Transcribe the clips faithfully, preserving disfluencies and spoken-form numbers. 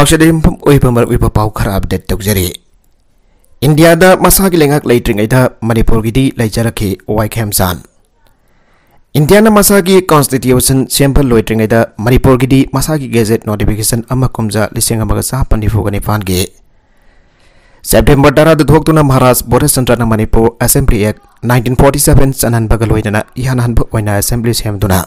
ꯄꯥꯎꯁꯦꯗ ꯌꯨꯝꯐꯝ ꯑꯣꯏꯕ ꯃꯔꯨꯑꯣꯏꯕ ꯄꯥꯎ ꯈꯔ ꯑꯞꯗꯦꯠ ꯇꯧꯖꯔꯤ꯫ ꯏꯟꯗꯤꯌꯥꯗ ꯃꯁꯥꯒꯤ ꯂꯩꯉꯥꯛ ꯂꯩꯇ꯭ꯔꯤꯉꯩꯗ ꯃꯅꯤꯄꯨꯔꯒꯤꯗꯤ ꯂꯩꯖꯔꯛꯈꯤ ꯋꯥꯏ ꯈꯦꯝꯆꯥꯟ꯫ ꯏꯟꯗꯤꯌꯥꯅ ꯃꯁꯥꯒꯤ ꯀꯣꯟꯁꯇꯤꯇ꯭ꯌꯨꯁꯟ ꯁꯦꯝꯕ ꯂꯣꯏꯗ꯭ꯔꯤꯉꯩꯗ ꯃꯅꯤꯄꯨꯔꯒꯤꯗꯤ ꯃꯁꯥꯒꯤ ꯒꯦꯖꯦꯠ ꯅꯣꯇꯤꯐꯤꯀꯦꯁꯟ ꯑꯃ ꯀꯨꯝꯖꯥ ꯂꯤꯁꯤꯡ ꯑꯃꯒ ꯆꯥꯃꯥꯄꯟ ꯅꯤꯐꯨꯒ ꯅꯤꯄꯥꯟꯒꯤ ꯁꯦꯞꯇꯦꯝꯕꯔ ꯇꯔꯥꯗ ꯊꯣꯛꯇꯨꯅ ꯃꯍꯥꯔꯥꯖ ꯕꯣꯙꯆꯟꯗ꯭ꯔꯅ ꯃꯅꯤꯄꯨꯔ ꯑꯦꯁꯦꯝꯕ꯭ꯂꯤ ꯑꯦꯛ ꯅꯥꯏꯟꯇꯤꯟ ꯐꯣꯔꯇꯤ ꯁꯚꯦꯟ ꯆꯟꯍꯟꯕꯒ ꯂꯣꯏꯅꯅ ꯏꯍꯥꯟ ꯍꯥꯟꯕ ꯑꯣꯏꯅ ꯑꯦꯁꯦꯝꯕ꯭ꯂꯤ ꯁꯦꯝꯗꯨꯅ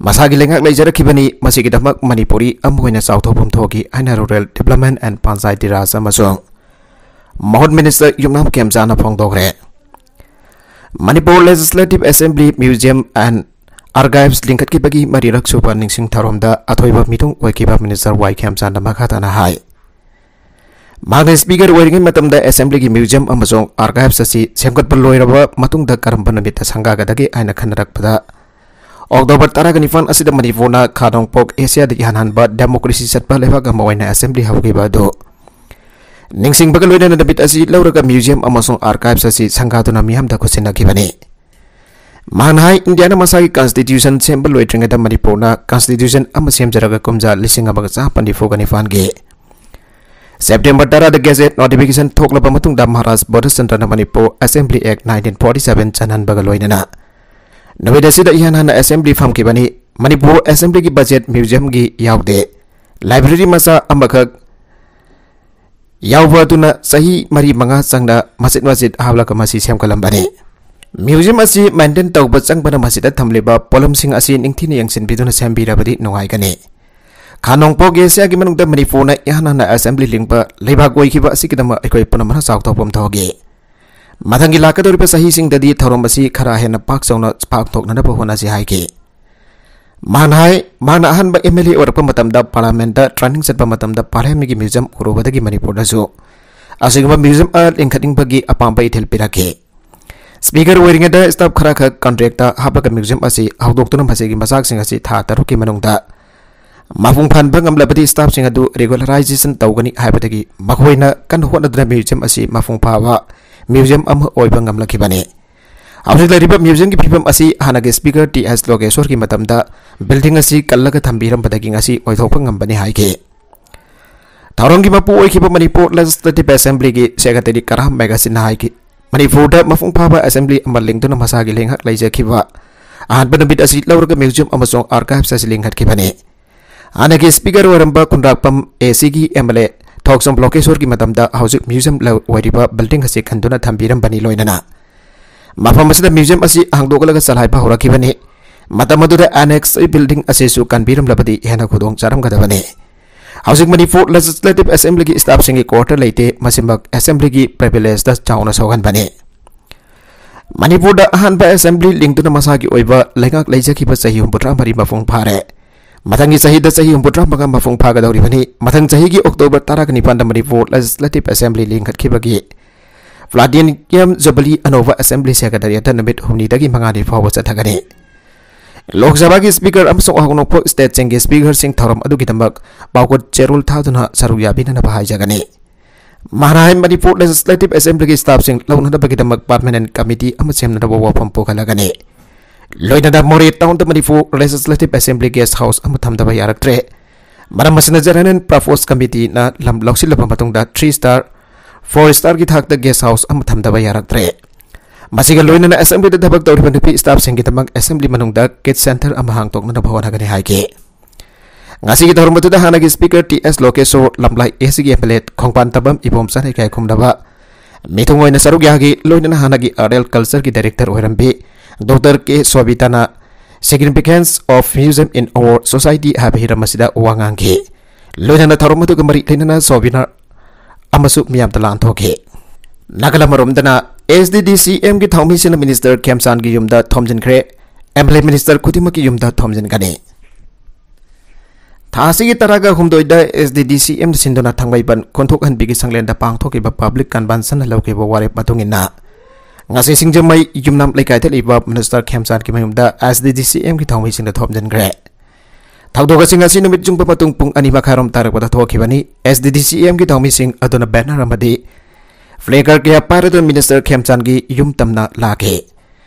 ꯃꯁꯥꯒꯤ ꯂꯩꯉꯥꯛ ꯂꯩꯖꯔꯛꯈꯤꯕꯅꯤ꯫ ꯃꯁꯤꯒꯤꯗꯃꯛ ꯃꯅꯤꯄꯨꯔꯤ ꯑꯃ ꯑꯣꯏꯅ ꯆꯥꯎꯊꯣꯛꯐꯝ ꯊꯣꯛꯈꯤ ꯍꯥꯏꯅ Rural Development and Panchayati Raj ꯑꯃꯁꯨꯡ ꯃꯍꯨꯠ ꯃꯤꯅꯤꯁꯇꯔ ꯌꯨꯝꯅꯥꯝ ꯈꯦꯝꯆꯥꯅ ꯐꯣꯡꯗꯣꯛꯈ꯭ꯔꯦ꯫ Manipur Legislative Assembly Museum and Archives ꯂꯤꯡꯈꯠꯈꯤꯕꯒꯤ ꯃꯔꯤꯔꯛ ꯁꯨꯕ ꯅꯤꯡꯁꯤꯡ ꯊꯧꯔꯝꯗ ꯑꯊꯣꯏꯕ ꯃꯤꯊꯨꯡ ꯑꯣꯏꯈꯤꯕ ꯃꯤꯅꯤꯁꯇꯔ ꯋꯥꯏ ꯈꯦꯝꯆꯥꯟꯅ ꯃꯈꯥ ꯇꯥꯅ ꯍꯥꯏ, ꯃꯍꯥꯛꯅ ꯁ꯭ꯄꯤꯀꯔ ꯑꯣꯏꯔꯤꯉꯩ ꯃꯇꯝꯗ ꯑꯦꯁꯦꯝꯕ꯭ꯂꯤꯒꯤ ꯃ꯭ꯌꯨꯖꯤꯌꯝ ꯑꯃꯁꯨꯡ ꯑꯥꯔꯀꯥꯏꯚꯁ ꯑꯁꯤ ꯁꯦꯝꯒꯠꯄ ꯂꯣꯏꯔꯕ ꯃꯇꯨꯡꯗ ꯀꯔꯝꯕ ꯅꯨꯃꯤꯠꯇ ꯁꯪꯒꯥꯒꯗꯒꯦ ꯍꯥꯏꯅ ꯈꯟꯅꯔꯛꯄꯗ, ꯑꯣꯛꯇꯣꯕꯔ ꯇꯔꯥꯒ ꯅꯤꯄꯥꯟ ꯑꯁꯤꯗ ꯃꯅꯤꯄꯨꯔꯅ ꯈꯥ ꯅꯣꯡꯄꯣꯛ ꯑꯦꯁꯤꯌꯥꯗ ꯏꯍꯥꯟ ꯍꯥꯟꯕ ꯗꯦꯃꯣꯀ꯭ꯔꯦꯁꯤ ꯆꯠꯄ ꯂꯩꯕꯥꯛ ꯑꯃ ꯑꯣꯏꯅ ꯑꯦꯁꯦꯝꯕ꯭ꯂꯤ ꯍꯧꯈꯤꯕ ꯑꯗꯨ ꯅꯤꯡꯁꯤꯡꯕꯒ ꯂꯣꯏꯅꯅ ꯅꯨꯃꯤꯠ ꯑꯁꯤ ꯂꯧꯔꯒ ꯃ꯭ꯌꯨꯖꯤꯌꯝ ꯑꯃꯁꯨꯡ ꯑꯥꯔꯀꯥꯏꯚꯁ ꯑꯁꯤ ꯁꯪꯒꯥꯗꯨꯅ ꯃꯤꯌꯥꯝꯗ ꯈꯨꯠꯁꯤꯟꯅꯈꯤꯕꯅꯤ꯫ ꯃꯍꯥꯛꯅ ꯍꯥꯏ, ꯏꯟꯗꯤꯌꯥꯅ ꯃꯁꯥꯒꯤ ꯀꯟꯁꯇꯤꯇ꯭ꯌꯨꯁꯟ ꯁꯦꯝꯕ ꯂꯣꯏꯗ꯭ꯔꯤꯉꯩꯗ ꯃꯅꯤꯄꯨꯔꯅ ꯀꯟꯁꯇꯤꯇ꯭ꯌꯨꯁꯟ ꯑꯃ ꯁꯦꯝꯖꯔꯒ ꯀꯨꯝꯖꯥ ꯂꯤꯁꯤꯡ ꯑꯃꯒ ꯆꯥꯃꯥꯄꯟ ꯅꯤꯐꯨꯒ ꯅꯤꯄꯥꯟꯒꯤ ꯁꯦꯞꯇꯦꯝꯕꯔ ꯇꯔꯥꯗ ꯒꯦꯖꯦꯠ ꯅꯣꯇꯤꯐꯤꯀꯦꯁꯟ ꯊꯣꯛꯂꯕ ꯃꯇꯨꯡꯗ ꯃꯍꯥꯔꯥꯖ ꯕꯣꯙꯆꯟꯗ꯭ꯔꯅ ꯃꯅꯤꯄꯨꯔ ꯑꯦꯁꯦꯝꯕ꯭ꯂꯤ ꯑꯦꯛ ꯅꯥꯏꯟꯇꯤꯟ ꯐꯣꯔꯇꯤ ꯁꯚꯦꯟ ꯆꯟꯍꯟꯕꯒ ꯂꯣꯏꯅꯅ ꯅꯨꯃꯤꯠ ꯑꯁꯤꯗ ꯏꯍꯥꯟ ꯍꯥꯟꯅ ꯑꯦꯁꯦꯝꯕ꯭ꯂꯤ ꯐꯝꯈꯤꯕꯅꯤ꯫ ꯃꯅꯤꯄꯨꯔ ꯑꯦꯁꯦꯝꯕ꯭ꯂꯤꯒꯤ ꯕꯖꯦꯠ ꯃ꯭ꯌꯨꯖꯤꯌꯝꯒꯤ ꯌꯥꯎꯗꯦ꯫ ꯂꯥꯏꯕ꯭ꯔꯦꯔꯤ ꯃꯆꯥ ꯑꯃꯈꯛ ꯌꯥꯎꯕ ꯑꯗꯨꯅ ꯆꯍꯤ ꯃꯔꯤ ꯃꯉꯥ ꯆꯪꯅ ꯃꯆꯤꯠ ꯃꯆꯤꯠ ꯍꯥꯞꯂꯒ ꯃꯁꯤ ꯁꯦꯝꯒꯠꯂꯝꯕꯅꯤ꯫ ꯃ꯭ꯌꯨꯖꯤꯌꯝ ꯑꯁꯤ ꯃꯦꯟꯇꯦꯟ ꯇꯧꯕ ꯆꯪꯕꯅ ꯃꯁꯤꯗ ꯊꯝꯂꯤꯕ ꯄꯣꯠꯂꯝꯁꯤꯡ ꯑꯁꯤ ꯅꯤꯡꯊꯤꯅ ꯌꯦꯡꯁꯤꯟꯕꯤꯗꯨꯅ ꯁꯦꯝꯕꯤꯔꯕꯗꯤ ꯅꯨꯡꯉꯥꯏꯒꯅꯤ꯫ ꯈꯥ ꯅꯣꯡꯄꯣꯛ ꯑꯦꯁꯤꯌꯥꯒꯤ ꯃꯅꯨꯡꯗ ꯃꯅꯤꯄꯨꯔꯅ ꯏꯍꯥꯟ ꯍꯥꯟꯅ ꯑꯦꯁꯦꯝꯕ꯭ꯂꯤ ꯂꯤꯡꯕ ꯂꯩꯕꯥꯛ ꯑꯣꯏꯈꯤꯕ ꯑꯁꯤꯒꯤꯗꯃꯛ ꯑꯩꯈꯣꯏ ꯄꯨꯝꯅꯃꯛꯅ ꯆꯥꯎꯊꯣꯛꯐꯝ ꯊꯣꯛꯈꯤ꯫ ꯃꯊꯪꯒꯤ ꯂꯥꯛꯀꯗꯧꯔꯤꯕ ꯆꯍꯤꯁꯤꯡꯗꯗꯤ ꯊꯧꯔꯝ ꯑꯁꯤ ꯈꯔ ꯍꯦꯟꯅ ꯄꯥꯛ ꯆꯥꯎꯅ ꯄꯥꯡꯊꯣꯛꯅꯅꯕ ꯍꯣꯠꯅꯁꯤ ꯍꯥꯏꯈꯤ꯫ ꯃꯍꯥꯛꯅ ꯍꯥꯏ, ꯃꯍꯥꯛꯅ ꯑꯍꯥꯟꯕ ꯑꯦꯝ ꯑꯦꯜ ꯑꯦ ꯑꯣꯏꯔꯛꯄ ꯃꯇꯝꯗ ꯄꯥꯔꯂꯥꯃꯦꯟꯠꯇ ꯇ꯭ꯔꯦꯅꯤꯡ ꯆꯠꯄ ꯃꯇꯝꯗ ꯄꯥꯔꯂꯤꯌꯥꯃꯦꯟꯠꯀꯤ ꯃ꯭ꯌꯨꯖꯤꯌꯝ ꯎꯔꯨꯕꯗꯒꯤ ꯃꯅꯤꯄꯨꯔꯗꯁꯨ ꯑꯁꯤꯒꯨꯝꯕ ꯃ꯭ꯌꯨꯖꯤꯌꯝ ꯑꯃ ꯂꯤꯡꯈꯠꯅꯤꯡꯕꯒꯤ ꯑꯄꯥꯝꯕ ꯏꯊꯤꯜ ꯄꯤꯔꯛꯈꯤ꯫ ꯁ꯭ꯄꯤꯀꯔ ꯑꯣꯏꯔꯤꯉꯩꯗ ꯁ꯭ꯇꯥꯐ ꯈꯔꯈꯛ ꯀꯟꯇ꯭ꯔꯦꯛꯇ ꯍꯥꯞꯄꯒ ꯃ꯭ꯌꯨꯖꯤꯌꯝ ꯑꯁꯤ ꯍꯧꯗꯣꯛꯇꯨꯅ ꯃꯁꯤꯒꯤ ꯃꯆꯥꯛꯁꯤꯡ ꯑꯁꯤ ꯊꯥ ꯇꯔꯨꯛꯀꯤ ꯃꯅꯨꯡꯗ ꯃꯄꯨꯡ ꯐꯥꯍꯟꯕ ꯉꯝꯂꯕꯗꯤ ꯁ꯭ꯇꯥꯐꯁꯤꯡ ꯑꯗꯨ ꯔꯤꯒꯨꯂꯔꯥꯏꯖꯦꯁꯟ ꯇꯧꯒꯅꯤ ꯍꯥꯏꯕꯗꯒꯤ ꯃꯈꯣꯏꯅ ꯀꯟꯅ ꯍꯣꯠꯅꯗꯨꯅ ꯃ꯭ꯌꯨꯖꯤꯌꯝ ꯑꯁꯤ ꯃꯄꯨꯡ ꯐꯥꯕ ꯃ꯭ꯌꯨꯖꯤꯌꯝ ꯑꯃ ꯑꯣꯏꯕ ꯉꯝꯂꯛꯈꯤꯕꯅꯤ꯫ ꯍꯧꯖꯤꯛ ꯂꯩꯔꯤꯕ ꯃ꯭ꯌꯨꯖꯤꯌꯝꯒꯤ ꯐꯤꯕꯝ ꯑꯁꯤ ꯍꯥꯟꯅꯒꯤ ꯁ꯭ꯄꯤꯀꯔ ꯇꯤ ꯑꯦꯁ ꯂꯣꯀꯦꯁꯣꯔꯒꯤ ꯃꯇꯝꯗ ꯕꯤꯜꯗꯤꯡ ꯑꯁꯤ ꯀꯜꯂꯒ ꯊꯝꯕꯤꯔꯝꯕꯗꯒꯤ ꯉꯁꯤ ꯑꯣꯏꯊꯣꯛꯄ ꯉꯝꯕꯅꯤ ꯍꯥꯏꯈꯤ꯫ ꯊꯧꯔꯝꯒꯤ ꯃꯄꯨ ꯑꯣꯏꯈꯤꯕ ꯃꯅꯤꯄꯨꯔ Legislative Assemblyꯒꯤ Secretary ꯀꯔꯥꯝ ꯃꯦꯘꯁꯤꯟꯅ ꯍꯥꯏꯈꯤ, ꯃꯅꯤꯄꯨꯔꯗ ꯃꯄꯨꯡ ꯐꯥꯕ Assembly ꯑꯃ ꯂꯤꯡꯗꯨꯅ ꯃꯁꯥꯒꯤ ꯂꯩꯉꯥꯛ ꯂꯩꯖꯈꯤꯕ ꯑꯍꯥꯟꯕ ꯅꯨꯃꯤꯠ ꯑꯁꯤ ꯂꯧꯔꯒ museum ꯑꯃꯁꯨꯡ archives ꯑꯁꯤ ꯂꯤꯡꯈꯠꯈꯤꯕꯅꯤ꯫ ꯍꯥꯟꯅꯒꯤ Speaker ꯑꯣꯏꯔꯝꯕ ꯈꯨꯟꯗ꯭ꯔꯥꯛꯄꯝ ACꯒꯤ MLA ꯊꯣꯛꯆꯣꯝ ꯂꯣꯀꯦꯁꯣꯔꯒꯤ ꯃꯇꯝꯗ ꯍꯧꯖꯤꯛ museum ꯑꯣꯏꯔꯤꯕ building ꯑꯁꯤ ꯈꯟꯗꯨꯅ ꯊꯝꯕꯤꯔꯝꯕꯅꯤ꯫ ꯂꯣꯏꯅꯅ ꯃꯐꯝ ꯑꯁꯤꯗ museum ꯑꯁꯤ ꯍꯥꯡꯗꯣꯛꯂꯒ ꯆꯂꯥꯏꯕ ꯍꯧꯔꯛꯈꯤꯕꯅꯤ꯫ ꯃꯇꯝ ꯑꯗꯨꯗ annex building ꯑꯁꯤꯁꯨ ꯀꯟꯕꯤꯔꯝꯂꯕꯗꯤ ꯍꯦꯟꯅ ꯈꯨꯗꯣꯡ ꯆꯥꯔꯝꯒꯗꯕꯅꯤ꯫ ꯍꯧꯖꯤꯛ ꯃꯅꯤꯄꯨꯔ Legislative Assemblyꯒꯤ staffꯁꯤꯡꯒꯤ quarter ꯂꯩꯇꯦ, ꯃꯁꯤꯃꯛ Assemblyꯒꯤ privilegeꯇ ꯆꯥꯎꯅ ꯁꯣꯛꯍꯟꯕꯅꯤ꯫ ꯃꯅꯤꯄꯨꯔꯗ ꯑꯍꯥꯟꯕ Assembly ꯂꯤꯡꯗꯨꯅ ꯃꯁꯥꯒꯤ ꯑꯣꯏꯕ ꯂꯩꯉꯥꯛ ꯂꯩꯖꯈꯤꯕ ꯆꯍꯤ ꯍꯨꯝꯐꯨꯇꯔꯥ ꯃꯔꯤ ꯃꯄꯨꯡ ꯐꯥꯔꯦ꯫ ꯃꯊꯪꯒꯤ ꯆꯍꯤꯗ ꯆꯍꯤ ꯍꯨꯝꯐꯨꯇꯔꯥ ꯃꯉꯥ ꯃꯄꯨꯡ ꯐꯥꯒꯗꯧꯔꯤꯕꯅꯤ꯫ ꯃꯊꯪ ꯆꯍꯤꯒꯤ October ꯇꯔꯥꯒ ꯅꯤꯄꯥꯟꯗ Manipur Legislative Assembly ꯂꯤꯡꯈꯠꯈꯤꯕꯒꯤ Platinum Jubilee ꯑꯅꯧꯕ Assembly Secretariatꯇ ꯅꯨꯃꯤꯠ ꯍꯨꯝꯅꯤꯗꯒꯤ ꯃꯉꯥꯅꯤ ꯐꯥꯎꯕ ꯆꯠꯊꯒꯅꯤ꯫ ꯂꯣꯛ ꯁꯚꯥꯒꯤ Speaker ꯑꯃꯁꯨꯡ ꯑꯍꯧꯅꯣꯛꯄ stateꯁꯤꯡꯒꯤ Speakerꯁꯤꯡ ꯊꯧꯔꯝ ꯑꯗꯨꯒꯤꯗꯃꯛ ꯄꯥꯎꯈꯨꯝ ꯆꯦꯔꯣꯜ ꯊꯥꯗꯨꯅ ꯁꯔꯨꯛ ꯌꯥꯕꯤꯅꯅꯕ ꯍꯥꯏꯖꯒꯅꯤ꯫ ꯃꯍꯥꯔꯥꯏ ꯃꯅꯤꯄꯨꯔ Legislative Assemblyꯒꯤ staffꯁꯤꯡ ꯂꯧꯅꯅꯕꯒꯤꯗꯃꯛ permanent committee ꯑꯃ ꯁꯦꯝꯅꯅꯕ ꯋꯥꯐꯝ ꯄꯨꯈꯠꯂꯒꯅꯤ꯫ ꯂꯣꯏꯅꯅ ꯃꯣꯔꯦ townꯗ Manipur Legislative Assembly guest house ꯑꯃ ꯊꯝꯗꯕ ꯌꯥꯔꯛꯇ꯭ꯔꯦ꯫ ꯃꯔꯝ ꯑꯁꯤꯅ General Purpose Committeeꯅ ꯂꯝ ꯂꯧꯁꯤꯜꯂꯕ ꯃꯇꯨꯡꯗ three star, four starꯒꯤ ꯊꯥꯛꯇ guest house ꯑꯃ ꯊꯝꯗꯕ ꯌꯥꯔꯛꯇ꯭ꯔꯦ꯫ ꯃꯁꯤꯒ ꯂꯣꯏꯅꯅ Assemblyꯗ ꯊꯕꯛ ꯇꯧꯔꯤꯕ ꯅꯨꯄꯤ staffꯁꯤꯡꯒꯤꯗꯃꯛ Assembly ꯃꯅꯨꯡꯗ KIT Centre ꯑꯃ ꯍꯥꯡꯗꯣꯛꯅꯅꯕ ꯍꯣꯠꯅꯒꯅꯤ ꯍꯥꯏꯈꯤ꯫ ꯉꯁꯤꯒꯤ ꯊꯧꯔꯝ ꯑꯗꯨꯗ ꯍꯥꯟꯅꯒꯤ Speaker T S ꯂꯣꯀꯦꯁꯣꯔ, ꯂꯝꯂꯥꯏ ACꯒꯤ MLA ꯈꯣꯡꯄꯥꯟ ꯇꯝꯕꯝ ꯏꯕꯣꯝꯆꯥꯟ ꯏꯀꯥꯏ ꯈꯨꯝꯅꯕ ꯃꯤꯊꯨꯡ ꯑꯣꯏꯅ ꯁꯔꯨꯛ ꯌꯥꯈꯤ꯫ ꯂꯣꯏꯅꯅ ꯍꯥꯟꯅꯒꯤ Art and Cultureꯒꯤ Director ꯑꯣꯏꯔꯝꯕꯤ Doctor K ꯁꯣꯕꯤꯇꯥꯅ Significance of Museum in Our Society ꯍꯥꯏꯕ ꯍꯤꯔꯝ ꯑꯁꯤꯗ ꯋꯥ ꯉꯥꯡꯈꯤ꯫ ꯂꯣꯏꯅꯅ ꯊꯧꯔꯝ ꯑꯗꯨꯒ ꯃꯔꯤ ꯂꯩꯅꯅ souvenir ꯑꯃꯁꯨ ꯃꯤꯌꯥꯝꯗ ꯂꯥꯟꯊꯣꯛꯈꯤ꯫ ꯅꯥꯒꯥꯂꯝ ꯑꯃꯔꯣꯝꯗꯅ SDDCMꯒꯤ ꯊꯧꯃꯤꯁꯤꯡꯅ Minister ꯈꯦꯝꯆꯥꯟꯒꯤ ꯌꯨꯝꯗ ꯊꯣꯝꯖꯤꯟꯈ꯭ꯔꯦ꯫ MLA Minister ꯈꯨꯗꯤꯡꯃꯛꯀꯤ ꯌꯨꯝꯗ ꯊꯣꯝꯖꯤꯟꯒꯅꯤ꯫ ꯊꯥ ꯑꯁꯤꯒꯤ ꯇꯔꯥꯒ ꯍꯨꯝꯗꯣꯏꯗ SDDCMꯅ ꯁꯤꯟꯗꯨꯅ ꯊꯥꯡꯃꯩꯕꯟ ꯈꯣꯟꯊꯣꯛꯍꯟꯕꯤꯒꯤ ꯁꯪꯂꯦꯟꯗ ꯄꯥꯡꯊꯣꯛꯈꯤꯕ public conventionꯅ ꯂꯧꯈꯤꯕ ꯋꯥꯔꯦꯞ ꯃꯇꯨꯡ ꯏꯟꯅ ꯉꯁꯤ ꯁꯤꯡꯖꯃꯩ ꯌꯨꯝꯅꯥꯝ ꯂꯩꯀꯥꯏꯗ ꯂꯩꯕ Minister ꯈꯦꯝꯆꯥꯟꯒꯤ ꯃꯌꯨꯝꯗ SDDCMꯒꯤ ꯊꯧꯃꯤꯁꯤꯡꯅ ꯊꯣꯝꯖꯤꯟꯈ꯭ꯔꯦ꯫ ꯊꯧꯗꯣꯛ ꯑꯁꯤ ꯉꯁꯤ ꯅꯨꯃꯤꯠ ꯌꯨꯡꯕ ꯃꯇꯨꯡ ꯄꯨꯡ ꯑꯅꯤ ꯃꯈꯥꯏꯔꯣꯝ ꯇꯥꯔꯛꯄꯗ ꯊꯣꯛꯈꯤꯕꯅꯤ꯫ SDDCMꯒꯤ ꯊꯧꯃꯤꯁꯤꯡ ꯑꯗꯨꯅ banner ꯑꯃꯗꯤ placard ꯀꯌꯥ ꯄꯥꯏꯔꯗꯨꯅ Minister ꯈꯦꯝꯆꯥꯟꯒꯤ ꯌꯨꯝ ꯇꯝꯅ ꯂꯥꯛꯈꯤ꯫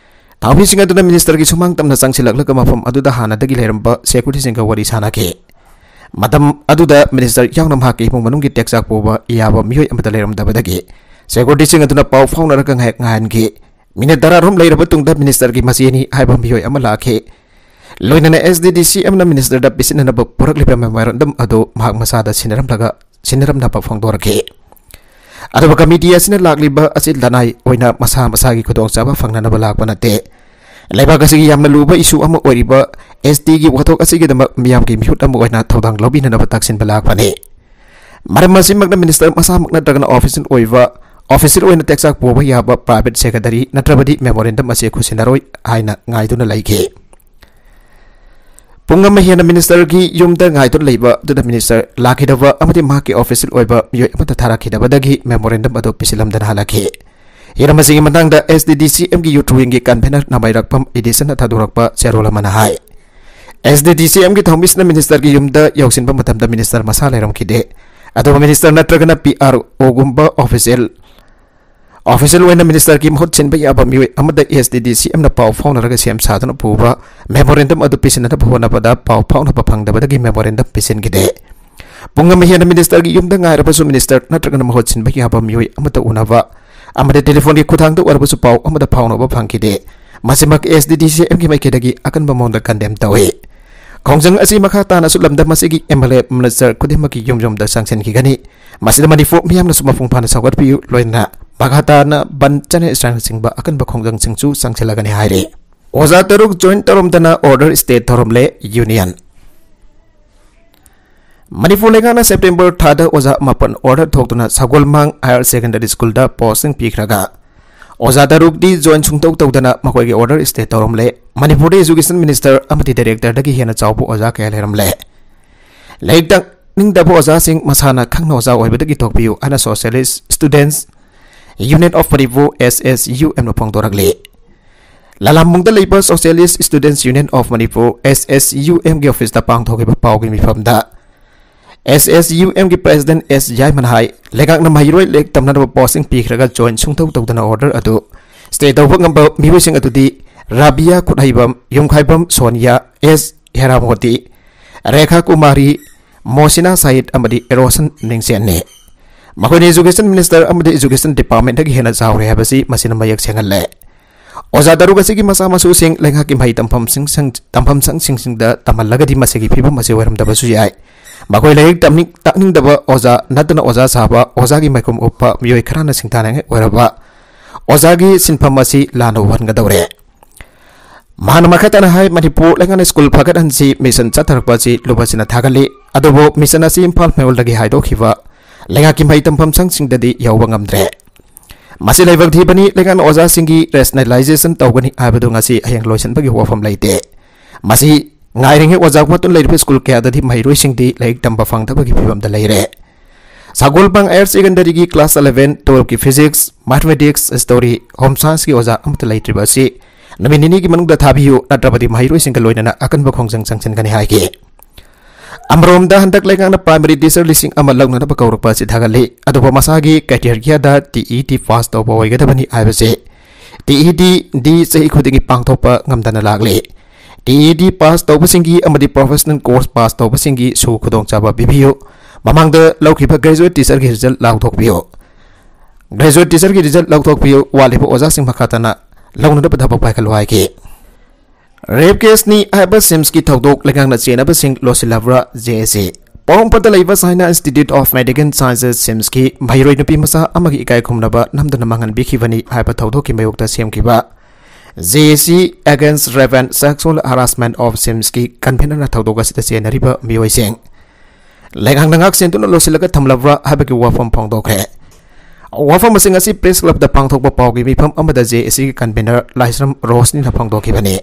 ꯊꯧꯃꯤꯁꯤꯡ ꯑꯗꯨꯅ Ministerꯒꯤ ꯁꯨꯃꯥꯡ ꯇꯝꯅ ꯆꯪꯁꯤꯜꯂꯛꯂꯒ ꯃꯐꯝ ꯑꯗꯨꯗ ꯍꯥꯟꯅꯗꯒꯤ ꯂꯩꯔꯝꯕ securityꯁꯤꯡꯒ ꯋꯥꯔꯤ ꯁꯥꯅꯈꯤ꯫ ꯃꯇꯝ ꯑꯗꯨꯗ ꯃꯤꯅꯤꯁꯇꯔ ꯌꯥꯎꯅ ꯃꯍꯥꯛꯀꯤ ꯏꯃꯨꯡ ꯃꯅꯨꯡꯒꯤ ꯇꯦꯛꯆꯥꯛ ꯄꯨꯕ ꯌꯥꯕ ꯃꯤꯑꯣꯏ ꯑꯃꯠꯇ ꯂꯩꯔꯝꯗꯕꯗꯒꯤ ꯁꯦꯀ꯭ꯌꯨꯔꯤꯇꯤꯁꯤꯡ ꯑꯗꯨꯅ ꯄꯥꯎ ꯐꯥꯎꯅꯔꯒ ꯉꯥꯏꯍꯥꯛ ꯉꯥꯏꯍꯟꯈꯤ꯫ ꯃꯤꯅꯤꯠ ꯇꯔꯥꯔꯣꯝ ꯂꯩꯔꯕ ꯇꯨꯡꯗ ꯃꯤꯅꯤꯁꯇꯔꯒꯤ ꯃꯆꯦꯅꯤ ꯍꯥꯏꯕ ꯃꯤꯑꯣꯏ ꯑꯃ ꯂꯥꯛꯈꯤ꯫ ꯂꯣꯏꯅꯅ ꯑꯦꯁ ꯗꯤ ꯗꯤ ꯁꯤ ꯑꯦꯝꯅ ꯃꯤꯅꯤꯁꯇꯔꯗ ꯄꯤꯁꯤꯟꯅꯅꯕ ꯄꯨꯔꯛꯂꯤꯕ ꯃꯦꯃꯣꯔꯦꯟꯗꯝ ꯑꯗꯨ ꯃꯍꯥꯛ ꯃꯁꯥꯗ ꯁꯤꯟꯅꯔꯝꯂꯒ, ꯁꯤꯟꯅꯔꯝꯅꯕ ꯐꯣꯡꯗꯣꯔꯛꯈꯤ꯫ ꯑꯗꯨꯒ ꯀꯃꯤꯇꯤ ꯑꯁꯤꯅ ꯂꯥꯛꯂꯤꯕ ꯑꯁꯤ ꯂꯅꯥꯏ ꯑꯣꯏꯅ ꯃꯁꯥ ꯃꯁꯥꯒꯤ ꯈꯨꯗꯣꯡꯆꯥꯕ ꯐꯪꯅꯅꯕ ꯂꯥꯛꯄ ꯅꯠꯇꯦ꯫ ꯂꯩꯕꯥꯛ ꯑꯁꯤꯒꯤ ꯌꯥꯝꯅ ꯂꯨꯕ ꯏꯁꯨ ꯑꯃ ꯑꯣꯏꯔꯤꯕ ꯑꯦꯁ ꯇꯤꯒꯤ ꯋꯥꯊꯣꯛ ꯑꯁꯤꯒꯤꯗꯃꯛ ꯃꯤꯌꯥꯝꯒꯤ ꯃꯤꯍꯨꯠ ꯑꯃ ꯑꯣꯏꯅ ꯊꯧꯗꯥꯡ ꯂꯧꯕꯤꯅꯅꯕ ꯇꯥꯛꯁꯤꯟꯕ ꯂꯥꯛꯄꯅꯤ꯫ ꯃꯔꯝ ꯑꯁꯤꯃꯛꯅ ꯃꯤꯅꯤꯁꯇꯔ ꯃꯁꯥꯃꯛ ꯅꯠꯇ꯭ꯔꯒꯅ ꯑꯣꯐꯤꯁꯤꯌꯦꯜ ꯑꯣꯏꯕ, ꯑꯣꯐꯤꯁꯤꯌꯦꯜ ꯑꯣꯏꯅ ꯇꯦꯛꯆꯥꯛ ꯄꯨꯕ ꯌꯥꯕ ꯄ꯭ꯔꯥꯏꯚꯦꯠ ꯁꯦꯀ꯭ꯔꯦꯇꯔꯤ ꯅꯠꯇ꯭ꯔꯕꯗꯤ ꯃꯦꯃꯣꯔꯦꯟꯗꯝ ꯑꯁꯤ ꯈꯨꯠꯁꯤꯟꯅꯔꯣꯏ ꯍꯥꯏꯅ ꯉꯥꯏꯗꯨꯅ ꯂꯩꯈꯤ꯫ ꯄꯨꯡ ꯑꯃ ꯍꯦꯟꯅ ꯃꯤꯅꯤꯁꯇꯔꯒꯤ ꯌꯨꯝꯗ ꯉꯥꯏꯗꯨꯅ ꯂꯩꯕ ꯑꯗꯨꯗ ꯃꯤꯅꯤꯁꯇꯔ ꯂꯥꯛꯈꯤꯗꯕ ꯑꯃꯗꯤ ꯃꯍꯥꯛꯀꯤ ꯑꯣꯐꯤꯁꯤꯌꯦꯜ ꯑꯣꯏꯕ ꯃꯤꯑꯣꯏ ꯑꯃꯠꯇ ꯊꯥꯔꯛꯈꯤꯗꯕꯗꯒꯤ ꯃꯦꯃꯣꯔꯦꯟꯗꯝ ꯑꯗꯨ ꯄꯤꯁꯤꯜꯂꯝꯗꯅ ꯍꯜꯂꯛꯈꯤ꯫ ꯍꯤꯔꯝ ꯑꯁꯤꯒꯤ ꯃꯇꯥꯡꯗ ꯑꯦꯁ ꯗꯤ ꯗꯤ ꯁꯤ ꯑꯦꯝꯒꯤ ꯌꯨꯊ ꯋꯤꯡꯒꯤ ꯀꯟꯚꯦꯅꯔ ꯅꯃꯥꯏꯔꯛꯄꯝ ꯏꯗꯤꯁꯟꯅ ꯊꯥꯗꯣꯔꯛꯄ ꯆꯦꯔꯣꯜ ꯑꯃꯅ ꯍꯥꯏ, ꯑꯦꯁ ꯗꯤ ꯗꯤ ꯁꯤ ꯑꯦꯝꯒꯤ ꯊꯧꯃꯤꯁꯅ ꯃꯤꯅꯤꯁꯇꯔꯒꯤ ꯌꯨꯝꯗ ꯌꯧꯁꯤꯟꯕ ꯃꯇꯝꯗ ꯃꯤꯅꯤꯁꯇꯔ ꯃꯁꯥ ꯂꯩꯔꯝꯈꯤꯗꯦ꯫ ꯑꯗꯨꯕꯨ ꯃꯤꯅꯤꯁꯇꯔ ꯅꯠꯇ꯭ꯔꯒꯅ ꯄꯤ ꯑꯥꯔ ꯑꯣꯒꯨꯝꯕ ꯑꯣꯐꯤꯁꯤꯌꯦꯜ, ꯑꯣꯐꯤꯁꯤꯌꯦꯜ ꯑꯣꯏꯅ ꯃꯤꯅꯤꯁꯇꯔꯒꯤ ꯃꯍꯨꯠ ꯁꯤꯟꯕ ꯌꯥꯕ ꯃꯤꯑꯣꯏ ꯑꯃꯗ ꯑꯦꯁ ꯗꯤ ꯗꯤ ꯁꯤ ꯑꯦꯝꯅ ꯄꯥꯎ ꯐꯥꯎꯅꯔꯒ ꯁꯦꯝ ꯁꯥꯗꯨꯅ ꯄꯨꯕ ꯃꯦꯃꯣꯔꯦꯟꯗꯝ ꯑꯗꯨ ꯄꯤꯁꯤꯟꯅꯅꯕ ꯍꯣꯠꯅꯕꯗ ꯄꯥꯎ ꯐꯥꯎꯅꯕ ꯐꯪꯗꯕꯗꯒꯤ ꯃꯦꯃꯣꯔꯦꯟꯗꯝ ꯄꯤꯁꯤꯟꯈꯤꯗꯦ꯫ ꯄꯨꯡ ꯑꯃ ꯍꯦꯟꯅ ꯃꯤꯅꯤꯁꯇꯔꯒꯤ ꯌꯨꯝꯗ ꯉꯥꯏꯔꯕꯁꯨ ꯃꯤꯅꯤꯁꯇꯔ ꯅꯠꯇ꯭ꯔꯒꯅ ꯃꯍꯨꯠ ꯁꯤꯟꯕ ꯌꯥꯕ ꯃꯤꯑꯣꯏ ꯑꯃꯠꯇ ꯎꯅꯕ ꯑꯃꯗꯤ ꯇꯦꯂꯤꯐꯣꯟꯒꯤ ꯈꯨꯠꯊꯥꯡꯗ ꯑꯣꯏꯔꯕꯁꯨ ꯄꯥꯎ ꯑꯃꯠꯇ ꯐꯥꯎꯅꯕ ꯐꯪꯈꯤꯗꯦ꯫ ꯃꯁꯤꯃꯛ ꯑꯦꯁ ꯗꯤ ꯗꯤ ꯁꯤ ꯑꯦꯝꯒꯤ ꯃꯥꯏꯀꯩꯗꯒꯤ ꯑꯀꯟꯕ ꯃꯑꯣꯡꯗ ꯀꯟꯗꯦꯝ ꯇꯧꯏ꯫ ꯈꯣꯡꯖꯪ ꯑꯁꯤ ꯃꯈꯥ ꯇꯥꯅꯁꯨ ꯂꯝꯗꯝ ꯑꯁꯤꯒꯤ ꯑꯦꯝ ꯑꯦꯜ ꯑꯦ ꯃꯤꯅꯤꯁꯇꯔ ꯈꯨꯗꯤꯡꯃꯛꯀꯤ ꯌꯨꯝ ꯌꯨꯝꯗ ꯆꯪꯁꯤꯟꯈꯤꯒꯅꯤ꯫ ꯃꯁꯤꯗ ꯃꯅꯤꯄꯨꯔ ꯃꯤꯌꯥꯝꯅꯁꯨ ꯃꯄꯨꯡ ꯐꯥꯅ ꯁꯧꯒꯠꯄꯤꯌꯨ, ꯂꯣꯏꯅꯅ ꯃꯈꯥ ꯇꯥꯅ ꯕꯟ, ꯆꯦꯅꯦꯜ ꯏꯁꯇ꯭ꯔꯥꯏꯛꯅꯆꯤꯡꯕ ꯑꯀꯟꯕ ꯈꯣꯡꯖꯪꯁꯤꯡꯁꯨ ꯆꯪꯁꯤꯜꯂꯒꯅꯤ ꯍꯥꯏꯔꯤ꯫ ꯑꯣꯖꯥ ꯇꯔꯨꯛ ꯖꯣꯏꯟ ꯇꯧꯔꯝꯗꯅ ꯑꯣꯔꯗꯔ ꯁ꯭ꯇꯦ ꯇꯧꯔꯝꯂꯦ ꯌꯨꯅꯤꯌꯟ꯫ ꯃꯅꯤꯄꯨꯔ ꯂꯩꯉꯥꯛꯅ ꯁꯦꯞꯇꯦꯝꯕꯔ ꯊꯥꯗ ꯑꯣꯖꯥ ꯃꯥꯄꯟ ꯑꯣꯔꯗꯔ ꯊꯣꯛꯇꯨꯅ ꯁꯒꯣꯜꯃꯥꯡ ꯍꯥꯌꯔ ꯁꯦꯀꯦꯟꯗꯔꯤ ꯁ꯭ꯀꯨꯜꯗ ꯄꯣꯁꯇꯤꯡ ꯄꯤꯈ꯭ꯔꯒ ꯑꯣꯖꯥ ꯇꯔꯨꯛꯇꯤ ꯖꯣꯏꯟ ꯁꯨꯡꯇꯧ ꯇꯧꯗꯅ ꯃꯈꯣꯏꯒꯤ ꯑꯣꯔꯗꯔ ꯁ꯭ꯇꯦ ꯇꯧꯔꯝꯂꯦ꯫ ꯃꯅꯤꯄꯨꯔꯗ ꯑꯦꯖꯨꯀꯦꯁꯟ ꯃꯤꯅꯤꯁꯇꯔ ꯑꯃꯗꯤ ꯗꯥꯏꯔꯦꯛꯇꯔꯗꯒꯤ ꯍꯦꯟꯅ ꯆꯥꯎꯕ ꯑꯣꯖꯥ ꯀꯌꯥ ꯂꯩꯔꯝꯂꯦ꯫ ꯂꯥꯏꯔꯤꯛ ꯇꯝꯅꯤꯡꯗꯕ ꯑꯣꯖꯥꯁꯤꯡ ꯃꯁꯥꯅ ꯈꯪꯅ ꯑꯣꯖꯥ ꯑꯣꯏꯕꯗꯒꯤ ꯇꯣꯛꯄꯤꯌꯨ ꯍꯥꯏꯅ Socialist Students Union of Manipur, S S U M ꯅ ꯐꯣꯡꯗꯣꯔꯛꯂꯤ꯫ ꯂꯂꯥꯝꯕꯨꯡꯗ ꯂꯩꯕ Socialist Students Union of Manipur, S S U M ꯒꯤ ꯑꯣꯐꯤꯁꯇ ꯄꯥꯡꯊꯣꯛꯈꯤꯕ ꯄꯥꯎꯒꯤ ꯃꯤꯐꯝꯗ S S U M ꯒꯤ ꯄ꯭ꯔꯦꯁꯤꯗꯦꯟꯠ ꯑꯦꯁ ꯌꯥꯏꯃꯅ ꯍꯥꯏ, ꯂꯩꯉꯥꯛꯅ ꯃꯍꯩꯔꯣꯏ ꯂꯥꯏꯔꯤꯛ ꯇꯝꯅꯅꯕ ꯄꯣꯁꯇꯤꯡ ꯄꯤꯈ꯭ꯔꯒ ꯖꯣꯏꯟ ꯁꯨꯡꯇꯧ ꯇꯧꯗꯅ ꯑꯣꯔꯗꯔ ꯑꯗꯨ ꯁ꯭ꯇꯦ ꯇꯧꯕ ꯉꯝꯕ ꯃꯤꯑꯣꯏꯁꯤꯡ ꯑꯗꯨꯗꯤ ꯔꯥꯕꯤꯌꯥ ꯈꯨꯠꯍꯩꯕꯝ, ꯌꯨꯝꯈꯥꯏꯕꯝ ꯁꯣꯅꯤꯌꯥ, ꯑꯦꯁ ꯍꯦꯔꯥꯃꯣꯇꯤ, ꯔꯦꯈꯥ ꯀꯨꯃꯥꯔꯤ, ꯃꯣꯁꯤꯅꯥ ꯁꯥꯍꯤꯗ ꯑꯃꯗꯤ ꯑꯦꯔꯣꯁꯟ ꯅꯤꯡꯁꯦꯟꯅꯤ꯫ ꯃꯈꯣꯏꯅ Education Minister ꯑꯃꯗꯤ Education Departmentꯇꯒꯤ ꯍꯦꯟꯅ ꯆꯥꯎꯔꯦ ꯍꯥꯏꯕꯁꯤ ꯃꯁꯤꯅ ꯃꯌꯦꯛ ꯁꯦꯡꯍꯜꯂꯦ꯫ ꯑꯣꯖꯥ ꯇꯔꯨꯛ ꯑꯁꯤꯒꯤ ꯃꯆꯥ ꯃꯁꯨꯁꯤꯡ ꯂꯩꯉꯥꯛꯀꯤ ꯃꯍꯩ ꯇꯝꯐꯝꯁꯤꯡ, ꯇꯝꯐꯝ ꯁꯪꯁꯤꯡꯁꯤꯡꯗ ꯇꯝꯍꯜꯂꯒꯗꯤ ꯃꯁꯤꯒꯤ ꯐꯤꯕꯝ ꯑꯁꯤ ꯑꯣꯏꯔꯝꯗꯕꯁꯨ ꯌꯥꯏ꯫ ꯃꯈꯣꯏ ꯂꯥꯏꯔꯤꯛ ꯇꯝꯅꯤꯡ-, ꯇꯥꯛꯅꯤꯡꯗꯕ ꯑꯣꯖꯥ ꯅꯠꯇꯅ ꯑꯣꯖꯥ ꯁꯥꯕ, ꯑꯣꯖꯥꯒꯤ ꯃꯥꯏꯈꯨꯝ ꯎꯞꯄ ꯃꯤꯑꯣꯏ ꯈꯔꯅ ꯁꯤꯡꯊꯥꯅꯤꯡꯉꯥꯏ ꯑꯣꯏꯔꯕ ꯑꯣꯖꯥꯒꯤ ꯁꯤꯟꯐꯝ ꯑꯁꯤ ꯂꯥꯟꯅ ꯎꯍꯟꯒꯗꯧꯔꯦ꯫ ꯃꯍꯥꯛꯅ ꯃꯈꯥ ꯇꯥꯅ ꯍꯥꯏ, ꯃꯅꯤꯄꯨꯔ ꯂꯩꯉꯥꯛꯅ ꯁ꯭ꯀꯨꯜ ꯐꯒꯠꯍꯟꯁꯤ ꯃꯤꯁꯟ ꯆꯠꯊꯔꯛꯄ ꯑꯁꯤ ꯂꯨꯕꯁꯤꯅ ꯊꯥꯒꯠꯂꯤ꯫ ꯑꯗꯨꯕꯨ ꯃꯤꯁꯟ ꯑꯁꯤ ꯏꯝꯐꯥꯜ ꯃꯌꯣꯜꯗꯒꯤ ꯍꯥꯏꯗꯣꯛꯈꯤꯕ ꯂꯩꯉꯥꯛꯀꯤ ꯃꯍꯩ ꯇꯝꯐꯝ ꯁꯪꯁꯤꯡꯗꯗꯤ ꯌꯧꯕ ꯉꯝꯗ꯭ꯔꯦ꯫ ꯃꯁꯤ ꯂꯥꯏꯕꯛ ꯊꯤꯕꯅꯤ꯫ ꯂꯩꯉꯥꯛꯅ ꯑꯣꯖꯥꯁꯤꯡꯒꯤ ꯔꯦꯁꯅꯦꯂꯥꯏꯖꯦꯁꯟ ꯇꯧꯒꯅꯤ ꯍꯥꯏꯕꯗꯨ ꯉꯁꯤ ꯍꯌꯦꯡ ꯂꯣꯏꯁꯤꯟꯕꯒꯤ ꯋꯥꯐꯝ ꯂꯩꯇꯦ꯫ ꯃꯁꯤ ꯉꯥꯏꯔꯤꯉꯩ ꯑꯣꯖꯥ ꯋꯥꯠꯇꯨꯅ ꯂꯩꯔꯤꯕ ꯁ꯭ꯀꯨꯜ ꯀꯌꯥꯗꯗꯤ ꯃꯍꯩꯔꯣꯏꯁꯤꯡꯗꯤ ꯂꯥꯏꯔꯤꯛ ꯇꯝꯕ ꯐꯪꯗꯕꯒꯤ ꯐꯤꯕꯝꯗ ꯂꯩꯔꯦ꯫ ꯁꯒꯣꯜꯕꯟ Higher Secondaryꯒꯤ class eleven, twelveꯀꯤ Physics, Mathematics, History, Home Scienceꯀꯤ ꯑꯣꯖꯥ ꯑꯃꯠꯇ ꯂꯩꯇ꯭ꯔꯤꯕ ꯑꯁꯤ ꯅꯨꯃꯤꯠ ꯅꯤꯅꯤꯒꯤ ꯃꯅꯨꯡꯗ ꯊꯥꯕꯤꯌꯨ, ꯅꯠꯇ꯭ꯔꯕꯗꯤ ꯃꯍꯩꯔꯣꯏꯁꯤꯡꯒ ꯂꯣꯏꯅꯅ ꯑꯀꯟꯕ ꯈꯣꯡꯖꯪ ꯆꯪꯁꯤꯟꯒꯅꯤ ꯍꯥꯏꯈꯤ꯫ ꯑꯃꯔꯣꯝꯗ ꯍꯟꯗꯛ ꯂꯩꯉꯥꯛꯅ primary teacher ꯂꯤꯁꯤꯡ ꯑꯃ ꯂꯧꯅꯅꯕ ꯀꯧꯔꯛꯄ ꯑꯁꯤ ꯊꯥꯒꯠꯂꯤ꯫ ꯑꯗꯨꯕꯨ ꯃꯁꯥꯒꯤ criteriaꯗ TET pass ꯇꯧꯕ ꯑꯣꯏꯒꯗꯕꯅꯤ ꯍꯥꯏꯕꯁꯤ TETꯗꯤ ꯆꯍꯤ ꯈꯨꯗꯤꯡꯒꯤ ꯄꯥꯡꯊꯣꯛꯄ ꯉꯝꯗꯅ ꯂꯥꯛꯂꯤ꯫ TET pass ꯇꯧꯕꯁꯤꯡꯒꯤ ꯑꯃꯗꯤ professional course pass ꯇꯧꯕꯁꯤꯡꯒꯤ ꯁꯨ ꯈꯨꯗꯣꯡꯆꯥꯕ ꯄꯤꯕꯤꯌꯨ꯫ ꯃꯃꯥꯡꯗ ꯂꯧꯈꯤꯕ graduate teacherꯒꯤ result ꯂꯥꯎꯊꯣꯛꯄꯤꯌꯨ꯫ Graduate teacherꯒꯤ result ꯂꯧꯊꯣꯛꯄꯤꯌꯨ꯫ ꯋꯥꯠꯂꯤꯕ ꯑꯣꯖꯥꯁꯤꯡ ꯃꯈꯥ ꯇꯥꯅ ꯂꯧꯅꯅꯕ ꯊꯕꯛ ꯄꯥꯏꯈꯠꯂꯨ ꯍꯥꯏꯈꯤ꯫ Rape caseꯅꯤ ꯍꯥꯏꯕ SIMSꯀꯤ ꯊꯧꯗꯣꯛ ꯂꯩꯉꯥꯛꯅ ꯆꯦꯟꯅꯕꯁꯤꯡ ꯂꯣꯠꯁꯤꯜꯂꯕ꯭ꯔꯥ? JAC꯫ ꯄꯣꯔꯣꯝꯄꯥꯠꯇ ꯂꯩꯕ China Institute of Medical Sciences SIMSꯀꯤ ꯃꯍꯩꯔꯣꯏ ꯅꯨꯄꯤ ꯃꯆꯥ ꯑꯃꯒꯤ ꯏꯀꯥꯏ ꯈꯨꯝꯅꯕ ꯅꯝꯗꯅ ꯃꯥꯡꯍꯟꯕꯤꯈꯤꯕꯅꯤ ꯍꯥꯏꯕ ꯊꯧꯗꯣꯛꯀꯤ ꯃꯥꯌꯣꯛꯇ ꯁꯦꯝꯈꯤꯕ JAC Against Rape and Sexual Harassment of SIMSꯀꯤ convenorꯅ ꯊꯧꯗꯣꯛ ꯑꯁꯤꯗ ꯆꯦꯟꯅꯔꯤꯕ ꯃꯤꯑꯣꯏꯁꯤꯡ ꯂꯩꯉꯥꯛꯅ ꯉꯥꯛ ꯁꯦꯟꯗꯨꯅ ꯂꯣꯠꯁꯤꯜꯂꯒ ꯊꯝꯂꯕ꯭ꯔꯥ ꯍꯥꯏꯕꯒꯤ ꯋꯥꯐꯝ ꯐꯣꯡꯗꯣꯛꯈ꯭ꯔꯦ꯫ ꯋꯥꯐꯝꯁꯤꯡ ꯑꯁꯤ Press Clubꯇ ꯄꯥꯡꯊꯣꯛꯄ ꯄꯥꯎꯒꯤ ꯃꯤꯐꯝ ꯑꯃꯗ JACꯒꯤ convener ꯂꯥꯏꯁ꯭ꯔꯝ ꯔꯣꯁꯅꯤꯅ ꯐꯣꯡꯗꯣꯛꯈꯤꯕꯅꯤ꯫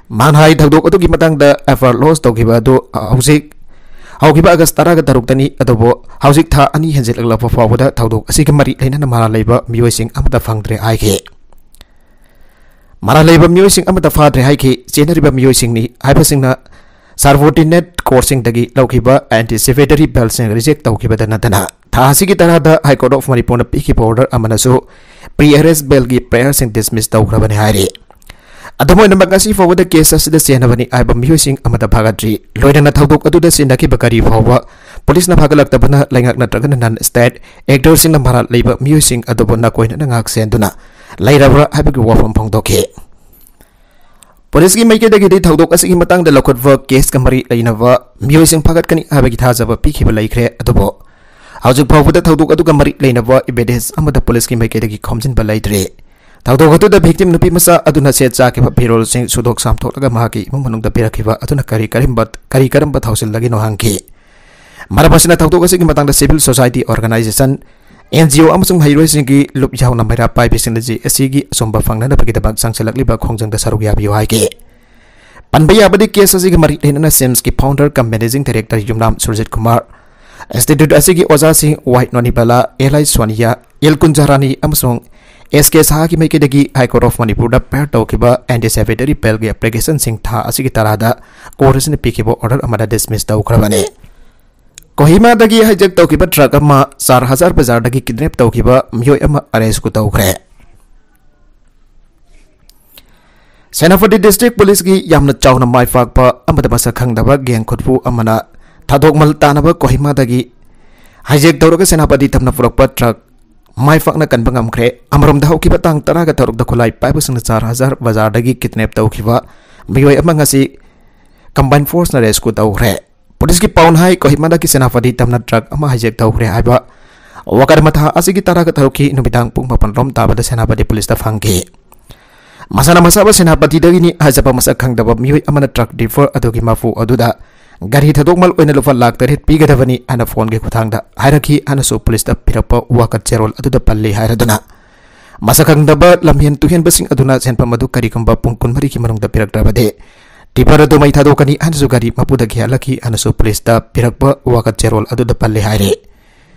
ꯃꯥꯅ ꯍꯥꯏ, ꯊꯧꯗꯣꯛ ꯑꯗꯨꯒꯤ ꯃꯇꯥꯡꯗ FIR lodge ꯇꯧꯈꯤꯕ ꯑꯗꯨ ꯍꯧꯖꯤꯛ ꯍꯧꯈꯤꯕ ꯑꯥꯒꯁ ꯇꯔꯥꯒ ꯇꯔꯨꯛꯇꯅꯤ, ꯑꯗꯨꯕꯨ ꯍꯧꯖꯤꯛ ꯊꯥ ꯑꯅꯤ ꯍꯦꯟꯖꯤꯜꯂꯛꯂꯕ ꯐꯥꯎꯕꯗ ꯊꯧꯗꯣꯛ ꯑꯁꯤꯒ ꯃꯔꯤ ꯂꯩꯅꯅ ꯃꯔꯥꯜ ꯂꯩꯕ ꯃꯤꯑꯣꯏꯁꯤꯡ ꯑꯃꯠꯇ ꯐꯪꯗ꯭ꯔꯦ ꯍꯥꯏꯈꯤ꯫ ꯃꯔꯥꯜ ꯂꯩꯕ ꯃꯤꯑꯣꯏꯁꯤꯡ ꯑꯃꯠꯇ ꯐꯥꯗ꯭ꯔꯦ ꯍꯥꯏꯈꯤ꯫ ꯆꯦꯟꯅꯔꯤꯕ ꯃꯤꯑꯣꯏꯁꯤꯡꯅꯤ ꯍꯥꯏꯕꯁꯤꯡꯅ subordinate courtꯁꯤꯡꯗꯒꯤ ꯂꯧꯈꯤꯕ anticipatory bailꯁꯤꯡ reject ꯇꯧꯈꯤꯕꯗ ꯅꯠꯇꯅ ꯊꯥ ꯑꯁꯤꯒꯤ ꯇꯔꯥꯗ High Court of Manipurꯅ ꯄꯤꯈꯤꯕ order ꯑꯃꯅꯁꯨ pre-arrest bailꯒꯤ prayerꯁꯤꯡ dismiss ꯇꯧꯈ꯭ꯔꯕꯅꯤ ꯍꯥꯏꯔꯤ꯫ ꯑꯗꯨꯝ ꯑꯣꯏꯅꯃꯛ, ꯉꯁꯤ ꯐꯥꯎꯕꯗ ꯀꯦꯁ ꯑꯁꯤꯗ ꯆꯦꯟꯅꯕꯅꯤ ꯍꯥꯏꯕ ꯃꯤꯑꯣꯏꯁꯤꯡ ꯑꯃꯠꯇ ꯐꯥꯒꯠꯇ꯭ꯔꯤ꯫ ꯂꯣꯏꯅꯅ ꯊꯧꯗꯣꯛ ꯑꯗꯨꯗ ꯆꯦꯟꯅꯈꯤꯕ ꯒꯥꯔꯤ ꯐꯥꯎꯕ ꯄꯨꯂꯤꯁꯅ ꯐꯥꯒꯠꯂꯛꯇꯕꯅ ꯂꯩꯉꯥꯛ ꯅꯠꯇ꯭ꯔꯒꯅ non state actorꯁꯤꯡꯅ ꯃꯔꯥꯜ ꯂꯩꯕ ꯃꯤꯑꯣꯏꯁꯤꯡ ꯑꯗꯨꯕꯨ ꯅꯥꯀꯣꯏꯅꯅ ꯉꯥꯛ ꯁꯦꯟꯗꯨꯅ ꯂꯩꯔꯕ꯭ꯔꯥ ꯍꯥꯏꯕꯒꯤ ꯋꯥꯐꯝ ꯐꯣꯡꯗꯣꯛꯈꯤ꯫ ꯄꯨꯂꯤꯁꯀꯤ ꯃꯥꯏꯀꯩꯗꯒꯤꯗꯤ ꯊꯧꯗꯣꯛ ꯑꯁꯤꯒꯤ ꯃꯇꯥꯡꯗ ꯂꯧꯈꯠꯄ ꯀꯦꯁꯀ ꯃꯔꯤ ꯂꯩꯅꯕ ꯃꯤꯑꯣꯏꯁꯤꯡ ꯐꯥꯒꯠꯀꯅꯤ ꯍꯥꯏꯕꯒꯤ ꯊꯥꯖꯕ ꯄꯤꯈꯤꯕ ꯂꯩꯈ꯭ꯔꯦ, ꯑꯗꯨꯕꯨ ꯍꯧꯖꯤꯛ ꯐꯥꯎꯕꯗ ꯊꯧꯗꯣꯛ ꯑꯗꯨꯒ ꯃꯔꯤ ꯂꯩꯅꯕ evidence ꯑꯃꯠꯇ ꯄꯨꯂꯤꯁꯀꯤ ꯃꯥꯏꯀꯩꯗꯒꯤ ꯈꯣꯝꯖꯤꯟꯕ ꯂꯩꯇ꯭ꯔꯤ꯫ ꯊꯧꯗꯣꯛ ꯑꯗꯨꯗ victim ꯅꯨꯄꯤ ꯃꯆꯥ ꯑꯗꯨꯅ ꯁꯦꯠ ꯆꯥꯈꯤꯕ ꯐꯤꯔꯣꯜꯁꯤꯡ ꯁꯨꯗꯣꯛ ꯆꯥꯝꯊꯣꯛꯂꯒ ꯃꯍꯥꯛꯀꯤ ꯏꯃꯨꯡ ꯃꯅꯨꯡꯗ ꯄꯤꯔꯛꯈꯤꯕ ꯑꯗꯨꯅ ꯀꯔꯤ ꯀꯔꯝꯕ, ꯀꯔꯤ ꯀꯔꯝꯕ ꯊꯧꯁꯤꯜꯂꯒꯤꯅꯣ ꯍꯪꯈꯤ꯫ ꯃꯔꯝ ꯑꯁꯤꯅ ꯊꯧꯗꯣꯛ ꯑꯁꯤꯒꯤ ꯃꯇꯥꯡꯗ civil society organization, N G O ꯑꯃꯁꯨꯡ ꯃꯍꯩꯔꯣꯏꯁꯤꯡꯒꯤ ꯂꯨꯞ ꯌꯥꯎꯅ ꯃꯩꯔꯥ ꯄꯥꯏꯕꯤꯁꯤꯡꯅ ꯖꯤ ꯑꯦꯁ ꯁꯤꯒꯤ ꯑꯆꯨꯝꯕ ꯐꯪꯅꯅꯕꯒꯤꯗꯃꯛ ꯆꯪꯁꯤꯜꯂꯛꯂꯤꯕ ꯈꯣꯡꯖꯪꯗ ꯁꯔꯨꯛ ꯌꯥꯕꯤꯌꯨ ꯍꯥꯏꯈꯤ꯫ ꯄꯟꯕ ꯌꯥꯕꯗꯤ, ꯀꯦꯁ ꯑꯁꯤꯒ ꯃꯔꯤ ꯂꯩꯅꯅ ꯁꯤꯝꯁꯀꯤ founder cum managing director ꯌꯨꯝꯅꯥꯝ ꯁꯨꯔꯖꯤꯠ ꯀꯨꯃꯥꯔ, institute ꯑꯁꯤꯒꯤ ꯑꯣꯖꯥꯁꯤꯡ ꯋꯥꯏ ꯅꯣꯅꯤꯕꯂꯥ, ꯑꯦꯜ ꯑꯥꯏ ꯁꯣꯅꯤꯌꯥ, ꯑꯦꯜ ꯀꯨꯟꯖꯥꯔꯥꯅꯤ ꯑꯃꯁꯨꯡ ꯑꯦꯁ ꯀꯦ ꯁꯍꯥꯒꯤ ꯃꯥꯏꯀꯩꯗꯒꯤ High Court of ꯃꯅꯤꯄꯨꯔꯗ ꯐꯥꯏꯜ ꯇꯧꯈꯤꯕ anticipatory bailꯒꯤ applicationꯁꯤꯡ ꯊꯥ ꯑꯁꯤꯒꯤ ꯇꯔꯥꯗ court ꯑꯁꯤꯅ ꯄꯤꯈꯤꯕ order ꯑꯃꯗ dismiss ꯇꯧꯈ꯭ꯔꯕꯅꯤ꯫ ꯀꯣꯍꯤꯃꯥꯗꯒꯤ hijack ꯇꯧꯈꯤꯕ ꯇ꯭ꯔꯛ ꯑꯃ ꯆꯥꯔ ꯍꯖꯥꯔ ꯕꯖꯥꯔꯗꯒꯤ kidnap ꯇꯧꯈꯤꯕ ꯃꯤꯑꯣꯏ ꯑꯃ arrest ꯇꯧꯈ꯭ꯔꯦ꯫ ꯁꯦꯅꯥꯄꯇꯤ district ꯄꯨꯂꯤꯁꯀꯤ ꯌꯥꯝꯅ ꯆꯥꯎꯅ ꯃꯥꯏ ꯄꯥꯛꯄ ꯑꯃꯗ ꯃꯁꯛ ꯈꯪꯗꯕ gang ꯈꯨꯠꯄꯨ ꯑꯃꯅ ꯊꯥꯗꯣꯛꯃꯜ ꯇꯥꯅꯕ ꯀꯣꯍꯤꯃꯥꯗꯒꯤ hijack ꯇꯧꯔꯒ ꯁꯦꯅꯥꯄꯇꯤ ꯇꯝꯅ ꯄꯨꯔꯛꯄ ꯇ꯭ꯔꯛ ꯃꯥꯏ ꯄꯥꯛꯅ ꯀꯟꯕ ꯉꯝꯈ꯭ꯔꯦ꯫ ꯑꯃꯔꯣꯝꯗ, ꯍꯧꯈꯤꯕ ꯇꯥꯡ ꯇꯔꯥꯒ ꯇꯔꯨꯛꯇ ꯈꯨꯠꯂꯥꯏ ꯄꯥꯏꯕꯁꯤꯡꯅ ꯆꯥꯔ ꯍꯖꯥꯔ ꯕꯖꯥꯔꯗꯒꯤ kidnap ꯇꯧꯈꯤꯕ ꯃꯤꯑꯣꯏ ꯑꯃ ꯉꯁꯤ combined forceꯅ rescue ꯇꯧꯈ꯭ꯔꯦ꯫ ꯄꯨꯂꯤꯁꯀꯤ ꯄꯥꯎꯅ ꯍꯥꯏ, ꯀꯣꯍꯤꯃꯥꯗꯒꯤ ꯁꯦꯅꯥꯄꯇꯤ ꯇꯝꯅ ꯇ꯭ꯔꯛ ꯑꯃ hijack ꯇꯧꯈ꯭ꯔꯦ ꯍꯥꯏꯕ ꯋꯥꯀꯠ ꯃꯊꯥ ꯑꯁꯤꯒꯤ ꯇꯔꯥꯒ ꯇꯔꯨꯛꯀꯤ ꯅꯨꯃꯤꯗꯥꯡ ꯄꯨꯡ ꯃꯥꯄꯟ ꯔꯣꯝ ꯇꯥꯕꯗ ꯁꯦꯅꯥꯄꯇꯤ ꯄꯨꯂꯤꯁꯇ ꯐꯪꯈꯤ꯫ ꯃꯁꯥꯅ ꯃꯁꯥꯕꯨ ꯁꯦꯅꯥꯄꯇꯤꯗꯒꯤꯅꯤ ꯍꯥꯏꯖꯕ ꯃꯁꯛ ꯈꯪꯗꯕ ꯃꯤꯑꯣꯏ ꯑꯃꯅ ꯇ꯭ꯔꯛ driver ꯑꯗꯨꯒꯤ ꯃꯄꯨ ꯑꯗꯨꯗ ꯒꯥꯔꯤ ꯊꯥꯗꯣꯛꯃꯜ ꯑꯣꯏꯅ ꯂꯨꯄꯥ ꯂꯥꯈ ꯇꯔꯦꯠ ꯄꯤꯒꯗꯕꯅꯤ ꯍꯥꯏꯅ ꯐꯣꯟꯒꯤ ꯈꯨꯠꯊꯥꯡꯗ ꯍꯥꯏꯔꯛꯈꯤ ꯍꯥꯏꯅꯁꯨ ꯄꯨꯂꯤꯁꯇ ꯄꯤꯔꯛꯄ ꯋꯥꯀꯠ ꯆꯦꯔꯣꯜ ꯑꯗꯨꯗ ꯄꯜꯂꯤ ꯍꯥꯏꯔꯗꯨꯅ, ꯃꯁꯛ ꯈꯪꯗꯕ ꯂꯝꯍꯦꯟ ꯇꯨꯍꯦꯟꯕꯁꯤꯡ ꯑꯗꯨꯅ ꯁꯦꯟꯐꯝ ꯑꯗꯨ ꯀꯔꯤꯒꯨꯝꯕ ꯄꯨꯡ ꯀꯨꯟꯃꯔꯤꯒꯤ ꯃꯅꯨꯡꯗ ꯄꯤꯔꯛꯇ꯭ꯔꯕꯗꯤ driver ꯑꯗꯨ ꯃꯩ ꯊꯥꯗꯣꯛꯀꯅꯤ ꯍꯥꯏꯅꯁꯨ ꯒꯥꯔꯤ ꯃꯄꯨꯗ ꯈꯪꯍꯜꯂꯛꯈꯤ ꯍꯥꯏꯅꯁꯨ ꯄꯨꯂꯤꯁꯇ ꯄꯤꯔꯛꯄ ꯋꯥꯀꯠ ꯆꯦꯔꯣꯜ ꯑꯗꯨꯗ ꯄꯜꯂꯤ ꯍꯥꯏꯔꯤ꯫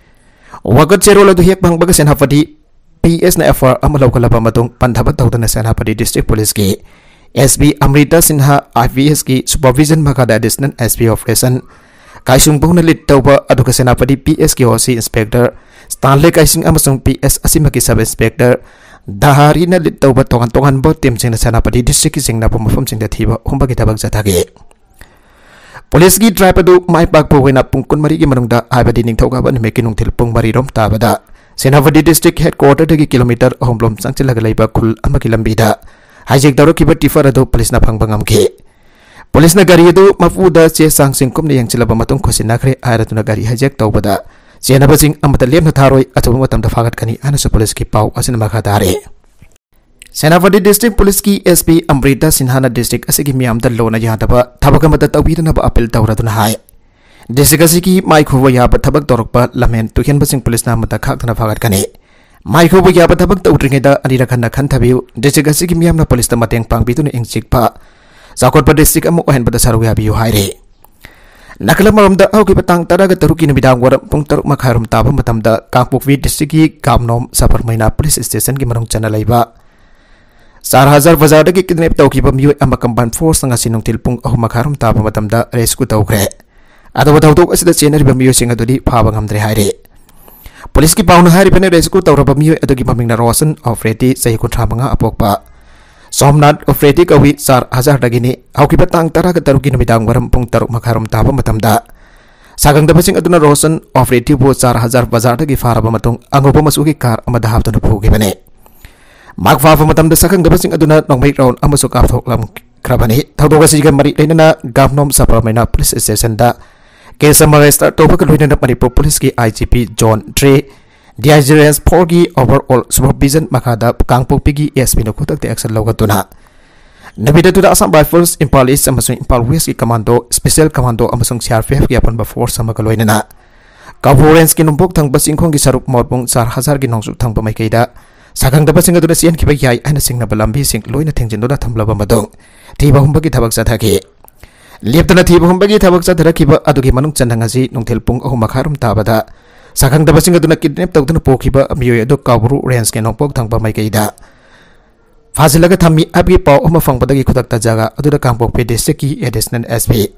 ꯋꯥꯀꯠ ꯆꯦꯔꯣꯜ ꯑꯗꯨ ꯍꯦꯛ ꯐꯪꯕꯒ ꯁꯦꯅꯥꯄꯇꯤ ꯄꯤ ꯑꯦꯁꯅ ꯑꯦꯐ ꯑꯥꯏ ꯑꯥꯔ ꯑꯃ ꯂꯧꯈꯠꯂꯕ ꯃꯇꯨꯡ, ꯄꯟꯊꯕ ꯇꯧꯗꯅ ꯁꯦꯅꯥꯄꯇꯤ district ꯄꯨꯂꯤꯁꯀꯤ S P Amrita Sinha, I P ꯑꯦꯁꯀꯤ supervision ꯃꯈꯥꯗ additional S P operation ꯀꯥꯏꯁꯨꯡꯕꯧꯅ lead ꯇꯧꯕ, ꯑꯗꯨꯒ ꯁꯦꯅꯥꯄꯇꯤ ꯄꯤ ꯑꯦꯁꯀꯤ ꯑꯣ ꯁꯤ inspector ꯁ꯭ꯇꯥꯟꯂꯦ ꯀꯥꯏꯁꯤꯡ ꯑꯃꯁꯨꯡ ꯄꯤ ꯑꯦꯁ ꯑꯁꯤꯃꯛꯀꯤ sub inspector ꯙꯥꯔꯤꯅ ꯂꯤꯠ ꯇꯧꯕ ꯇꯣꯉꯥꯟ ꯇꯣꯉꯥꯟꯕ ꯇꯤꯝꯁꯤꯡꯅ ꯁꯦꯅꯥꯄꯇꯤ ꯗꯤꯁꯇ꯭ꯔꯤꯛꯀꯤ ꯆꯤꯡꯅꯕ ꯃꯐꯝꯁꯤꯡꯗ ꯊꯤꯕ ꯍꯨꯝꯕꯒꯤ ꯊꯕꯛ ꯆꯠꯊꯈꯤ꯫ ꯄꯨꯂꯤꯁꯀꯤ ꯗ꯭ꯔꯥꯏꯚ ꯑꯗꯨ ꯃꯥꯏ ꯄꯥꯛꯄ ꯑꯣꯏꯅ ꯄꯨꯡ ꯀꯨꯟꯃꯔꯤꯒꯤ ꯃꯅꯨꯡꯗ, ꯍꯥꯏꯕꯗꯤ ꯅꯤꯡꯊꯧꯀꯥꯕ ꯅꯨꯃꯤꯠꯀꯤ ꯅꯨꯡꯊꯤꯜ ꯄꯨꯡ ꯃꯔꯤ ꯔꯣꯝ ꯇꯥꯕꯗ, ꯁꯦꯅꯥꯄꯇꯤ ꯗꯤꯁꯇ꯭ꯔꯤꯛ ꯍꯦꯗꯀ꯭ꯋꯥꯇꯔꯗꯒꯤ ꯀꯤꯂꯣꯃꯤꯇꯔ ꯑꯍꯨꯝ ꯂꯣꯝ ꯆꯪꯁꯤꯜꯂꯒ ꯂꯩꯕ ꯈꯨꯜ ꯑꯃꯒꯤ ꯂꯝꯕꯤꯗ ꯍꯥꯏꯖꯦꯛ ꯇꯧꯔꯛꯈꯤꯕ ꯇꯤꯐꯔ ꯑꯗꯨ ꯄꯨꯂꯤꯁꯅ ꯐꯪꯕ ꯉꯝꯈꯤ꯫ ꯄꯨꯂꯤꯁꯅ ꯒꯥꯔꯤ ꯑꯗꯨ ꯃꯄꯨꯗ ꯆꯦ ꯆꯥꯡꯁꯤꯡ ꯀꯨꯞꯅ ꯌꯦꯡꯁꯤꯜꯂꯕ ꯃꯇꯨꯡ ꯈꯨꯠꯁꯤꯟꯅꯈ꯭ꯔꯦ ꯍꯥꯏꯔꯗꯨꯅ ꯒꯥꯔꯤ ꯍꯥꯏꯖꯦꯛ ꯇꯧꯕꯗ ꯆꯦꯟꯅꯕꯁꯤꯡ ꯑꯃꯠꯇ ꯂꯦꯝꯅ ꯊꯥꯔꯣꯏ, ꯑꯊꯨꯕ ꯃꯇꯝꯗ ꯐꯥꯒꯠꯀꯅꯤ ꯍꯥꯏꯅꯁꯨ ꯄꯨꯂꯤꯁꯀꯤ ꯄꯥꯎ ꯑꯁꯤꯅ ꯃꯈꯥ ꯇꯥꯔꯤ꯫ ꯁꯦꯅꯥꯄꯇꯤ ꯗꯤꯁꯇ꯭ꯔꯤꯛ ꯄꯨꯂꯤꯁꯀꯤ ꯑꯦꯁ ꯄꯤ ꯑꯃ꯭ꯔꯤꯇꯥ ꯁꯤꯟꯍꯥꯅ ꯗꯤꯁꯇ꯭ꯔꯤꯛ ꯑꯁꯤꯒꯤ ꯃꯤꯌꯥꯝꯗ ꯂꯣꯟꯅ ꯌꯥꯗꯕ ꯊꯕꯛ ꯑꯃꯠꯇ ꯇꯧꯕꯤꯗꯅꯕ ꯑꯄꯤꯜ ꯇꯧꯔꯗꯨꯅ ꯍꯥꯏ, ꯗꯤꯁꯇ꯭ꯔꯤꯛ ꯑꯁꯤꯒꯤ ꯃꯥꯏꯈꯨꯕ ꯌꯥꯕ ꯊꯕꯛ ꯇꯧꯔꯛꯄ ꯂꯝꯍꯦꯟ ꯇꯨꯍꯦꯟꯕꯁꯤꯡ ꯄꯨꯂꯤꯁꯅ ꯑꯃꯠꯇ ꯈꯥꯛꯇꯅ ꯐꯥꯒꯠꯀꯅꯤ꯫ ꯃꯥꯏꯈꯨꯕ ꯌꯥꯕ ꯊꯕꯛ ꯇꯧꯗ꯭ꯔꯤꯉꯩꯗ ꯑꯅꯤꯔꯛ ꯍꯟꯅ ꯈꯟꯊꯕꯤꯌꯨ꯫ ꯗꯤꯁꯇ꯭ꯔꯤꯛ ꯑꯁꯤꯒꯤ ꯃꯤꯌꯥꯝꯅ ꯄꯨꯂꯤꯁꯇ ꯃꯇꯦꯡ ꯄꯥꯡꯕꯤꯗꯨꯅ ꯏꯪ ꯆꯤꯛꯄ, ꯆꯥꯎꯈꯠꯄ ꯗꯤꯁꯇ꯭ꯔꯤꯛ ꯑꯃ ꯑꯣꯏꯍꯟꯕꯗ ꯁꯔꯨꯛ ꯌꯥꯕꯤꯌꯨ ꯍꯥꯏꯔꯤ꯫ ꯅꯥꯀꯜ ꯑꯃꯔꯣꯝꯗ, ꯍꯧꯈꯤꯕ ꯇꯥꯡ ꯇꯔꯥꯒ ꯇꯔꯨꯛꯀꯤ ꯅꯨꯃꯤꯗꯥꯡ ꯋꯥꯏꯔꯝ ꯄꯨꯡ ꯇꯔꯨꯛ ꯃꯈꯥꯏꯔꯣꯝ ꯇꯥꯕ ꯃꯇꯝꯗ ꯀꯥꯡꯄꯣꯛꯄꯤ ꯗꯤꯁꯇ꯭ꯔꯤꯛꯀꯤ ꯒꯥꯝꯅꯣꯝ ꯁꯕꯔꯃꯩꯅꯥ ꯄꯨꯂꯤꯁ ꯁ꯭ꯇꯦꯁꯟꯒꯤ ꯃꯅꯨꯡ ꯆꯟꯅ ꯂꯩꯕ ꯆꯥꯔ ꯍꯖꯥꯔ ꯕꯖꯥꯔꯗꯒꯤ ꯀꯤꯗꯅꯦꯞ ꯇꯧꯈꯤꯕ ꯃꯤꯑꯣꯏ ꯑꯃ ꯀꯝꯕꯥꯏꯟ ꯐꯣꯔꯁꯅ ꯉꯁꯤ ꯅꯨꯡꯊꯤꯜ ꯄꯨꯡ ꯑꯍꯨꯝ ꯃꯈꯥꯏꯔꯣꯝ ꯇꯥꯕ ꯃꯇꯝꯗ ꯔꯦꯁꯀ꯭ꯌꯨ ꯇꯧꯈ꯭ꯔꯦ꯫ ꯑꯗꯨꯕꯨ ꯊꯧꯗꯣꯛ ꯑꯁꯤꯗ ꯆꯦꯟꯅꯔꯤꯕ ꯃꯤꯑꯣꯏꯁꯤꯡ ꯑꯗꯨꯗꯤ ꯐꯥꯕ ꯉꯝꯗ꯭ꯔꯦ ꯍꯥꯏꯔꯤ꯫ ꯄꯨꯂꯤꯁꯀꯤ ꯄꯥꯎꯅ ꯍꯥꯏꯔꯤꯕꯅ, ꯔꯦꯁꯀ꯭ꯌꯨ ꯇꯧꯔꯕ ꯃꯤꯑꯣꯏ ꯑꯗꯨꯒꯤ ꯃꯃꯤꯡꯅ ꯔꯣꯁꯟ ꯑꯣꯐ꯭ꯔꯦꯇꯤ, ꯆꯍꯤ ꯀꯨꯟꯊ꯭ꯔꯥ ꯃꯉꯥ ꯑꯄꯣꯛꯄ, ꯁꯣꯝꯅꯥꯊ ꯑꯣꯐ꯭ꯔꯦꯇꯤ ꯀꯧꯏ, ꯆꯥꯔ ꯍꯖꯥꯔꯗꯒꯤꯅꯤ꯫ ꯍꯧꯈꯤꯕ ꯇꯥꯡ ꯇꯔꯥꯒ ꯇꯔꯨꯛꯀꯤ ꯅꯨꯃꯤꯗꯥꯡ ꯋꯥꯏꯔꯝ ꯄꯨꯡ ꯇꯔꯨꯛ ꯃꯈꯥꯏꯔꯣꯝ ꯇꯥꯕ ꯃꯇꯝꯗ ꯁꯥꯈꯪꯗꯕꯁꯤꯡ ꯑꯗꯨꯅ ꯔꯣꯁꯟ ꯑꯣꯐ꯭ꯔꯦꯇꯤꯕꯨ ꯆꯥꯔ ꯍꯖꯥꯔ ꯕꯖꯥꯔꯗꯒꯤ ꯐꯥꯔꯕ ꯃꯇꯨꯡ ꯑꯉꯧꯕ ꯃꯆꯨꯒꯤ ꯀꯥꯔ ꯑꯃꯗ ꯍꯥꯞꯇꯨꯅ ꯄꯨꯈꯤꯕꯅꯤ꯫ ꯃꯍꯥꯛ ꯐꯥꯕ ꯃꯇꯝꯗ ꯁꯥꯈꯪꯗꯕꯁꯤꯡ ꯑꯗꯨꯅ ꯅꯣꯡꯃꯩ ꯔꯥꯎꯟ ꯑꯃꯁꯨ ꯀꯥꯞꯊꯣꯛꯂꯝꯈ꯭ꯔꯕꯅꯤ꯫ ꯊꯧꯗꯣꯛ ꯑꯁꯤꯒ ꯃꯔꯤ ꯂꯩꯅꯅ ꯒꯥꯝꯅꯣꯝ ꯁꯕꯔꯃꯩꯅꯥ ꯄꯨꯂꯤꯁ ꯁ꯭ꯇꯦꯁꯟꯗ ꯀꯦꯁ ꯑꯃ ꯔꯦꯖꯤꯁꯇꯔ ꯇꯧꯕꯒ ꯂꯣꯏꯅꯅ ꯃꯅꯤꯄꯨꯔ ꯄꯨꯂꯤꯁꯀꯤ I G P zone three, D I G range ꯐꯣꯔꯒꯤ ꯑꯣꯚꯔꯑꯣꯜ ꯁꯨꯄꯔꯚꯤꯖꯟ ꯃꯈꯥꯗ ꯀꯥꯡꯄꯣꯛꯄꯤꯒꯤ ꯑꯦꯁ ꯄꯤꯅ ꯈꯨꯗꯛꯇ ꯑꯦꯛꯁꯟ ꯂꯧꯒꯠꯇꯨꯅ ꯅꯨꯃꯤꯠ ꯑꯗꯨꯗ ꯑꯁꯥꯝ ꯔꯥꯏꯐꯜꯁ, ꯏꯝꯐꯥꯜ ꯏꯁ ꯑꯃꯁꯨꯡ ꯏꯝꯐꯥꯜ ꯋꯦꯁꯀꯤ ꯀꯃꯥꯟꯗꯣ, ꯁ꯭ꯄꯦꯁꯤꯌꯦꯜ ꯀꯃꯥꯟꯗꯣ ꯑꯃꯁꯨꯡ ꯁꯤ ꯑꯥꯔ ꯄꯤ ꯑꯦꯐꯀꯤ ꯑꯄꯨꯟꯕ ꯐꯣꯔꯁ ꯑꯃꯒ ꯂꯣꯏꯅꯅ ꯀꯥꯡꯄꯣꯛ ꯔꯦꯟꯖꯀꯤ ꯅꯣꯡꯄꯣꯛ ꯊꯪꯕ ꯆꯤꯡꯈꯣꯡꯒꯤ ꯁꯔꯨꯛ ꯃꯣꯔꯄꯨꯡ ꯆꯥꯔ ꯍꯖꯥꯔꯒꯤ ꯅꯣꯡꯆꯨꯞ ꯊꯪꯕ ꯃꯥꯏꯀꯩꯗ ꯁꯥꯈꯪꯗꯕꯁꯤꯡ ꯑꯗꯨꯅ ꯆꯦꯟꯈꯤꯕ ꯌꯥꯏ ꯍꯥꯏꯅ ꯆꯤꯡꯅꯕ ꯂꯝꯕꯤꯁꯤꯡ ꯂꯣꯏꯅ ꯊꯤꯡꯖꯤꯟꯗꯨꯅ ꯊꯝꯂꯕ ꯃꯇꯨꯡ ꯊꯤꯕ ꯍꯨꯝꯕꯒꯤ ꯊꯕꯛ ꯆꯠꯊꯈꯤ꯫ ꯂꯦꯞꯇꯅ ꯊꯤꯕ ꯍꯨꯝꯕꯒꯤ ꯊꯕꯛ ꯆꯠꯊꯔꯛꯈꯤꯕ ꯑꯗꯨꯒꯤ ꯃꯅꯨꯡ ꯆꯟꯅ ꯉꯁꯤ ꯅꯨꯡꯊꯤꯜ ꯄꯨꯡ ꯑꯍꯨꯝ ꯃꯈꯥꯏꯔꯣꯝ ꯇꯥꯕꯗ ꯁꯥꯈꯪꯗꯕꯁꯤꯡ ꯑꯗꯨꯅ ꯀꯤꯗꯅꯦꯞ ꯇꯧꯗꯨꯅ ꯄꯨꯈꯤꯕ ꯃꯤꯑꯣꯏ ꯑꯗꯨ ꯀꯥꯎꯕ꯭ꯔꯨ ꯔꯦꯟꯖꯀꯤ ꯅꯣꯡꯄꯣꯛ ꯊꯪꯕ ꯃꯥꯏꯀꯩꯗ ꯐꯥꯖꯤꯜꯂꯒ ꯊꯝꯃꯤ ꯍꯥꯏꯕꯒꯤ ꯄꯥꯎ ꯑꯃ ꯐꯪꯕꯗꯒꯤ ꯈꯨꯗꯛꯇ ꯖꯒꯥ ꯑꯗꯨꯗ ꯀꯥꯡꯄꯣꯛꯄꯤ ꯗꯤꯁꯇ꯭ꯔꯤꯛꯀꯤ additional S P,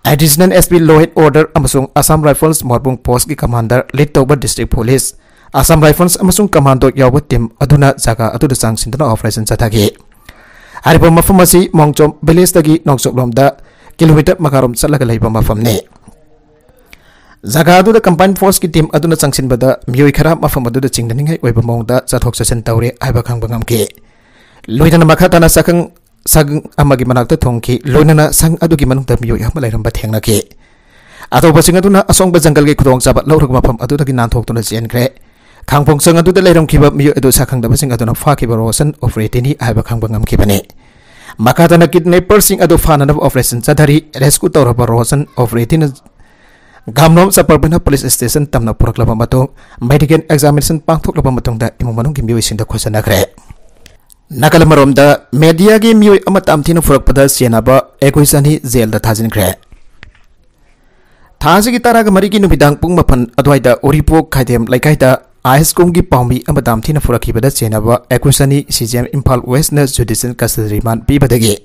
additional S P law and order ꯑꯃꯁꯨꯡ ꯑꯁꯥꯝ ꯔꯥꯏꯐꯜꯁ ꯃꯣꯔꯄꯨꯡ ꯄꯣꯁꯀꯤ ꯀꯃꯥꯟꯗꯔ ꯂꯤꯗ ꯇꯧꯕ ꯗꯤꯁꯇ꯭ꯔꯤꯛ ꯄꯨꯂꯤꯁ ꯑꯁꯥꯝ ꯔꯥꯏꯐꯜꯁ ꯑꯃꯁꯨꯡ ꯀꯃꯥꯟꯗꯣ ꯌꯥꯎꯕ ꯇꯤꯝ ꯑꯗꯨꯅ ꯖꯒꯥ ꯑꯗꯨꯗ ꯆꯪꯁꯤꯟꯗꯨꯅ ꯑꯣꯄꯔꯦꯁꯟ ꯆꯠꯊꯈꯤ꯫ ꯍꯥꯏꯔꯤꯕ ꯃꯐꯝ ꯑꯁꯤ ꯃꯣꯡꯆꯣꯝ ꯚꯤꯂꯦꯖꯇꯒꯤ ꯅꯣꯡꯆꯨꯞꯂꯣꯝꯗ ꯀꯤꯂꯣꯃꯤꯇꯔ ꯃꯉꯥꯔꯣꯝ ꯆꯠꯂꯒ ꯂꯩꯕ ꯃꯐꯝꯅꯤ꯫ ꯖꯒꯥ ꯑꯗꯨꯗ ꯀꯝꯕꯥꯏꯟ ꯐꯣꯔꯁꯀꯤ ꯇꯤꯝ ꯑꯗꯨꯅ ꯆꯪꯁꯤꯟꯕꯗ ꯃꯤꯑꯣꯏ ꯈꯔ ꯃꯐꯝ ꯑꯗꯨꯗ ꯆꯤꯡꯅꯅꯤꯡꯉꯥꯏ ꯑꯣꯏꯕ ꯃꯑꯣꯡꯗ ꯆꯠꯊꯣꯛ ꯆꯠꯁꯤꯟ ꯇꯧꯔꯦ ꯍꯥꯏꯕ ꯈꯪꯕ ꯉꯝꯈꯤ꯫ ꯂꯣꯏꯅꯅ ꯃꯈꯥ ꯇꯥꯅ ꯁꯪ, ꯁꯪ ꯑꯃꯒꯤ ꯃꯅꯥꯛꯇ ꯊꯣꯡꯈꯤ, ꯂꯣꯏꯅꯅ ꯁꯪ ꯑꯗꯨꯒꯤ ꯃꯅꯨꯡꯗ ꯃꯤꯑꯣꯏ ꯑꯃ ꯂꯩꯔꯝꯕ ꯊꯦꯡꯅꯈꯤ꯫ ꯑꯇꯣꯞꯄꯁꯤꯡ ꯑꯗꯨꯅ ꯑꯁꯣꯡꯕ ꯖꯪꯒꯜꯒꯤ ꯈꯨꯗꯣꯡꯆꯥꯕ ꯂꯧꯔꯒ ꯃꯐꯝ ꯑꯗꯨꯗꯒꯤ ꯅꯥꯟꯊꯣꯛꯇꯨꯅ ꯆꯦꯟꯈ꯭ꯔꯦ꯫ ꯈꯥꯡꯄꯣꯡ ꯁꯪ ꯑꯗꯨꯗ ꯂꯩꯔꯝꯈꯤꯕ ꯃꯤꯑꯣꯏ ꯑꯗꯨ ꯁꯛꯈꯪꯗꯕꯁꯤꯡ ꯑꯗꯨꯅ ꯐꯥꯈꯤꯕ ꯔꯣꯁꯟ ꯑꯣꯄꯔꯦꯇꯤꯅꯤ ꯍꯥꯏꯕ ꯈꯪꯕ ꯉꯝꯈꯤꯕꯅꯤ꯫ ꯃꯈꯥ ꯇꯥꯅ ꯀꯤꯗꯅꯦꯄꯔꯁꯤꯡ ꯑꯗꯨ ꯐꯥꯅꯅꯕ ꯑꯣꯄꯔꯦꯁꯟ ꯆꯠꯊꯔꯤ꯫ ꯔꯦꯁꯀ꯭ꯌꯨ ꯇꯧꯔꯕ ꯔꯣꯁꯟ ꯑꯣꯄꯔꯦꯇꯤꯅ ꯒꯥꯝꯂꯣꯝ ꯁꯕ ꯑꯔꯕꯟ ꯄꯨꯂꯤꯁ ꯁ꯭ꯇꯦꯁꯟ ꯇꯝꯅ ꯄꯨꯔꯛꯂꯕ ꯃꯇꯨꯡ, ꯃꯦꯗꯤꯀꯦꯜ ꯑꯦꯛꯖꯥꯃꯤꯅꯦꯁꯟ ꯄꯥꯡꯊꯣꯛꯂꯕ ꯃꯇꯨꯡꯗ ꯏꯃꯨꯡ ꯃꯅꯨꯡꯒꯤ ꯃꯤꯑꯣꯏꯁꯤꯡꯗ ꯈꯣꯠꯆꯟꯅꯈ꯭ꯔꯦ꯫ ꯅꯥꯀꯜ ꯑꯃꯔꯣꯝꯗ, ꯃꯦꯗꯤꯌꯥꯒꯤ ꯃꯤꯑꯣꯏ ꯑꯃ ꯇꯝꯊꯤꯅ ꯐꯨꯔꯛꯄꯗ ꯆꯦꯟꯅꯕ ꯑꯦꯀꯨꯏꯁ ꯑꯅꯤ ꯖꯦꯜꯗ ꯊꯥꯖꯤꯟꯈ꯭ꯔꯦ꯫ ꯊꯥ ꯑꯁꯤꯒꯤ ꯇꯔꯥꯒ ꯃꯔꯤꯒꯤ ꯅꯨꯃꯤꯗꯥꯡ ꯄꯨꯡ ꯃꯥꯄꯟ ꯑꯗꯨꯋꯥꯏꯗ ꯎꯔꯤꯄꯣꯛ ꯈꯥꯏꯗꯦꯝ ꯂꯩꯀꯥꯏꯗ ꯑꯥꯏ ꯑꯦꯁ ꯀꯣꯝꯒꯤ ꯄꯥꯎꯃꯤ ꯑꯃ ꯗꯥꯝ ꯊꯤꯅ ꯐꯨꯔꯛꯈꯤꯕꯗ ꯆꯦꯟꯅꯕ ꯑꯦꯀꯨꯏꯁ ꯑꯅꯤ ꯁꯤ ꯖꯤ ꯑꯦꯝ ꯏꯝꯐꯥꯜ ꯋꯦꯁꯅ ꯖꯨꯗꯤꯁꯤꯌꯦꯜ ꯀꯁꯇꯗꯤ ꯔꯤꯃꯥꯟ ꯄꯤꯕꯗꯒꯤ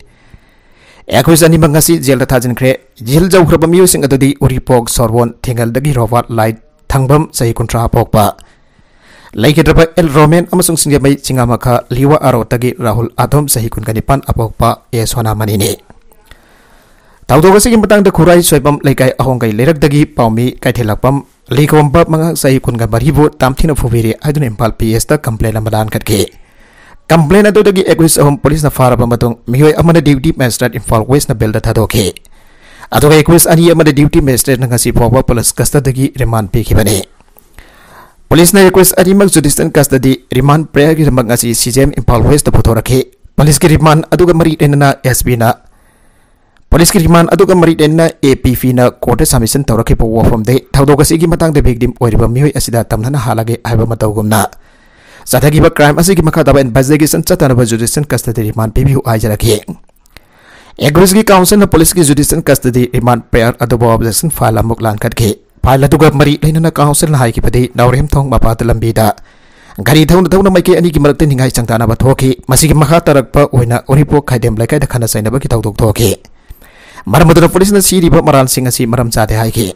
ꯑꯦꯀꯨꯏꯁ ꯑꯅꯤꯃꯛ ꯉꯁꯤ ꯖꯦꯜꯗ ꯊꯥꯖꯤꯟꯈ꯭ꯔꯦ꯫ ꯖꯦꯜ ꯌꯧꯈ꯭ꯔꯕ ꯃꯤꯑꯣꯏꯁꯤꯡ ꯑꯗꯨꯗꯤ ꯎꯔꯤꯄꯣꯛ ꯁꯣꯔꯕꯣꯟ ꯊꯦꯡꯒꯜꯗꯒꯤ ꯔꯣꯕꯥꯔꯠ ꯂꯥꯏ ꯊꯥꯡꯕꯝ ꯆꯍꯤ ꯀꯨꯟꯊ꯭ꯔꯥ ꯄꯣꯛꯄ, ꯂꯩꯈꯤꯗ꯭ꯔꯕ ꯑꯦꯜ ꯔꯣꯃꯦꯟ ꯑꯃꯁꯨꯡ ꯁꯤꯡꯖꯃꯩ ꯆꯤꯉꯥꯃꯈꯥ ꯂꯤꯋꯥ ꯑꯔꯣꯠꯇꯒꯤ ꯔꯥꯍꯨꯜ ꯑꯗꯣꯝ ꯆꯍꯤ ꯀꯨꯟꯒ ꯅꯤꯄꯥꯟ ꯑꯄꯣꯛꯄ ꯑꯦ ꯁꯣꯅꯥꯃꯅꯤꯅꯤ꯫ ꯊꯧꯗꯣꯛ ꯑꯁꯤꯒꯤ ꯃꯇꯥꯡꯗ ꯈꯨꯔꯥꯏ ꯁꯣꯏꯕꯝ ꯂꯩꯀꯥꯏ ꯑꯍꯣꯡꯒꯩ ꯂꯩꯔꯛꯇꯒꯤ ꯄꯥꯎꯃꯤ ꯀꯩꯊꯦꯜꯂꯛꯄꯝ ꯂꯤꯒꯣꯝꯕ ꯃꯉꯥꯡ ꯆꯍꯤ ꯀꯨꯟꯒ ꯃꯔꯤꯕꯨ ꯇꯥꯝꯊꯤꯅ ꯐꯨꯕꯤꯔꯦ ꯍꯥꯏꯗꯨꯅ ꯏꯝꯐꯥꯜ ꯄꯤ ꯑꯦꯁꯇ ꯀꯝꯄ꯭ꯂꯦꯟ ꯑꯃ ꯂꯥꯟꯈꯠꯈꯤ꯫ ꯀꯝꯄ꯭ꯂꯦꯟ ꯑꯗꯨꯗꯒꯤ ꯑꯦꯀ꯭ꯌꯨꯁ ꯑꯍꯨꯝ ꯄꯨꯂꯤꯁꯅ ꯐꯥꯔꯕ ꯃꯇꯨꯡ, ꯃꯤꯑꯣꯏ ꯑꯃꯅ ꯗꯤꯄ꯭ꯌꯨꯇꯤ ꯃꯦꯖꯤꯁꯇ꯭ꯔꯦꯠ ꯏꯝꯐꯥꯜ ꯋꯦꯁꯅ ꯕꯦꯜꯗ ꯊꯥꯗꯣꯛꯈꯤ꯫ ꯑꯗꯨꯒ ꯑꯦꯀ꯭ꯌꯨꯁ ꯑꯅꯤ ꯑꯃꯅ ꯗꯤꯄ꯭ꯌꯨꯇꯤ ꯃꯦꯖꯤꯁꯇ꯭ꯔꯦꯠꯅ ꯉꯁꯤ ꯐꯥꯎꯕ ꯄꯨꯂꯤꯁ ꯀꯁꯇꯗꯤꯒꯤ ꯔꯤꯃꯥꯟ ꯄꯤꯈꯤꯕꯅꯤ꯫ ꯄꯨꯂꯤꯁꯅ ꯑꯦꯀ꯭ꯌꯨꯁ ꯑꯅꯤꯃꯛ ꯖꯨꯗꯤꯁꯤꯌꯦꯜ ꯀꯁꯇꯗꯤ ꯔꯤꯃꯥꯟ ꯄ꯭ꯔꯦꯌꯔꯒꯤꯗꯃꯛ ꯉꯁꯤ C J M Imphal West ꯄꯨꯊꯣꯔꯛꯈꯤ꯫ ꯄꯨꯂꯤꯁꯀꯤ ꯔꯤꯃꯥꯟ ꯑꯗꯨꯒ ꯃꯔꯤ ꯂꯩꯅꯅ ꯑꯦꯁ ꯄꯤꯅ ꯄꯨꯂꯤꯁꯀꯤ ꯔꯤꯃꯥꯟ ꯑꯗꯨꯒ ꯃꯔꯤ ꯂꯩꯅꯅ ꯑꯦ ꯄꯤ ꯄꯤꯅ ꯀꯣꯔꯠꯇ ꯁꯕꯃꯤꯁꯟ ꯇꯧꯔꯛꯈꯤꯕ ꯋꯥꯐꯝꯗꯤ ꯊꯧꯗꯣꯛ ꯑꯁꯤꯒꯤ ꯃꯇꯥꯡꯗ ꯚꯤꯛꯇꯤꯝ ꯑꯣꯏꯔꯤꯕ ꯃꯤꯑꯣꯏ ꯑꯁꯤꯗ ꯇꯝꯅꯅ ꯍꯥꯜꯂꯒꯦ ꯍꯥꯏꯕ ꯃꯇꯧꯒꯨꯝꯅ ꯆꯠꯊꯈꯤꯕ ꯀ꯭ꯔꯥꯏꯝ ꯑꯁꯤꯒꯤ ꯃꯈꯥ ꯇꯥꯕ ꯏꯟꯚꯦꯁꯇꯤꯒꯦꯁꯟ ꯆꯠꯊꯅꯕ ꯖꯨꯗꯤꯁꯤꯌꯦꯜ ꯀꯁꯇꯗꯤ ꯔꯤꯃꯥꯟ ꯄꯤꯕꯤꯌꯨ ꯍꯥꯏꯖꯔꯛꯈꯤ꯫ ꯑꯦꯀ꯭ꯌꯨꯁꯀꯤ ꯀꯥꯎꯟꯁꯤꯜꯅ ꯄꯨꯂꯤꯁꯀꯤ ꯖꯨꯗꯤꯁꯤꯌꯦꯜ ꯀꯁꯇꯗꯤ ꯔꯤꯃꯥꯟ ꯄ꯭ꯔꯦꯌꯔ ꯑꯗꯨꯕꯨ ꯑꯣꯕꯖꯦꯛꯁꯟ ꯐꯥꯏꯜ ꯑꯃꯨꯛ ꯂꯥꯟꯈꯠꯈꯤ꯫ ꯐꯥꯏꯜ ꯑꯗꯨꯒ ꯃꯔꯤ ꯂꯩꯅꯅ ꯀꯥꯎꯟꯁꯤꯜꯅ ꯍꯥꯏꯈꯤꯕꯗꯤ ꯅꯥꯎꯔꯦꯝꯊꯣꯡ ꯃꯄꯥꯗ ꯂꯝꯕꯤꯗ ꯒꯥꯔꯤ ꯊꯧꯅ ꯊꯧꯅ ꯃꯥꯏꯀꯩ ꯑꯅꯤꯒꯤ ꯃꯔꯛꯇ ꯅꯤꯡꯉꯥꯏ ꯆꯪꯗꯅꯕ ꯊꯣꯛꯈꯤ꯫ ꯃꯁꯤꯒꯤ ꯃꯈꯥ ꯇꯥꯔꯛꯄ ꯑꯣꯏꯅ ꯎꯔꯤꯄꯣꯛ ꯈꯥꯏꯗꯦꯝ ꯂꯩꯀꯥꯏꯗ ꯈꯠꯅ ꯆꯩꯅꯕꯒꯤ ꯊꯧꯗꯣꯛ ꯊꯣꯛꯈꯤ꯫ ꯃꯔꯝ ꯑꯗꯨꯅ ꯄꯨꯂꯤꯁꯅ ꯁꯤꯔꯤꯕ ꯃꯔꯥꯜꯁꯤꯡ ꯑꯁꯤ ꯃꯔꯝ ꯆꯥꯗꯦ ꯍꯥꯏꯈꯤ꯫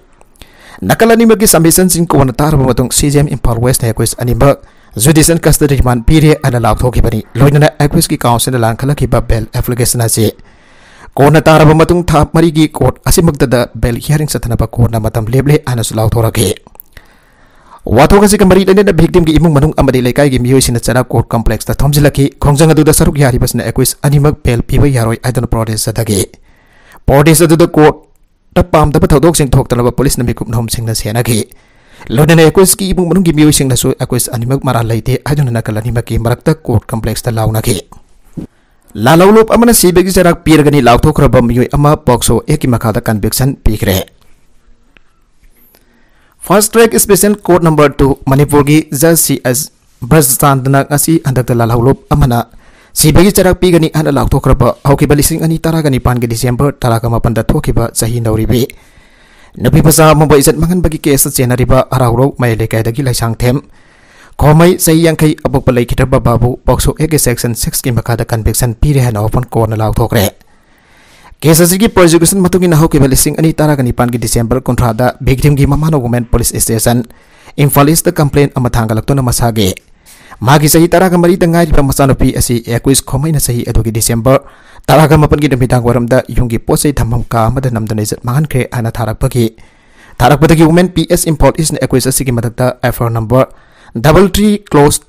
ꯅꯥꯀꯜ ꯑꯅꯤꯃꯛꯀꯤ ꯁꯕꯃꯤꯁꯟꯁꯤꯡ ꯀꯣꯟꯅ ꯇꯥꯔꯕ ꯃꯇꯨꯡ, ꯁꯤ ꯖꯤ ꯑꯦꯝ ꯏꯝꯐꯥꯜ ꯋꯦꯁꯅ ꯑꯦꯀ꯭ꯋꯤꯁ ꯑꯅꯤꯃꯛ ꯖꯨꯗꯤꯁꯤꯌꯦꯜ ꯀꯁꯇꯗꯤ ꯔꯤꯃꯥꯟ ꯄꯤꯔꯦ ꯍꯥꯏꯅ ꯂꯥꯎꯊꯣꯛꯈꯤꯕꯅꯤ꯫ ꯂꯣꯏꯅꯅ ꯑꯦꯀ꯭ꯋꯤꯁꯀꯤ ꯀꯥꯎꯟꯁꯤꯜꯅ ꯂꯥꯟꯈꯠꯂꯛꯈꯤꯕ ꯕꯦꯜ ꯑꯦꯄ꯭ꯂꯤꯀꯦꯁꯟ ꯑꯁꯤ ꯀꯣꯟꯅ ꯇꯥꯔꯕ ꯃꯇꯨꯡ, ꯊꯥ ꯃꯔꯤꯒꯤ ꯀꯣꯔꯠ ꯑꯁꯤꯃꯛꯇꯗ ꯕꯦꯜ ꯍꯤꯌꯥꯔꯤꯡ ꯆꯠꯊꯅꯕ ꯀꯣꯔꯠꯅ ꯃꯇꯝ ꯂꯦꯞꯂꯦ ꯍꯥꯏꯅꯁꯨ ꯂꯥꯎꯊꯣꯔꯛꯈꯤ꯫ ꯋꯥꯊꯣꯛ ꯑꯁꯤꯒ ꯃꯔꯤ ꯂꯩꯅꯅ ꯚꯤꯛꯇꯤꯝꯒꯤ ꯏꯃꯨꯡ ꯃꯅꯨꯡ ꯑꯃꯗꯤ ꯂꯩꯀꯥꯏꯒꯤ ꯃꯤꯑꯣꯏꯁꯤꯡꯅ ꯆꯔꯥꯛ ꯀꯣꯔꯠ ꯀꯝꯄ꯭ꯂꯦꯛꯁꯇ ꯊꯣꯝꯖꯤꯜꯂꯛꯈꯤ꯫ ꯈꯣꯡꯖꯪ ꯑꯗꯨꯗ ꯁꯔꯨꯛ ꯌꯥꯔꯤꯕꯁꯤꯡꯅ ꯑꯦꯀ꯭ꯋꯤꯁ ꯑꯅꯤꯃꯛ ꯕꯦꯜ ꯄꯤꯕ ꯌꯥꯔꯣꯏ ꯍꯥꯏꯗꯨꯅ ꯄ꯭ꯔꯣꯇꯦꯁ ꯆꯠꯊꯈꯤ꯫ ꯄ꯭ꯔꯣꯇꯦꯁ ꯑꯗꯨꯗ ꯀꯣꯔꯠꯇ ꯄꯥꯝꯗꯕ ꯊꯧꯗꯣꯛꯁꯤꯡ ꯊꯣꯛꯇꯅꯕ ꯄꯨꯂꯤꯁꯅ ꯃꯤꯀꯨꯞ ꯅꯣꯝꯁꯤꯡꯅ ꯁꯦꯟꯅꯈꯤ꯫ ꯂꯣꯏꯅꯅ ꯑꯦꯀ꯭ꯋꯤꯁꯀꯤ ꯏꯃꯨꯡ ꯃꯅꯨꯡꯒꯤ ꯃꯤꯑꯣꯏꯁꯤꯡꯅꯁꯨ ꯑꯦꯀ꯭ꯋꯤꯁ ꯑꯅꯤꯃꯛ ꯃꯔꯥꯜ ꯂꯩꯇꯦ ꯍꯥꯏꯗꯨꯅ ꯅꯥꯀꯜ ꯑꯅꯤꯃꯛꯀꯤ ꯃꯔꯛꯇ ꯀꯣꯔꯠ ꯀꯝꯄ꯭ꯂꯦꯛꯁꯇ ꯂꯥꯎꯅꯈꯤ꯫ ꯂꯥꯜꯍꯧꯂꯨꯞ ꯑꯃꯅ ꯁꯤꯕꯒꯤ ꯆꯩꯔꯥꯛ ꯄꯤꯔꯒꯅꯤ ꯂꯥꯎꯊꯣꯛꯈ꯭ꯔꯕ ꯃꯤꯑꯣꯏ ꯑꯃ ꯄꯣꯛꯁꯣ ꯑꯦꯛꯀꯤ ꯃꯈꯥꯗ ꯀꯟꯚꯤꯛꯁꯟ ꯄꯤꯈ꯭ꯔꯦ꯫ Fast track special court number two ꯃꯅꯤꯄꯨꯔꯒꯤ ꯖꯁ ꯁꯤ ꯑꯦꯁ ꯕ꯭ꯔꯖꯆꯥꯟꯗꯅ ꯉꯁꯤ ꯍꯟꯗꯛꯇ ꯂꯥꯜꯍꯧꯂꯨꯞ ꯑꯃꯅ ꯁꯤꯕꯒꯤ ꯆꯩꯔꯥꯛ ꯄꯤꯒꯅꯤ ꯍꯥꯏꯅ ꯂꯥꯎꯊꯣꯛꯈ꯭ꯔꯕ ꯍꯧꯈꯤꯕ ꯂꯤꯁꯤꯡ ꯑꯅꯤ ꯇꯔꯥꯒ ꯅꯤꯄꯥꯟꯒꯤ ꯗꯤꯁꯦꯝꯕꯔ ꯇꯔꯥꯒ ꯃꯥꯄꯟꯗ ꯊꯣꯛꯈꯤꯕ ꯆꯍꯤ ꯅꯧꯔꯤꯕꯤ ꯅꯨꯄꯤ ꯃꯆꯥ ꯑꯃꯕꯨ ꯏꯖꯠ ꯃꯥꯡꯍꯟꯕꯒꯤ ꯀꯦꯁꯇ ꯆꯦꯟꯅꯔꯤꯕ ꯍꯔꯥꯎꯔꯧ ꯃꯌꯥꯏ ꯂꯩꯀꯥꯏꯗꯒꯤ ꯂꯥꯏꯁꯥꯡꯊꯦꯝ ꯈꯣꯃꯩ, ꯆꯍꯤ ꯌꯥꯡꯈꯩ, ꯑꯄꯣꯛꯄ ꯂꯩꯈꯤꯗ꯭ꯔꯕ ꯕꯥꯕꯨ ꯄꯣꯛꯁꯣ ꯑꯦꯛꯀꯤ ꯁꯦꯛꯁꯟ ꯁꯤꯛꯁꯀꯤ ꯃꯈꯥꯗ ꯀꯟꯚꯤꯛꯁꯟ ꯄꯤꯔꯦ ꯍꯥꯏꯅ ꯑꯣꯄꯟ ꯀꯣꯔꯠꯅ ꯂꯥꯎꯊꯣꯛꯈ꯭ꯔꯦ꯫ ꯀꯦꯁ ꯑꯁꯤꯒꯤ ꯄ꯭ꯔꯣꯁꯤꯀ꯭ꯌꯨꯁꯟ ꯃꯇꯨꯡ ꯏꯟꯅ ꯍꯧꯈꯤꯕ ꯂꯤꯁꯤꯡ ꯑꯅꯤ ꯇꯔꯥꯒ ꯅꯤꯄꯥꯟꯒꯤ ꯗꯤꯁꯦꯝꯕꯔ ꯀꯨꯟꯊ꯭ꯔꯥꯗ ꯚꯤꯛꯇꯤꯝꯒꯤ ꯃꯃꯥꯅ women police station Imphal east complain ꯑꯃ ꯊꯥꯡꯒꯠꯂꯛꯇꯨꯅ ꯃꯁꯥꯒꯤ ꯃꯥꯒꯤ ꯆꯍꯤ ꯇꯔꯥꯒ ꯃꯔꯤꯗ ꯉꯥꯏꯔꯤꯕ ꯃꯆꯥꯅꯨꯄꯤ ꯑꯁꯤ ꯑꯦꯀ꯭ꯋꯤꯁ ꯈꯣꯃꯩꯅ ꯆꯍꯤ ꯑꯗꯨꯒꯤ ꯗꯤꯁꯦꯝꯕꯔ ꯇꯔꯥꯒ ꯃꯥꯄꯟꯒꯤ ꯅꯨꯃꯤꯗꯥꯡ ꯋꯥꯏꯔꯝꯗ ꯌꯨꯝꯒꯤ ꯄꯣꯠ ꯆꯩ ꯊꯝꯐꯝ ꯀꯥ ꯑꯃꯗ ꯅꯝꯗꯨꯅ ꯏꯖꯠ ꯃꯥꯡꯍꯟꯈ꯭ꯔꯦ ꯍꯥꯏꯅ ꯊꯥꯔꯛꯄꯒꯤ, ꯊꯥꯔꯛꯄꯗꯒꯤ ꯋꯨꯃꯦꯟ ꯄꯤ ꯑꯦꯁ ꯏꯝꯐꯥꯜ ꯏꯁꯅ ꯑꯦꯀ꯭ꯋꯤꯁ ꯑꯁꯤꯒꯤ ꯃꯊꯛꯇ F I R number double three clause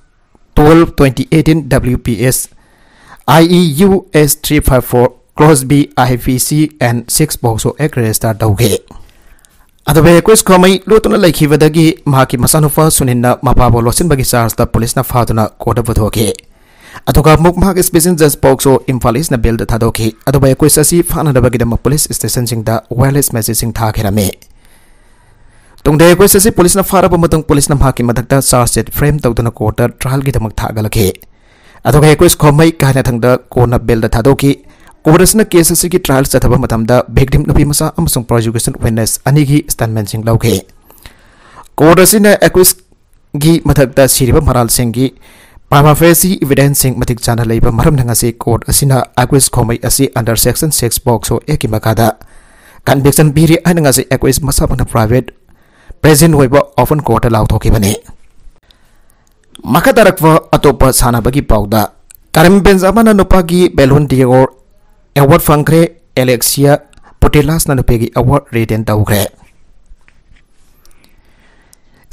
twelve twenty eighteen W P S I E U S three five four clause B I V C and six POCSO Act register ꯇꯧꯈꯤ꯫ ꯑꯗꯨꯕꯨ ꯑꯦꯀ꯭ꯋꯤꯁ ꯈꯣꯃꯩ ꯂꯣꯠꯇꯨꯅ ꯂꯩꯈꯤꯕꯗꯒꯤ ꯃꯍꯥꯛꯀꯤ ꯃꯆꯥꯅꯨꯄꯥ ꯁꯨꯅꯤꯜꯅ ꯃꯄꯥꯕꯨ ꯂꯣꯠꯁꯤꯟꯕꯒꯤ ꯆꯥꯔꯖꯇ ꯄꯨꯂꯤꯁꯅ ꯐꯥꯗꯨꯅ ꯀꯣꯔꯠꯇ ꯄꯨꯊꯣꯛꯈꯤ꯫ ꯑꯗꯨꯒ ꯑꯃꯨꯛ ꯃꯍꯥꯛ ꯁ꯭ꯄꯦꯁꯤꯌꯦꯜ ꯖꯁ ꯄꯣꯛꯁꯣ ꯏꯝꯐꯥꯜ ꯏꯁꯅ ꯕꯦꯜꯗ ꯊꯥꯗꯣꯛꯈꯤ꯫ ꯑꯗꯨꯕꯨ ꯑꯦꯀ꯭ꯋꯤꯁ ꯑꯁꯤ ꯐꯥꯅꯅꯕꯒꯤꯗꯃꯛ ꯄꯨꯂꯤꯁ ꯁ꯭ꯇꯦꯁꯟꯁꯤꯡꯗ ꯋꯥꯌꯔꯂꯦꯁ ꯃꯦꯁꯦꯖꯁꯤꯡ ꯊꯥꯈꯤꯔꯝꯃꯤ꯫ ꯇꯨꯡꯗ ꯑꯦꯀ꯭ꯋꯤꯁ ꯑꯁꯤ ꯄꯨꯂꯤꯁꯅ ꯐꯥꯔꯕ ꯃꯇꯨꯡ, ꯄꯨꯂꯤꯁꯅ ꯃꯍꯥꯛꯀꯤ ꯃꯊꯛꯇ ꯆꯥꯔꯖ ꯁꯤꯠ ꯐ꯭ꯔꯦꯝ ꯇꯧꯗꯨꯅ ꯀꯣꯔꯠꯇ ꯇ꯭ꯔꯥꯏꯜꯒꯤꯗꯃꯛ ꯊꯥꯒꯠꯂꯛꯈꯤ꯫ ꯑꯗꯨꯒ ꯑꯦꯀ꯭ꯋꯤꯁ ꯈꯣꯃꯩ ꯀꯥꯏꯅꯊꯪꯗ ꯀꯣꯟꯅ ꯕꯦꯜꯗ ꯊꯥꯗꯣꯛꯈꯤ꯫ ꯀꯣꯔꯠ ꯑꯁꯤꯅ ꯀꯦꯁ ꯑꯁꯤꯒꯤ ꯇ꯭ꯔꯥꯏꯜ ꯆꯠꯊꯕ ꯃꯇꯝꯗ ꯚꯤꯛꯇꯤꯝ ꯅꯨꯄꯤ ꯃꯆꯥ ꯑꯃꯁꯨꯡ ꯄ꯭ꯔꯣꯁꯤꯀ꯭ꯌꯨꯁꯟ ꯋꯤꯠꯅꯦꯁ ꯑꯅꯤꯒꯤ ꯁ꯭ꯇꯦꯠꯃꯦꯟꯁꯤꯡ ꯂꯧꯈꯤ꯫ ꯀꯣꯔꯠ ꯑꯁꯤꯅ ꯑꯦꯀ꯭ꯋꯤꯁꯀꯤ ꯃꯊꯛꯇ ꯁꯤꯔꯤꯕ ꯃꯔꯥꯜꯁꯤꯡꯒꯤ ꯄ꯭ꯔꯥꯏꯃꯥ ꯐꯦꯁꯤ ꯏꯚꯤꯗꯦꯟꯁꯁꯤꯡ ꯃꯇꯤꯛ ꯆꯥꯅ ꯂꯩꯕ ꯃꯔꯝꯅ ꯉꯁꯤ ꯀꯣꯔꯠ ꯑꯁꯤꯅ ꯑꯦꯀ꯭ꯋꯤꯁ ꯈꯣꯃꯩ ꯑꯁꯤ under section six POCSO Act ꯀꯤ ꯃꯈꯥꯗ ꯀꯟꯚꯤꯛꯁꯟ ꯄꯤꯔꯤ ꯍꯥꯏꯅ ꯉꯁꯤ ꯑꯦꯀ꯭ꯋꯤꯁ ꯃꯁꯥꯃꯛꯅ ꯄ꯭ꯔꯥꯏꯚꯦꯠ ꯄ꯭ꯔꯦꯖꯦꯟ ꯑꯣꯏꯕ ꯑꯣꯄꯟ ꯀꯣꯔꯠꯇ ꯂꯥꯎꯊꯣꯛꯈꯤꯕꯅꯤ꯫ ꯃꯈꯥ ꯇꯥꯔꯛꯄ ꯑꯇꯣꯞꯄ ꯁꯥꯟꯅꯕꯒꯤ ꯄꯥꯎꯗ, ꯀꯔꯤꯝ ꯕꯦꯟꯖꯥꯃꯥꯅ ꯅꯨꯄꯥꯒꯤ ꯕꯦꯂꯣꯟ ꯗꯤꯑꯣꯔ ꯑꯦꯋꯥꯔꯗ ꯐꯪꯈ꯭ꯔꯦ꯫ ꯑꯦꯂꯦꯛꯁꯤꯌꯥ ꯄꯨꯇꯦꯂꯥꯁꯅ ꯅꯨꯄꯤꯒꯤ ꯑꯦꯋꯥꯔꯗ ꯔꯤꯇꯦꯟ ꯇꯧꯈ꯭ꯔꯦ꯫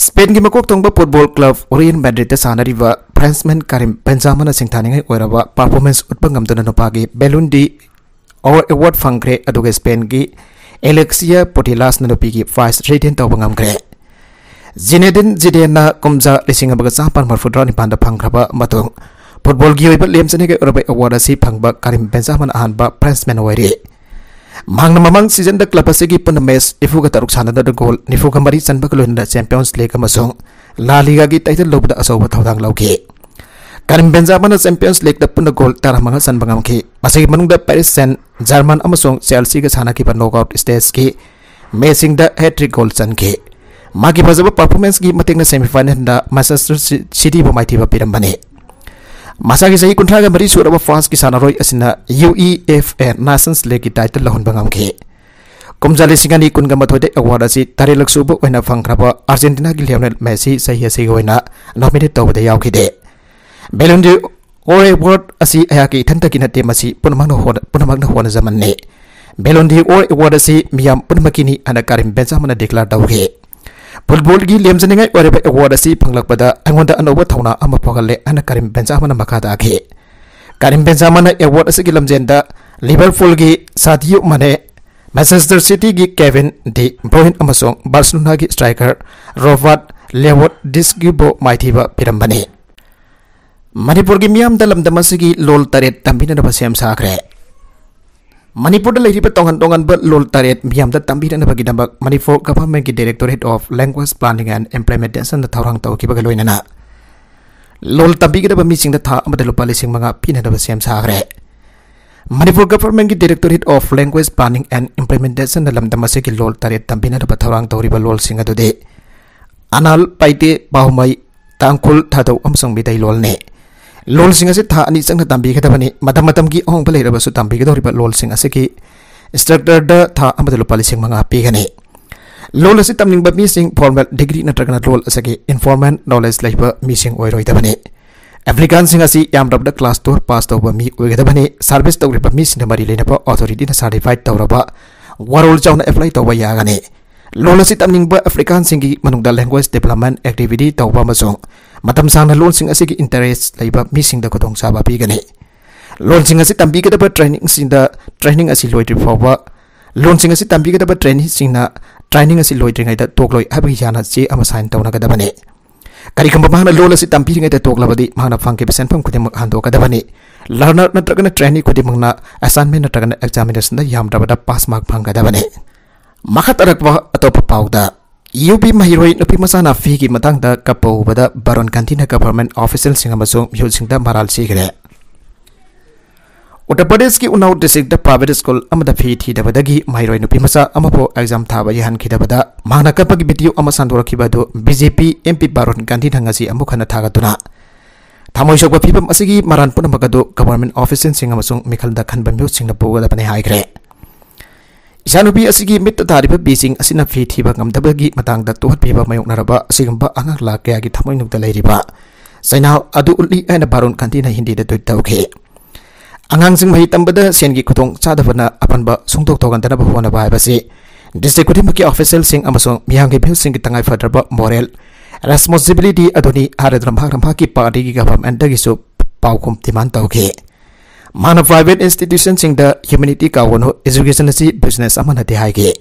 ꯁ꯭ꯄꯦꯟꯒꯤ ꯃꯀꯣꯛ ꯊꯣꯡꯕ ꯐꯨꯠꯕꯣꯜ ꯀ꯭ꯂꯕ ꯔꯤꯌꯦꯜ ꯃꯦꯗ꯭ꯔꯤꯗꯇ ꯁꯥꯟꯅꯔꯤꯕ ꯐ꯭ꯔꯦꯟꯁꯃꯦꯟ ꯀꯔꯤꯝ ꯕꯦꯟꯖꯥꯃꯥꯅ ꯁꯤꯡꯊꯥꯅꯤꯡꯉꯥꯏ ꯑꯣꯏꯔꯕ ꯄꯔꯐꯣꯔꯃꯦꯟꯁ ꯎꯠꯄ ꯉꯝꯗꯨꯅ ꯅꯨꯄꯥꯒꯤ ꯕꯦꯂꯣꯟ ꯗꯤ ꯑꯣꯔ ꯑꯦꯋꯥꯔꯗ ꯐꯪꯈ꯭ꯔꯦ, ꯑꯗꯨꯒ ꯁ꯭ꯄꯦꯟꯒꯤ ꯑꯦꯂꯦꯛꯁꯤꯌꯥ ꯄꯨꯇꯦꯂꯥꯁꯅ ꯅꯨꯄꯤꯒꯤ ꯐꯥꯔꯁ ꯔꯤꯇꯦꯟ ꯇꯧꯕ ꯉꯝꯈ꯭ꯔꯦ꯫ ꯖꯤꯅꯦꯗꯤꯟ ꯖꯤꯗꯦꯟꯅ ꯀꯨꯝꯖꯥ ꯂꯤꯁꯤꯡ ꯑꯃꯒ ꯆꯥꯃꯥꯄꯟ ꯃꯔꯤꯐꯨꯇꯔꯥ ꯅꯤꯄꯥꯟꯗ ꯐꯪꯈ꯭ꯔꯕ ꯃꯇꯨꯡ ꯐꯨꯠꯕꯣꯜꯒꯤ ꯑꯣꯏꯕ ꯂꯦꯝꯖꯅꯤꯡꯉꯥꯏ ꯑꯣꯏꯔꯕ ꯑꯦꯋꯥꯔꯗ ꯑꯁꯤ ꯐꯪꯕ ꯀꯔꯤꯝ ꯕꯦꯟꯖꯥꯃꯥꯅ ꯑꯍꯥꯟꯕ ꯐ꯭ꯔꯦꯟꯁꯃꯦꯟ ꯑꯣꯏꯔꯤ꯫ ꯃꯍꯥꯛꯅ ꯃꯃꯥꯡ ꯁꯤꯖꯟꯗ ꯀ꯭ꯂꯕ ꯑꯁꯤꯒꯤ ꯄꯨꯟꯅ ꯃꯦꯆ ꯅꯤꯐꯨꯒ ꯇꯔꯨꯛ ꯁꯥꯟꯅꯗꯨꯅ ꯒꯣꯜ ꯅꯤꯐꯨꯒ ꯃꯔꯤ ꯆꯟꯕꯒ ꯂꯣꯏꯅꯅ ꯆꯦꯝꯄꯤꯌꯟꯁ ꯂꯤꯒ ꯑꯃꯁꯨꯡ ꯂꯥ ꯂꯤꯒꯥꯒꯤ ꯇꯥꯏꯇꯜ ꯂꯧꯕꯗ ꯑꯆꯧꯕ ꯊꯧꯗꯥꯡ ꯂꯧꯈꯤ꯫ ꯀꯔꯤꯝ ꯕꯦꯟꯖꯥꯃꯥꯅ ꯆꯦꯝꯄꯤꯌꯟꯁ ꯂꯤꯒꯇ ꯄꯨꯟꯅ ꯒꯣꯜ ꯇꯔꯥꯃꯉꯥ ꯆꯟꯕ ꯉꯝꯈꯤ꯫ ꯃꯁꯤꯒꯤ ꯃꯅꯨꯡꯗ ꯄꯦꯔꯤꯁ ꯁꯦꯟ ꯖꯔꯃꯟ ꯑꯃꯁꯨꯡ ꯆꯦꯜꯁꯤꯒ ꯁꯥꯟꯅꯈꯤꯕ ꯅꯣꯛꯑꯥꯎꯠ ꯁ꯭ꯇꯦꯖꯀꯤ ꯃꯦꯆꯁꯤꯡꯗ ꯍꯦꯇ꯭ꯔꯤꯛ ꯒꯣꯜ ꯆꯟꯈꯤ꯫ ꯃꯥꯒꯤ ꯐꯖꯕ ꯄꯔꯐꯣꯔꯃꯦꯟꯁꯀꯤ ꯃꯇꯦꯡꯅ ꯁꯦꯃꯤꯐꯥꯏꯅꯦꯜꯗ ꯃꯥꯟꯆꯦꯁꯇꯔ ꯁꯤ-, ꯁꯤꯇꯤꯕꯨ ꯃꯥꯏꯊꯤꯕ ꯄꯤꯔꯝꯕꯅꯤ꯫ ꯃꯁꯥꯒꯤ ꯆꯍꯤ ꯀꯨꯟꯊ꯭ꯔꯥꯒ ꯃꯔꯤ ꯁꯨꯔꯕ ꯐ꯭ꯔꯥꯟꯁꯀꯤ ꯁꯥꯟꯅꯔꯣꯏ ꯑꯁꯤꯅ U E F A nations ꯂꯤꯒꯀꯤ title ꯂꯧꯍꯟꯕ ꯉꯝꯈꯤ꯫ ꯀꯨꯝꯖꯥ ꯂꯤꯁꯤꯡ ꯑꯅꯤ ꯀꯨꯟꯒ ꯃꯥꯊꯣꯏꯗ ꯑꯦꯋꯥꯔꯗ ꯑꯁꯤ ꯇꯔꯦꯠꯂꯛ ꯁꯨꯕ ꯑꯣꯏꯅ ꯐꯪꯈ꯭ꯔꯕ ꯑꯥꯔꯖꯦꯟꯇꯤꯅꯥꯒꯤ ꯂꯤꯑꯣꯅꯦꯜ ꯃꯦꯁꯤ ꯆꯍꯤ ꯑꯁꯤꯒꯤ ꯑꯣꯏꯅ ꯅꯣꯃꯤꯅꯦꯠ ꯇꯧꯕꯗ ꯌꯥꯎꯈꯤꯗꯦ꯫ ꯕꯦꯂꯣꯟ ꯗꯤ ꯑꯣꯔ ꯑꯦꯋꯥꯔꯗ ꯑꯁꯤ ꯑꯩꯍꯥꯛꯀꯤ ꯏꯊꯟꯇꯒꯤ ꯅꯠꯇꯦ, ꯃꯁꯤ ꯄꯨꯝꯅꯃꯛꯅ ꯍꯣꯠꯅ-, ꯄꯨꯝꯅꯃꯛꯅ ꯍꯣꯠꯅꯖꯃꯟꯅꯤ꯫ ꯕꯦꯂꯣꯟ ꯗꯤ ꯑꯣꯔ ꯑꯦꯋꯥꯔꯗ ꯑꯁꯤ ꯃꯤꯌꯥꯝ ꯄꯨꯝꯅꯃꯛꯀꯤꯅꯤ ꯍꯥꯏꯅ ꯀꯔꯤꯝ ꯕꯦꯟꯖꯥꯃꯥꯅ ꯗꯤꯀ꯭ꯂꯦꯌꯔ ꯇꯧꯈꯤ꯫ ꯐꯨꯠꯕꯣꯜꯒꯤ ꯂꯦꯝꯖꯅꯤꯡꯉꯥꯏ ꯑꯣꯏꯔꯕ ꯑꯦꯋꯥꯔꯗ ꯑꯁꯤ ꯐꯪꯂꯛꯄꯗ ꯑꯩꯉꯣꯟꯗ ꯑꯅꯧꯕ ꯊꯧꯅꯥ ꯑꯃ ꯐꯥꯎꯍꯜꯂꯦ ꯍꯥꯏꯅ ꯀꯔꯤꯝ ꯕꯦꯟꯖꯥꯃꯥꯅ ꯃꯈꯥ ꯇꯥꯈꯤ꯫ ꯀꯔꯤꯝ ꯕꯦꯟꯖꯥꯃꯥꯅ ꯑꯦꯋꯥꯔꯗ ꯑꯁꯤꯒꯤ ꯂꯝꯖꯦꯟꯗ ꯂꯤꯚꯔꯄꯨꯜꯒꯤ ꯁꯥꯗꯤꯌꯣ ꯃꯥꯅꯦ, ꯃꯥꯟꯆꯦꯁꯇꯔ ꯁꯤꯇꯤꯒꯤ ꯀꯦꯚꯤꯟ ꯗꯤ ꯕ꯭ꯔꯣꯏꯟ ꯑꯃꯁꯨꯡ ꯕꯥꯔꯁꯦꯂꯣꯅꯥꯒꯤ ꯁ꯭ꯇ꯭ꯔꯥꯏꯀꯔ ꯔꯣꯕꯥꯔꯠ ꯂꯦꯋꯥꯟꯗꯣꯁꯀꯤꯕꯨ ꯃꯥꯏꯊꯤꯕ ꯄꯤꯔꯝꯕꯅꯤ꯫ ꯃꯅꯤꯄꯨꯔꯒꯤ ꯃꯤꯌꯥꯝꯗ ꯂꯝꯗꯝ ꯑꯁꯤꯒꯤ ꯂꯣꯜ ꯇꯔꯦꯠ ꯇꯝꯕꯤꯅꯅꯕ ꯁꯦꯝ ꯁꯥꯈ꯭ꯔꯦ꯫ ꯃꯅꯤꯄꯨꯔꯗ ꯂꯩꯔꯤꯕ ꯇꯣꯉꯥꯟ ꯇꯣꯉꯥꯟꯕ ꯂꯣꯜ ꯇꯔꯦꯠ ꯃꯤꯌꯥꯝꯗ ꯇꯝꯕꯤꯅꯅꯕꯒꯤꯗꯃꯛ Manipur ꯒꯚꯔꯟꯃꯦꯟꯠꯀꯤ Directorate of Language Planning and Implementation ꯊꯧꯔꯥꯡ ꯇꯧꯈꯤꯕꯒ ꯂꯣꯏꯅꯅ ꯂꯣꯜ ꯇꯝꯕꯤꯒꯗꯕ ꯃꯤꯁꯤꯡꯗ ꯊꯥ ꯑꯃꯗ ꯂꯨꯄꯥ ꯂꯤꯁꯤꯡ ꯃꯉꯥ ꯄꯤꯅꯅꯕ ꯁꯦꯝ ꯁꯥꯈ꯭ꯔꯦ꯫ Manipur ꯒꯚꯔꯟꯃꯦꯟꯠꯀꯤ Directorate of Language Planning and Implementation ꯂꯝꯗꯝ ꯑꯁꯤꯒꯤ ꯂꯣꯜ ꯇꯔꯦꯠ ꯇꯝꯕꯤꯅꯅꯕ ꯊꯧꯔꯥꯡ ꯇꯧꯔꯤꯕ ꯂꯣꯜꯁꯤꯡ ꯑꯗꯨꯗꯤ ꯑꯅꯥꯜ, ꯄꯥꯏꯇꯦ, ꯄꯥꯎꯃꯩ, ꯇꯥꯡꯈꯨꯜ, ꯊꯥꯗꯧ ꯑꯃꯁꯨꯡ ꯃꯤꯇꯩꯂꯣꯟꯅꯤ꯫ ꯂꯣꯜꯁꯤꯡ ꯑꯁꯤ ꯊꯥ ꯑꯅꯤ ꯆꯪꯅ ꯇꯝꯕꯤꯒꯗꯕꯅꯤ꯫ ꯃꯇꯝ ꯃꯇꯝꯒꯤ ꯑꯍꯣꯡꯕ ꯂꯩꯔꯕꯁꯨ ꯇꯝꯕꯤꯒꯗꯧꯔꯤꯕ ꯂꯣꯜꯁꯤꯡ ꯑꯁꯤꯒꯤ ꯏꯟꯁꯇ꯭ꯔꯛꯇꯔꯗ ꯊꯥ ꯑꯃꯗ ꯂꯨꯄꯥ ꯂꯤꯁꯤꯡ ꯃꯉꯥ ꯄꯤꯒꯅꯤ꯫ ꯂꯣꯜ ꯑꯁꯤ ꯇꯝꯅꯤꯡꯕ ꯃꯤꯁꯤꯡ formal degree ꯅꯠꯇ꯭ꯔꯒꯅ ꯂꯣꯜ ꯑꯁꯤꯒꯤ informal knowledge ꯂꯩꯕ ꯃꯤꯁꯤꯡ ꯑꯣꯏꯔꯣꯏꯗꯕꯅꯤ꯫ Applicant ꯁꯤꯡ ꯑꯁꯤ ꯌꯥꯝꯗ꯭ꯔꯕꯗ class twelve pass ꯇꯧꯕ ꯃꯤ ꯑꯣꯏꯒꯗꯕꯅꯤ꯫ Service ꯇꯧꯔꯤꯕ ꯃꯤꯁꯤꯡꯅ ꯃꯔꯤ ꯂꯩꯅꯕ authority ꯅ certified ꯇꯧꯔꯕ ꯋꯥꯔꯣꯜ ꯆꯥꯎꯅ apply ꯇꯧꯕ ꯌꯥꯒꯅꯤ꯫ ꯂꯣꯜ ꯑꯁꯤ ꯇꯝꯅꯤꯡꯕ applicant ꯁꯤꯡꯒꯤ ꯃꯅꯨꯡꯗ language development activity ꯇꯧꯕ ꯑꯃꯁꯨꯡ ꯃꯇꯝ ꯁꯥꯡꯅ ꯂꯣꯜꯁꯤꯡ ꯑꯁꯤꯒꯤ interest ꯂꯩꯕ ꯃꯤꯁꯤꯡꯗ ꯈꯨꯗꯣꯡꯆꯥꯕ ꯄꯤꯒꯅꯤ꯫ ꯂꯣꯜꯁꯤꯡ ꯑꯁꯤ ꯇꯝꯕꯤꯒꯗꯕ training ꯁꯤꯡꯗ training ꯑꯁꯤ ꯂꯣꯏꯗ꯭ꯔꯤ ꯐꯥꯎꯕ, ꯂꯣꯜꯁꯤꯡ ꯑꯁꯤ ꯇꯝꯕꯤꯒꯗꯕ trainee ꯁꯤꯡꯅ training ꯑꯁꯤ ꯂꯣꯏꯗ꯭ꯔꯤꯉꯩꯗ ꯇꯣꯛꯂꯣꯏ ꯍꯥꯏꯕꯒꯤ ꯌꯥꯅ ꯆꯦ ꯑꯃ sign ꯇꯧꯅꯒꯗꯕꯅꯤ꯫ ꯀꯔꯤꯒꯨꯝꯕ ꯃꯍꯥꯛꯅ ꯂꯣꯜ ꯑꯁꯤ ꯇꯝꯕꯤꯔꯤꯉꯩꯗ ꯇꯣꯛꯂꯕꯗꯤ, ꯃꯍꯥꯛꯅ ꯐꯪꯈꯤꯕ ꯁꯦꯟꯐꯝ ꯈꯨꯗꯤꯡꯃꯛ ꯍꯟꯗꯣꯛꯀꯗꯕꯅꯤ꯫ Learner ꯅꯠꯇ꯭ꯔꯒꯅ trainee ꯈꯨꯗꯤꯡꯃꯛꯅ assignment ꯅꯠꯇ꯭ꯔꯒꯅ examination ꯗ ꯌꯥꯝꯗ꯭ꯔꯕꯗ pass mark ꯐꯪꯒꯗꯕꯅꯤ꯫ ꯃꯈꯥ ꯇꯥꯔꯛꯄ ꯑꯇꯣꯞꯄ ꯄꯥꯎꯗ, ꯌꯨ ꯄꯤ ꯃꯍꯩꯔꯣꯏ ꯅꯨꯄꯤ ꯃꯆꯥꯅ ꯐꯤꯒꯤ ꯃꯇꯥꯡꯗ ꯀꯞꯄ ꯎꯕꯗ ꯕꯥꯔꯨꯟ ꯒꯥꯟꯙꯤꯅ government official ꯁꯤꯡ ꯑꯃꯁꯨꯡ ꯃꯤꯍꯨꯠꯁꯤꯡꯗ ꯃꯔꯥꯜ ꯁꯤꯈ꯭ꯔꯦ꯫ ꯎꯠꯇꯔ ꯄ꯭ꯔꯗꯦꯁꯀꯤ ꯎꯅꯥꯎ district ꯇ private school ꯑꯃꯗ ꯐꯤ ꯊꯤꯗꯕꯗꯒꯤ ꯃꯍꯩꯔꯣꯏ ꯅꯨꯄꯤ ꯃꯆꯥ ꯑꯃꯕꯨ exam ꯊꯥꯕ ꯌꯥꯍꯟꯈꯤꯗꯕꯗ ꯃꯍꯥꯛꯅ ꯀꯞꯄꯒꯤ video ꯑꯃ ꯁꯟꯗꯣꯔꯛꯈꯤꯕ ꯑꯗꯨ B J P M P Varun ꯒꯥꯟꯙꯤꯅ ꯉꯁꯤ ꯑꯃꯨꯛ ꯍꯟꯅ ꯊꯥꯒꯠꯇꯨꯅ, ꯊꯃꯣꯏ ꯁꯣꯛꯄ ꯐꯤꯕꯝ ꯑꯁꯤꯒꯤ ꯃꯔꯥꯟ ꯄꯨꯝꯅꯃꯛ ꯑꯗꯨ government official ꯁꯤꯡ ꯑꯃꯁꯨꯡ ꯃꯤꯈꯜꯗ ꯈꯟꯕ ꯃꯤꯍꯨꯠꯁꯤꯡꯅ ꯄꯨꯒꯗꯕꯅꯤ ꯍꯥꯏꯈ꯭ꯔꯦ꯫ ꯏꯆꯥꯅꯨꯄꯤ ꯑꯁꯤꯒꯤ ꯃꯤꯠꯇ ꯇꯥꯔꯤꯕ ꯄꯤꯁꯤꯡ ꯑꯁꯤꯅ ꯐꯤ ꯊꯤꯕ ꯉꯝꯗꯕꯒꯤ ꯃꯇꯥꯡꯗ ꯇꯨꯍꯠꯄꯤꯕ ꯃꯥꯌꯣꯛꯅꯔꯕ ꯑꯁꯤꯒꯨꯝꯕ ꯑꯉꯥꯡ ꯂꯥꯈ ꯀꯌꯥꯒꯤ ꯊꯃꯣꯏꯅꯨꯡꯗ ꯂꯩꯔꯤꯕ ꯆꯩꯅꯥ ꯑꯗꯨ ꯎꯠꯂꯤ ꯍꯥꯏꯅ ꯕꯥꯔꯨꯟ ꯒꯥꯟꯙꯤꯅ ꯍꯤꯟꯗꯤꯗ tweet ꯇꯧꯈꯤ꯫ ꯑꯉꯥꯡꯁꯤꯡ ꯃꯍꯩ ꯇꯝꯕꯗ ꯁꯦꯟꯒꯤ ꯈꯨꯗꯣꯡ ꯆꯥꯗꯕꯅ ꯑꯄꯟꯕ ꯁꯨꯡꯊꯣꯛ ꯊꯣꯛꯍꯟꯗꯅꯕ ꯍꯣꯠꯅꯕ ꯍꯥꯏꯕꯁꯤ district ꯈꯨꯗꯤꯡꯃꯛꯀꯤ official ꯁꯤꯡ ꯑꯃꯁꯨꯡ ꯃꯤꯌꯥꯝꯒꯤ ꯃꯤꯍꯨꯠꯁꯤꯡꯒꯤ ꯇꯉꯥꯏ ꯐꯗ꯭ꯔꯕ moral responsibility ꯑꯗꯨꯅꯤ ꯍꯥꯏꯔꯗꯨꯅ ꯃꯍꯥꯛꯅ ꯃꯍꯥꯛꯀꯤ party ꯒꯤ government ꯗꯒꯤꯁꯨ ꯄꯥꯎꯈꯨꯝ demand ꯇꯧꯈꯤ꯫ ꯃꯍꯥꯛꯅ private institution ꯁꯤꯡꯗ humanity ꯀꯥꯎꯒꯅꯨ, education ꯑꯁꯤ business ꯑꯃ ꯅꯠꯇꯦ ꯍꯥꯏꯈꯤ꯫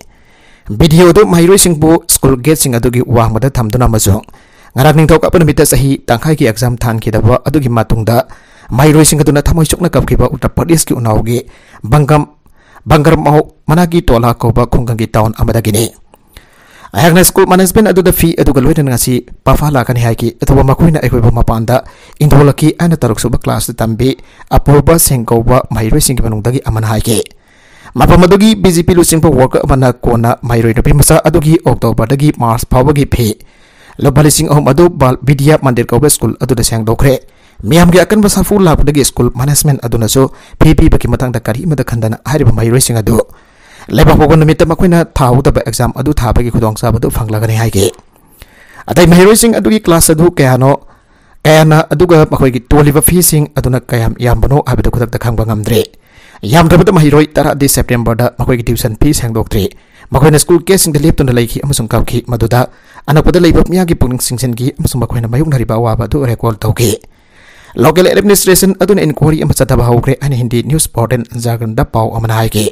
Video ꯑꯗꯨ ꯃꯍꯩꯔꯣꯏꯁꯤꯡꯕꯨ school gate ꯁꯤꯡ ꯑꯗꯨꯒꯤ ꯋꯥꯡꯃꯗ ꯊꯝꯗꯨꯅ ꯑꯃꯁꯨꯡ ꯉꯔꯥꯡ ꯅꯤꯡꯊꯧꯀꯥꯕ ꯅꯨꯃꯤꯠꯇ ꯆꯍꯤ ꯇꯪꯈꯥꯏꯒꯤ exam ꯊꯥꯟꯈꯤꯗꯕ ꯑꯗꯨꯒꯤ ꯃꯇꯨꯡꯗ ꯃꯍꯩꯔꯣꯏꯁꯤꯡ ꯑꯗꯨꯅ ꯊꯃꯣꯏ ꯁꯣꯛꯅ ꯀꯞꯈꯤꯕ ꯎꯠꯇꯔ ꯄ꯭ꯔꯗꯦꯁꯀꯤ ꯎꯅꯥꯎꯒꯤ ꯕꯪꯒꯝ, ꯕꯪꯒꯔꯃꯥꯎ ꯃꯅꯥꯀꯤ ꯇꯣꯂꯥ ꯀꯧꯕ ꯈꯨꯡꯒꯪꯒꯤ town ꯑꯃꯗꯒꯤꯅꯤ꯫ ꯑꯩꯍꯥꯛꯅ school management ꯑꯗꯨꯗ ꯐꯤ ꯑꯗꯨꯒ ꯂꯣꯏꯅꯅ ꯉꯁꯤ ꯄꯥꯐꯥ ꯂꯥꯛꯀꯅꯤ ꯍꯥꯏꯈꯤ, ꯑꯗꯨꯕꯨ ꯃꯈꯣꯏꯅ ꯑꯩꯈꯣꯏꯕꯨ ꯃꯄꯥꯟꯗ ꯏꯟꯊꯣꯛꯂꯛꯈꯤ ꯍꯥꯏꯅ ꯇꯔꯨꯛ ꯁꯨꯕ class ꯇ ꯇꯝꯕꯤ ꯑꯄꯨꯔꯕ ꯁꯤꯡ ꯀꯧꯕ ꯃꯍꯩꯔꯣꯏꯁꯤꯡꯒꯤ ꯃꯅꯨꯡꯗꯒꯤ ꯑꯃꯅ ꯍꯥꯏꯈꯤ꯫ ꯃꯐꯝ ꯑꯗꯨꯒꯤ ꯕꯤ ꯖꯦ ꯄꯤ ꯂꯨꯆꯤꯡꯕ worker ꯑꯃꯅ ꯀꯣꯟꯅ ꯃꯍꯩꯔꯣꯏ ꯅꯨꯄꯤ ꯃꯆꯥ ꯑꯗꯨꯒꯤ October ꯗꯒꯤ March ꯐꯥꯎꯕꯒꯤ ꯐꯤ ꯂꯨꯄꯥ ꯂꯤꯁꯤꯡ ꯑꯍꯨꯝ ꯑꯗꯨ ꯕꯥꯜ ꯕꯤꯗ꯭ꯌꯥ ꯃꯟꯗꯤꯔ ꯀꯧꯕ school ꯑꯗꯨꯗ ꯁꯦꯡꯗꯣꯛꯈ꯭ꯔꯦ꯫ ꯃꯤꯌꯥꯝꯒꯤ ꯑꯀꯟꯕ ꯁꯥꯐꯨ ꯂꯥꯛꯄꯗꯒꯤ school management ꯑꯗꯨꯅꯁꯨ ꯐꯤ ꯄꯤꯕꯒꯤ ꯃꯇꯥꯡꯗ ꯀꯔꯤꯃꯠꯇ ꯈꯟꯗꯅ ꯍꯥꯏꯔꯤꯕ ꯃꯍꯩꯔꯣꯏꯁꯤꯡ ꯑꯗꯨ ꯂꯩꯕꯥꯛꯄꯣꯛꯄ ꯅꯨꯃꯤꯠꯇ ꯃꯈꯣꯏꯅ ꯊꯥꯍꯧꯗꯕ exam ꯑꯗꯨ ꯊꯥꯕꯒꯤ ꯈꯨꯗꯣꯡꯆꯥꯕ ꯑꯗꯨ ꯐꯪꯂꯒꯅꯤ ꯍꯥꯏꯈꯤ꯫ ꯑꯇꯩ ꯃꯍꯩꯔꯣꯏꯁꯤꯡ ꯑꯗꯨꯒꯤ class ꯑꯗꯨ ꯀꯌꯥꯅꯣ, ꯀꯌꯥꯅ ꯑꯗꯨꯒ ꯃꯈꯣꯏꯒꯤ ꯇꯣꯜꯂꯤꯕ feeꯁꯤꯡ ꯑꯗꯨꯅ ꯀꯌꯥꯝ ꯌꯥꯝꯕꯅꯣ ꯍꯥꯏꯕꯗꯨ ꯈꯨꯗꯛꯇ ꯈꯪꯕ ꯉꯝꯗ꯭ꯔꯤ꯫ ꯌꯥꯝꯗ꯭ꯔꯕꯗ ꯃꯍꯩꯔꯣꯏ ꯇꯔꯥꯗꯤ Septemberꯗ ꯃꯈꯣꯏꯒꯤ tuition fees ꯍꯦꯟꯗꯣꯛꯇ꯭ꯔꯤ꯫ ꯃꯈꯣꯏꯅ school gateꯁꯤꯡꯗ ꯂꯦꯞꯇꯨꯅ ꯂꯩꯈꯤ ꯑꯃꯁꯨꯡ ꯀꯞꯈꯤ꯫ ꯃꯗꯨꯗ ꯑꯅꯛꯄꯗ ꯂꯩꯕ ꯃꯤꯌꯥꯝꯒꯤ ꯄꯨꯛꯅꯤꯡ ꯆꯤꯡꯁꯤꯟꯈꯤ ꯑꯃꯁꯨꯡ ꯃꯈꯣꯏꯅ ꯃꯥꯌꯣꯛꯅꯔꯤꯕ ꯑꯋꯥꯕ ꯑꯗꯨ record ꯇꯧꯈꯤ꯫ Local administration ꯑꯗꯨꯅ inquiry ꯑꯃ ꯆꯠꯊꯕ ꯍꯧꯈ꯭ꯔꯦ ꯍꯥꯏꯅ ꯍꯤꯟꯗꯤ news portal ꯖꯥꯒꯔꯟꯗ ꯄꯥꯎ ꯑꯃꯅ ꯍꯥꯏꯈꯤ꯫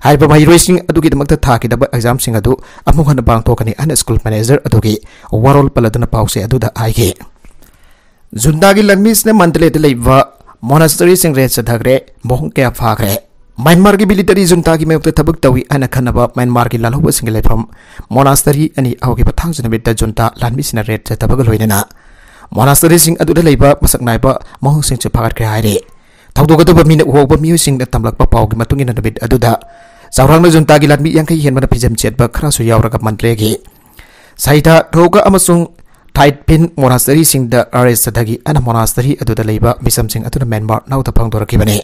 ꯍꯥꯏꯔꯤꯕ ꯃꯍꯩꯔꯣꯏꯁꯤꯡ ꯑꯗꯨꯒꯤꯗꯃꯛꯇ ꯊꯥꯈꯤꯗꯕ examꯁꯤꯡ ꯑꯗꯨ ꯑꯃꯨꯛ ꯍꯟꯅ ꯄꯥꯡꯊꯣꯛꯀꯅꯤ ꯍꯥꯏꯅ school manager ꯑꯗꯨꯒꯤ ꯋꯥꯔꯣꯜ ꯄꯜꯂꯗꯨꯅ ꯄꯥꯎꯆꯦ ꯑꯗꯨꯗ ꯍꯥꯏꯈꯤ꯫ Juntaꯒꯤ ꯂꯥꯟꯃꯤꯁꯤꯡꯅ ꯃꯟꯗꯂꯦꯗ ꯂꯩꯕ monasteryꯁꯤꯡ raid ꯆꯠꯊꯈ꯭ꯔꯦ꯫ ꯃꯣꯡ ꯀꯌꯥ ꯐꯥꯈ꯭ꯔꯦ꯫ ꯃ꯭ꯌꯥꯟꯃꯥꯔꯒꯤ military juntaꯒꯤ ꯃꯥꯌꯣꯛꯇ ꯊꯕꯛ ꯇꯧꯏ ꯍꯥꯏꯅ ꯈꯟꯅꯕ ꯃ꯭ꯌꯥꯟꯃꯥꯔꯒꯤ ꯂꯥꯜꯍꯧꯕꯁꯤꯡꯒꯤ ꯂꯩꯐꯝ monastery ꯑꯅꯤ ꯍꯧꯈꯤꯕ ꯊꯥꯡꯖ ꯅꯨꯃꯤꯠꯇ junta ꯂꯥꯟꯃꯤꯁꯤꯡꯅ raid ꯆꯠꯊꯕꯒ ꯂꯣꯏꯅꯅ monasteryꯁꯤꯡ ꯑꯗꯨꯗ ꯂꯩꯕ ꯃꯁꯛ ꯅꯥꯏꯕ ꯃꯣꯡꯁꯤꯡꯁꯨ ꯐꯥꯒꯠꯈ꯭ꯔꯦ ꯍꯥꯏꯔꯤ꯫ ꯊꯧꯗꯣꯛ ꯑꯗꯨꯕꯨ ꯃꯤꯅ ꯎꯍꯧꯕ ꯃꯤꯑꯣꯏꯁꯤꯡꯅ ꯇꯝꯂꯛꯄ ꯄꯥꯎꯒꯤ ꯃꯇꯨꯡ ꯏꯟꯅ ꯅꯨꯃꯤꯠ ꯑꯗꯨꯗ ꯆꯥꯎꯔꯥꯛꯅ juntaꯒꯤ ꯂꯥꯟꯃꯤ ꯌꯥꯡꯈꯩ ꯍꯦꯟꯕꯅ ꯐꯤꯖꯦꯝ ꯆꯦꯠꯄ ꯈꯔꯁꯨ ꯌꯥꯎꯔꯒ ꯃꯟꯗꯂꯦꯒꯤ ꯁꯥꯏꯊꯥ ꯊꯣꯒ ꯑꯃꯁꯨꯡ ꯊꯥꯏꯠ ꯐꯤꯟ monasteryꯁꯤꯡꯗ raid ꯆꯠꯊꯈꯤ꯫ ꯑꯅ monastery ꯑꯗꯨꯗ ꯂꯩꯕ ꯃꯤꯆꯝꯁꯤꯡ ꯑꯗꯨꯅ ꯃ꯭ꯌꯥꯟꯃꯥꯔ Nowꯗ ꯐꯣꯡꯗꯣꯔꯛꯈꯤꯕꯅꯤ꯫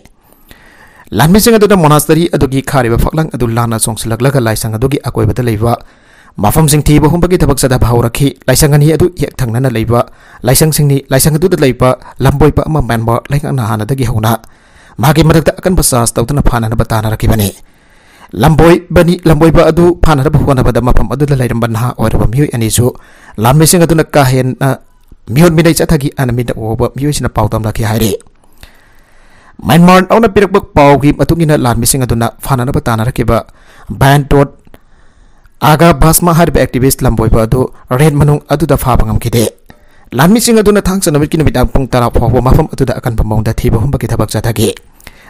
ꯂꯥꯟꯃꯤꯁꯤꯡ ꯑꯗꯨꯅ monastery ꯑꯗꯨꯒꯤ ꯈꯥꯔꯤꯕ ꯐꯛꯂꯥꯡ ꯑꯗꯨ ꯂꯥꯟꯅ ꯆꯣꯡꯁꯤꯜꯂꯛꯂꯒ ꯂꯥꯏꯁꯪ ꯑꯗꯨꯒꯤ ꯑꯀꯣꯏꯕꯗ ꯂꯩꯕ ꯃꯐꯝꯁꯤꯡ ꯊꯤꯕ ꯍꯨꯝꯕꯒꯤ ꯊꯕꯛ ꯆꯠꯊꯕ ꯍꯧꯔꯛꯈꯤ꯫ ꯂꯥꯏꯁꯪ ꯑꯅꯤ ꯑꯗꯨ ꯍꯦꯛ ꯊꯪꯅꯅ ꯂꯩꯕ ꯂꯥꯏꯁꯪꯁꯤꯡꯅꯤ꯫ ꯂꯥꯏꯁꯪ ꯑꯗꯨꯗ ꯂꯩꯕ ꯂꯝꯕꯣꯏꯕ ꯑꯃ ꯃ꯭ꯌꯥꯟꯃꯥꯔ ꯂꯩꯉꯥꯛꯅ ꯍꯥꯟꯅꯗꯒꯤ ꯍꯧꯅ ꯃꯍꯥꯛꯀꯤ ꯃꯊꯛꯇ ꯑꯀꯟꯕ charge ꯇꯧꯗꯨꯅ ꯐꯥꯅꯅꯕ ꯇꯥꯟꯅꯔꯛꯈꯤꯕꯅꯤ꯫ ꯂꯝꯕꯣꯏꯕꯅꯤ, ꯂꯝꯕꯣꯏꯕ ꯑꯗꯨ ꯐꯥꯅꯅꯕ ꯍꯣꯠꯅꯕꯗ ꯃꯐꯝ ꯑꯗꯨꯗ ꯂꯩꯔꯝꯕ ꯅꯍꯥ ꯑꯣꯏꯔꯕ ꯃꯤꯑꯣꯏ ꯑꯅꯤꯁꯨ ꯂꯥꯟꯃꯤꯁꯤꯡ ꯑꯗꯨꯅ ꯀꯥ ꯍꯦꯟꯅ ꯃꯤꯑꯣꯠ ꯃꯤꯅꯩ ꯆꯠꯊꯈꯤ ꯍꯥꯏꯅ ꯃꯤꯠꯅ ꯎꯍꯧꯕ ꯃꯤꯑꯣꯏꯁꯤꯡꯅ ꯄꯥꯎꯗꯝꯂꯛꯈꯤ ꯍꯥꯏꯔꯤ꯫ ꯃ꯭ꯌꯥꯟꯃꯥꯔ Nowꯅ ꯄꯤꯔꯛꯄ ꯄꯥꯎꯒꯤ ꯃꯇꯨꯡ ꯏꯟꯅ ꯂꯥꯟꯃꯤꯁꯤꯡ ꯑꯗꯨꯅ ꯐꯥꯅꯅꯕ ꯇꯥꯟꯅꯔꯛꯈꯤꯕ ꯕꯥꯟꯇꯣꯠ ꯑꯥꯒꯥ ꯚꯥꯁꯃꯥ ꯍꯥꯏꯔꯤꯕ activist ꯂꯝꯕꯣꯏꯕ ꯑꯗꯨ raid ꯃꯅꯨꯡ ꯑꯗꯨꯗ ꯐꯥꯕ ꯉꯝꯈꯤꯗꯦ꯫ ꯂꯥꯟꯃꯤꯁꯤꯡ ꯑꯗꯨꯅ ꯊꯥꯡꯖ ꯅꯨꯃꯤꯠꯀꯤ ꯅꯨꯃꯤꯗꯥꯡ ꯄꯨꯡ ꯇꯔꯥ ꯐꯥꯎꯕ ꯃꯐꯝ ꯑꯗꯨꯗ ꯑꯀꯟꯕ ꯃꯑꯣꯡꯗ ꯊꯤꯕ ꯍꯨꯝꯕꯒꯤ ꯊꯕꯛ ꯆꯠꯊꯈꯤ꯫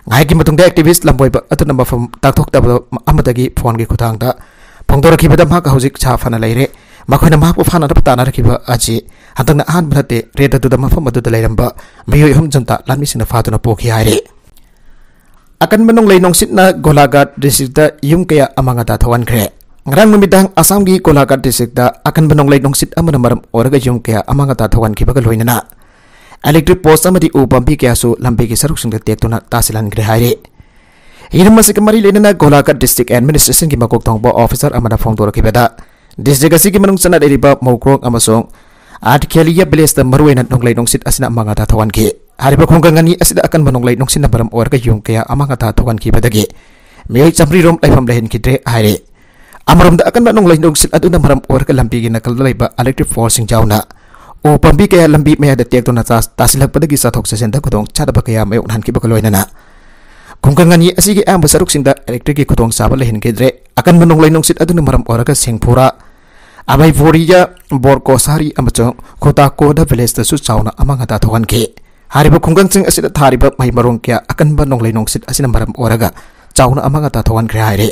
ꯉꯥꯏꯍꯥꯛꯀꯤ ꯃꯇꯨꯡꯗ activist ꯂꯝꯕꯣꯏꯕ ꯑꯗꯨꯅ ꯃꯐꯝ ꯇꯥꯛꯊꯣꯛꯇꯕ ꯑꯃꯗꯒꯤ phoneꯒꯤ ꯈꯨꯠꯊꯥꯡꯗ ꯐꯣꯡꯗꯣꯔꯛꯈꯤꯕꯗ ꯃꯍꯥꯛ ꯍꯧꯖꯤꯛ ꯁꯥ ꯐꯅ ꯂꯩꯔꯦ꯫ ꯃꯈꯣꯏꯅ ꯃꯍꯥꯛꯄꯨ ꯐꯥꯅꯅꯕ ꯇꯥꯟꯅꯔꯛꯈꯤꯕ ꯑꯁꯤ ꯍꯟꯗꯛꯅ ꯑꯍꯥꯟꯕ ꯅꯠꯇꯦ꯫ Raid ꯑꯗꯨꯗ ꯃꯐꯝ ꯑꯗꯨꯗ ꯂꯩꯔꯝꯕ ꯃꯤꯑꯣꯏ ꯑꯍꯨꯝ junta ꯂꯥꯟꯃꯤꯁꯤꯡꯅ ꯐꯥꯗꯨꯅ ꯄꯨꯈꯤ ꯍꯥꯏꯔꯤ꯫ ꯑꯀꯟꯕ ꯅꯣꯡꯂꯩ ꯅꯨꯡꯁꯤꯠꯅ ꯒꯣꯂꯥꯘꯥꯠ districtꯇ ꯌꯨꯝ ꯀꯌꯥ ꯑꯃꯥꯡ ꯑꯇꯥ ꯊꯣꯛꯍꯟꯈ꯭ꯔꯦ꯫ ꯉꯔꯥꯡ ꯅꯨꯃꯤꯗꯥꯡ ꯑꯁꯥꯝꯒꯤ ꯒꯣꯂꯥꯘꯥꯠ districtꯇ ꯑꯀꯟꯕ ꯅꯣꯡꯂꯩ ꯅꯨꯡꯁꯤꯠ ꯑꯃꯅ ꯃꯔꯝ ꯑꯣꯏꯔꯒ ꯌꯨꯝ ꯀꯌꯥ ꯑꯃꯥꯡ ꯑꯇꯥ ꯊꯣꯛꯍꯟꯈꯤꯕꯒ ꯂꯣꯏꯅꯅ electric post ꯑꯃꯗꯤ ꯎ ꯄꯥꯝꯕꯤ ꯀꯌꯥꯁꯨ ꯂꯝꯕꯤꯒꯤ ꯁꯔꯨꯛꯁꯤꯡꯗ ꯇꯦꯛꯇꯨꯅ ꯇꯥꯁꯤꯜꯍꯟꯈ꯭ꯔꯦ ꯍꯥꯏꯔꯤ꯫ ꯍꯤꯔꯝ ꯑꯁꯤꯒ ꯃꯔꯤ ꯂꯩꯅꯅ ꯒꯣꯂꯥꯘꯥꯠ District Administration ꯒꯤ ꯃꯀꯣꯛ ꯊꯣꯡꯕ officer ꯑꯃꯅ ꯐꯣꯡꯗꯣꯔꯛꯈꯤꯕꯗ, district ꯑꯁꯤꯒꯤ ꯃꯅꯨꯡ ꯆꯟꯅ ꯂꯩꯔꯤꯕ ꯃꯧꯀ꯭ꯔꯣꯛ ꯑꯃꯁꯨꯡ ꯑꯥꯔꯠꯈꯦꯂꯤꯌꯥ village ꯇ ꯃꯔꯨꯑꯣꯏꯅ ꯅꯣꯡꯂꯩ ꯅꯨꯡꯁꯤꯠ ꯑꯁꯤꯅ ꯑꯃꯥꯡ ꯑꯇꯥ ꯊꯣꯛꯍꯟꯈꯤ꯫ ꯍꯥꯏꯔꯤꯕ ꯈꯨꯡꯒꯪ ꯑꯅꯤ ꯑꯁꯤꯗ ꯑꯀꯟꯕ ꯅꯣꯡꯂꯩ ꯅꯨꯡꯁꯤꯠꯅ ꯃꯔꯝ ꯑꯣꯏꯔꯒ ꯌꯨꯝ ꯀꯌꯥ ꯑꯃꯥꯡ ꯑꯇꯥ ꯊꯣꯛꯍꯟꯈꯤꯕꯗꯒꯤ ꯃꯤꯑꯣꯏ ꯆꯥꯃꯔꯤ ꯔꯣꯝ ꯂꯩꯐꯝ ꯂꯩꯍꯟꯈꯤꯗ꯭ꯔꯦ ꯍꯥꯏꯔꯤ꯫ ꯑꯃꯔꯣꯝꯗ, ꯑꯀꯟꯕ ꯅꯣꯡꯂꯩ ꯅꯨꯡꯁꯤꯠ ꯑꯗꯨꯅ ꯃꯔꯝ ꯑꯣꯏꯔꯒ ꯂꯝꯕꯤꯒꯤ ꯅꯥꯀꯜꯗ ꯂꯩꯕ electric pole ꯁꯤꯡ ꯌꯥꯎꯅ ꯎ ꯄꯥꯝꯕꯤ ꯀꯌꯥ ꯂꯝꯕꯤ ꯃꯌꯥꯗ ꯇꯦꯛꯇꯨꯅ ꯇꯥ-, ꯇꯥꯁꯤꯜꯂꯛꯄꯗꯒꯤ ꯆꯠꯊꯣꯛ ꯆꯠꯁꯤꯟꯗ ꯈꯨꯗꯣꯡ ꯆꯥꯗꯕ ꯀꯌꯥ ꯃꯥꯌꯣꯛꯅꯍꯟꯈꯤꯕꯒ ꯂꯣꯏꯅꯅ ꯈꯨꯡꯒꯪ ꯑꯅꯤ ꯑꯁꯤꯒꯤ ꯑꯌꯥꯝꯕ ꯁꯔꯨꯛꯁꯤꯡꯗ electric ꯀꯤ ꯈꯨꯗꯣꯡꯆꯥꯕ ꯂꯩꯍꯟꯈꯤꯗ꯭ꯔꯦ꯫ ꯑꯀꯟꯕ ꯅꯣꯡꯂꯩ ꯅꯨꯡꯁꯤꯠ ꯑꯗꯨꯅ ꯃꯔꯝ ꯑꯣꯏꯔꯒ ꯁꯤꯡꯐꯨꯔꯥ, ꯑꯕꯩꯕꯣꯔꯤꯌꯥ, ꯕꯣꯔꯀꯣꯁꯥꯔꯤ ꯑꯃꯁꯨꯡ ꯈꯨꯇꯥꯀꯣꯗ village ꯇꯁꯨ ꯆꯥꯎꯅ ꯑꯃꯥꯡ ꯑꯇꯥ ꯊꯣꯛꯍꯟꯈꯤ꯫ ꯍꯥꯏꯔꯤꯕ ꯈꯨꯡꯒꯪꯁꯤꯡ ꯑꯁꯤꯗ ꯊꯥꯔꯤꯕ ꯃꯍꯩ ꯃꯔꯣꯡ ꯀꯌꯥ ꯑꯀꯟꯕ ꯅꯣꯡꯂꯩ ꯅꯨꯡꯁꯤꯠ ꯑꯁꯤꯅ ꯃꯔꯝ ꯑꯣꯏꯔꯒ ꯆꯥꯎꯅ ꯑꯃꯥꯡ ꯑꯇꯥ ꯊꯣꯛꯍꯟꯈ꯭ꯔꯦ ꯍꯥꯏꯔꯤ꯫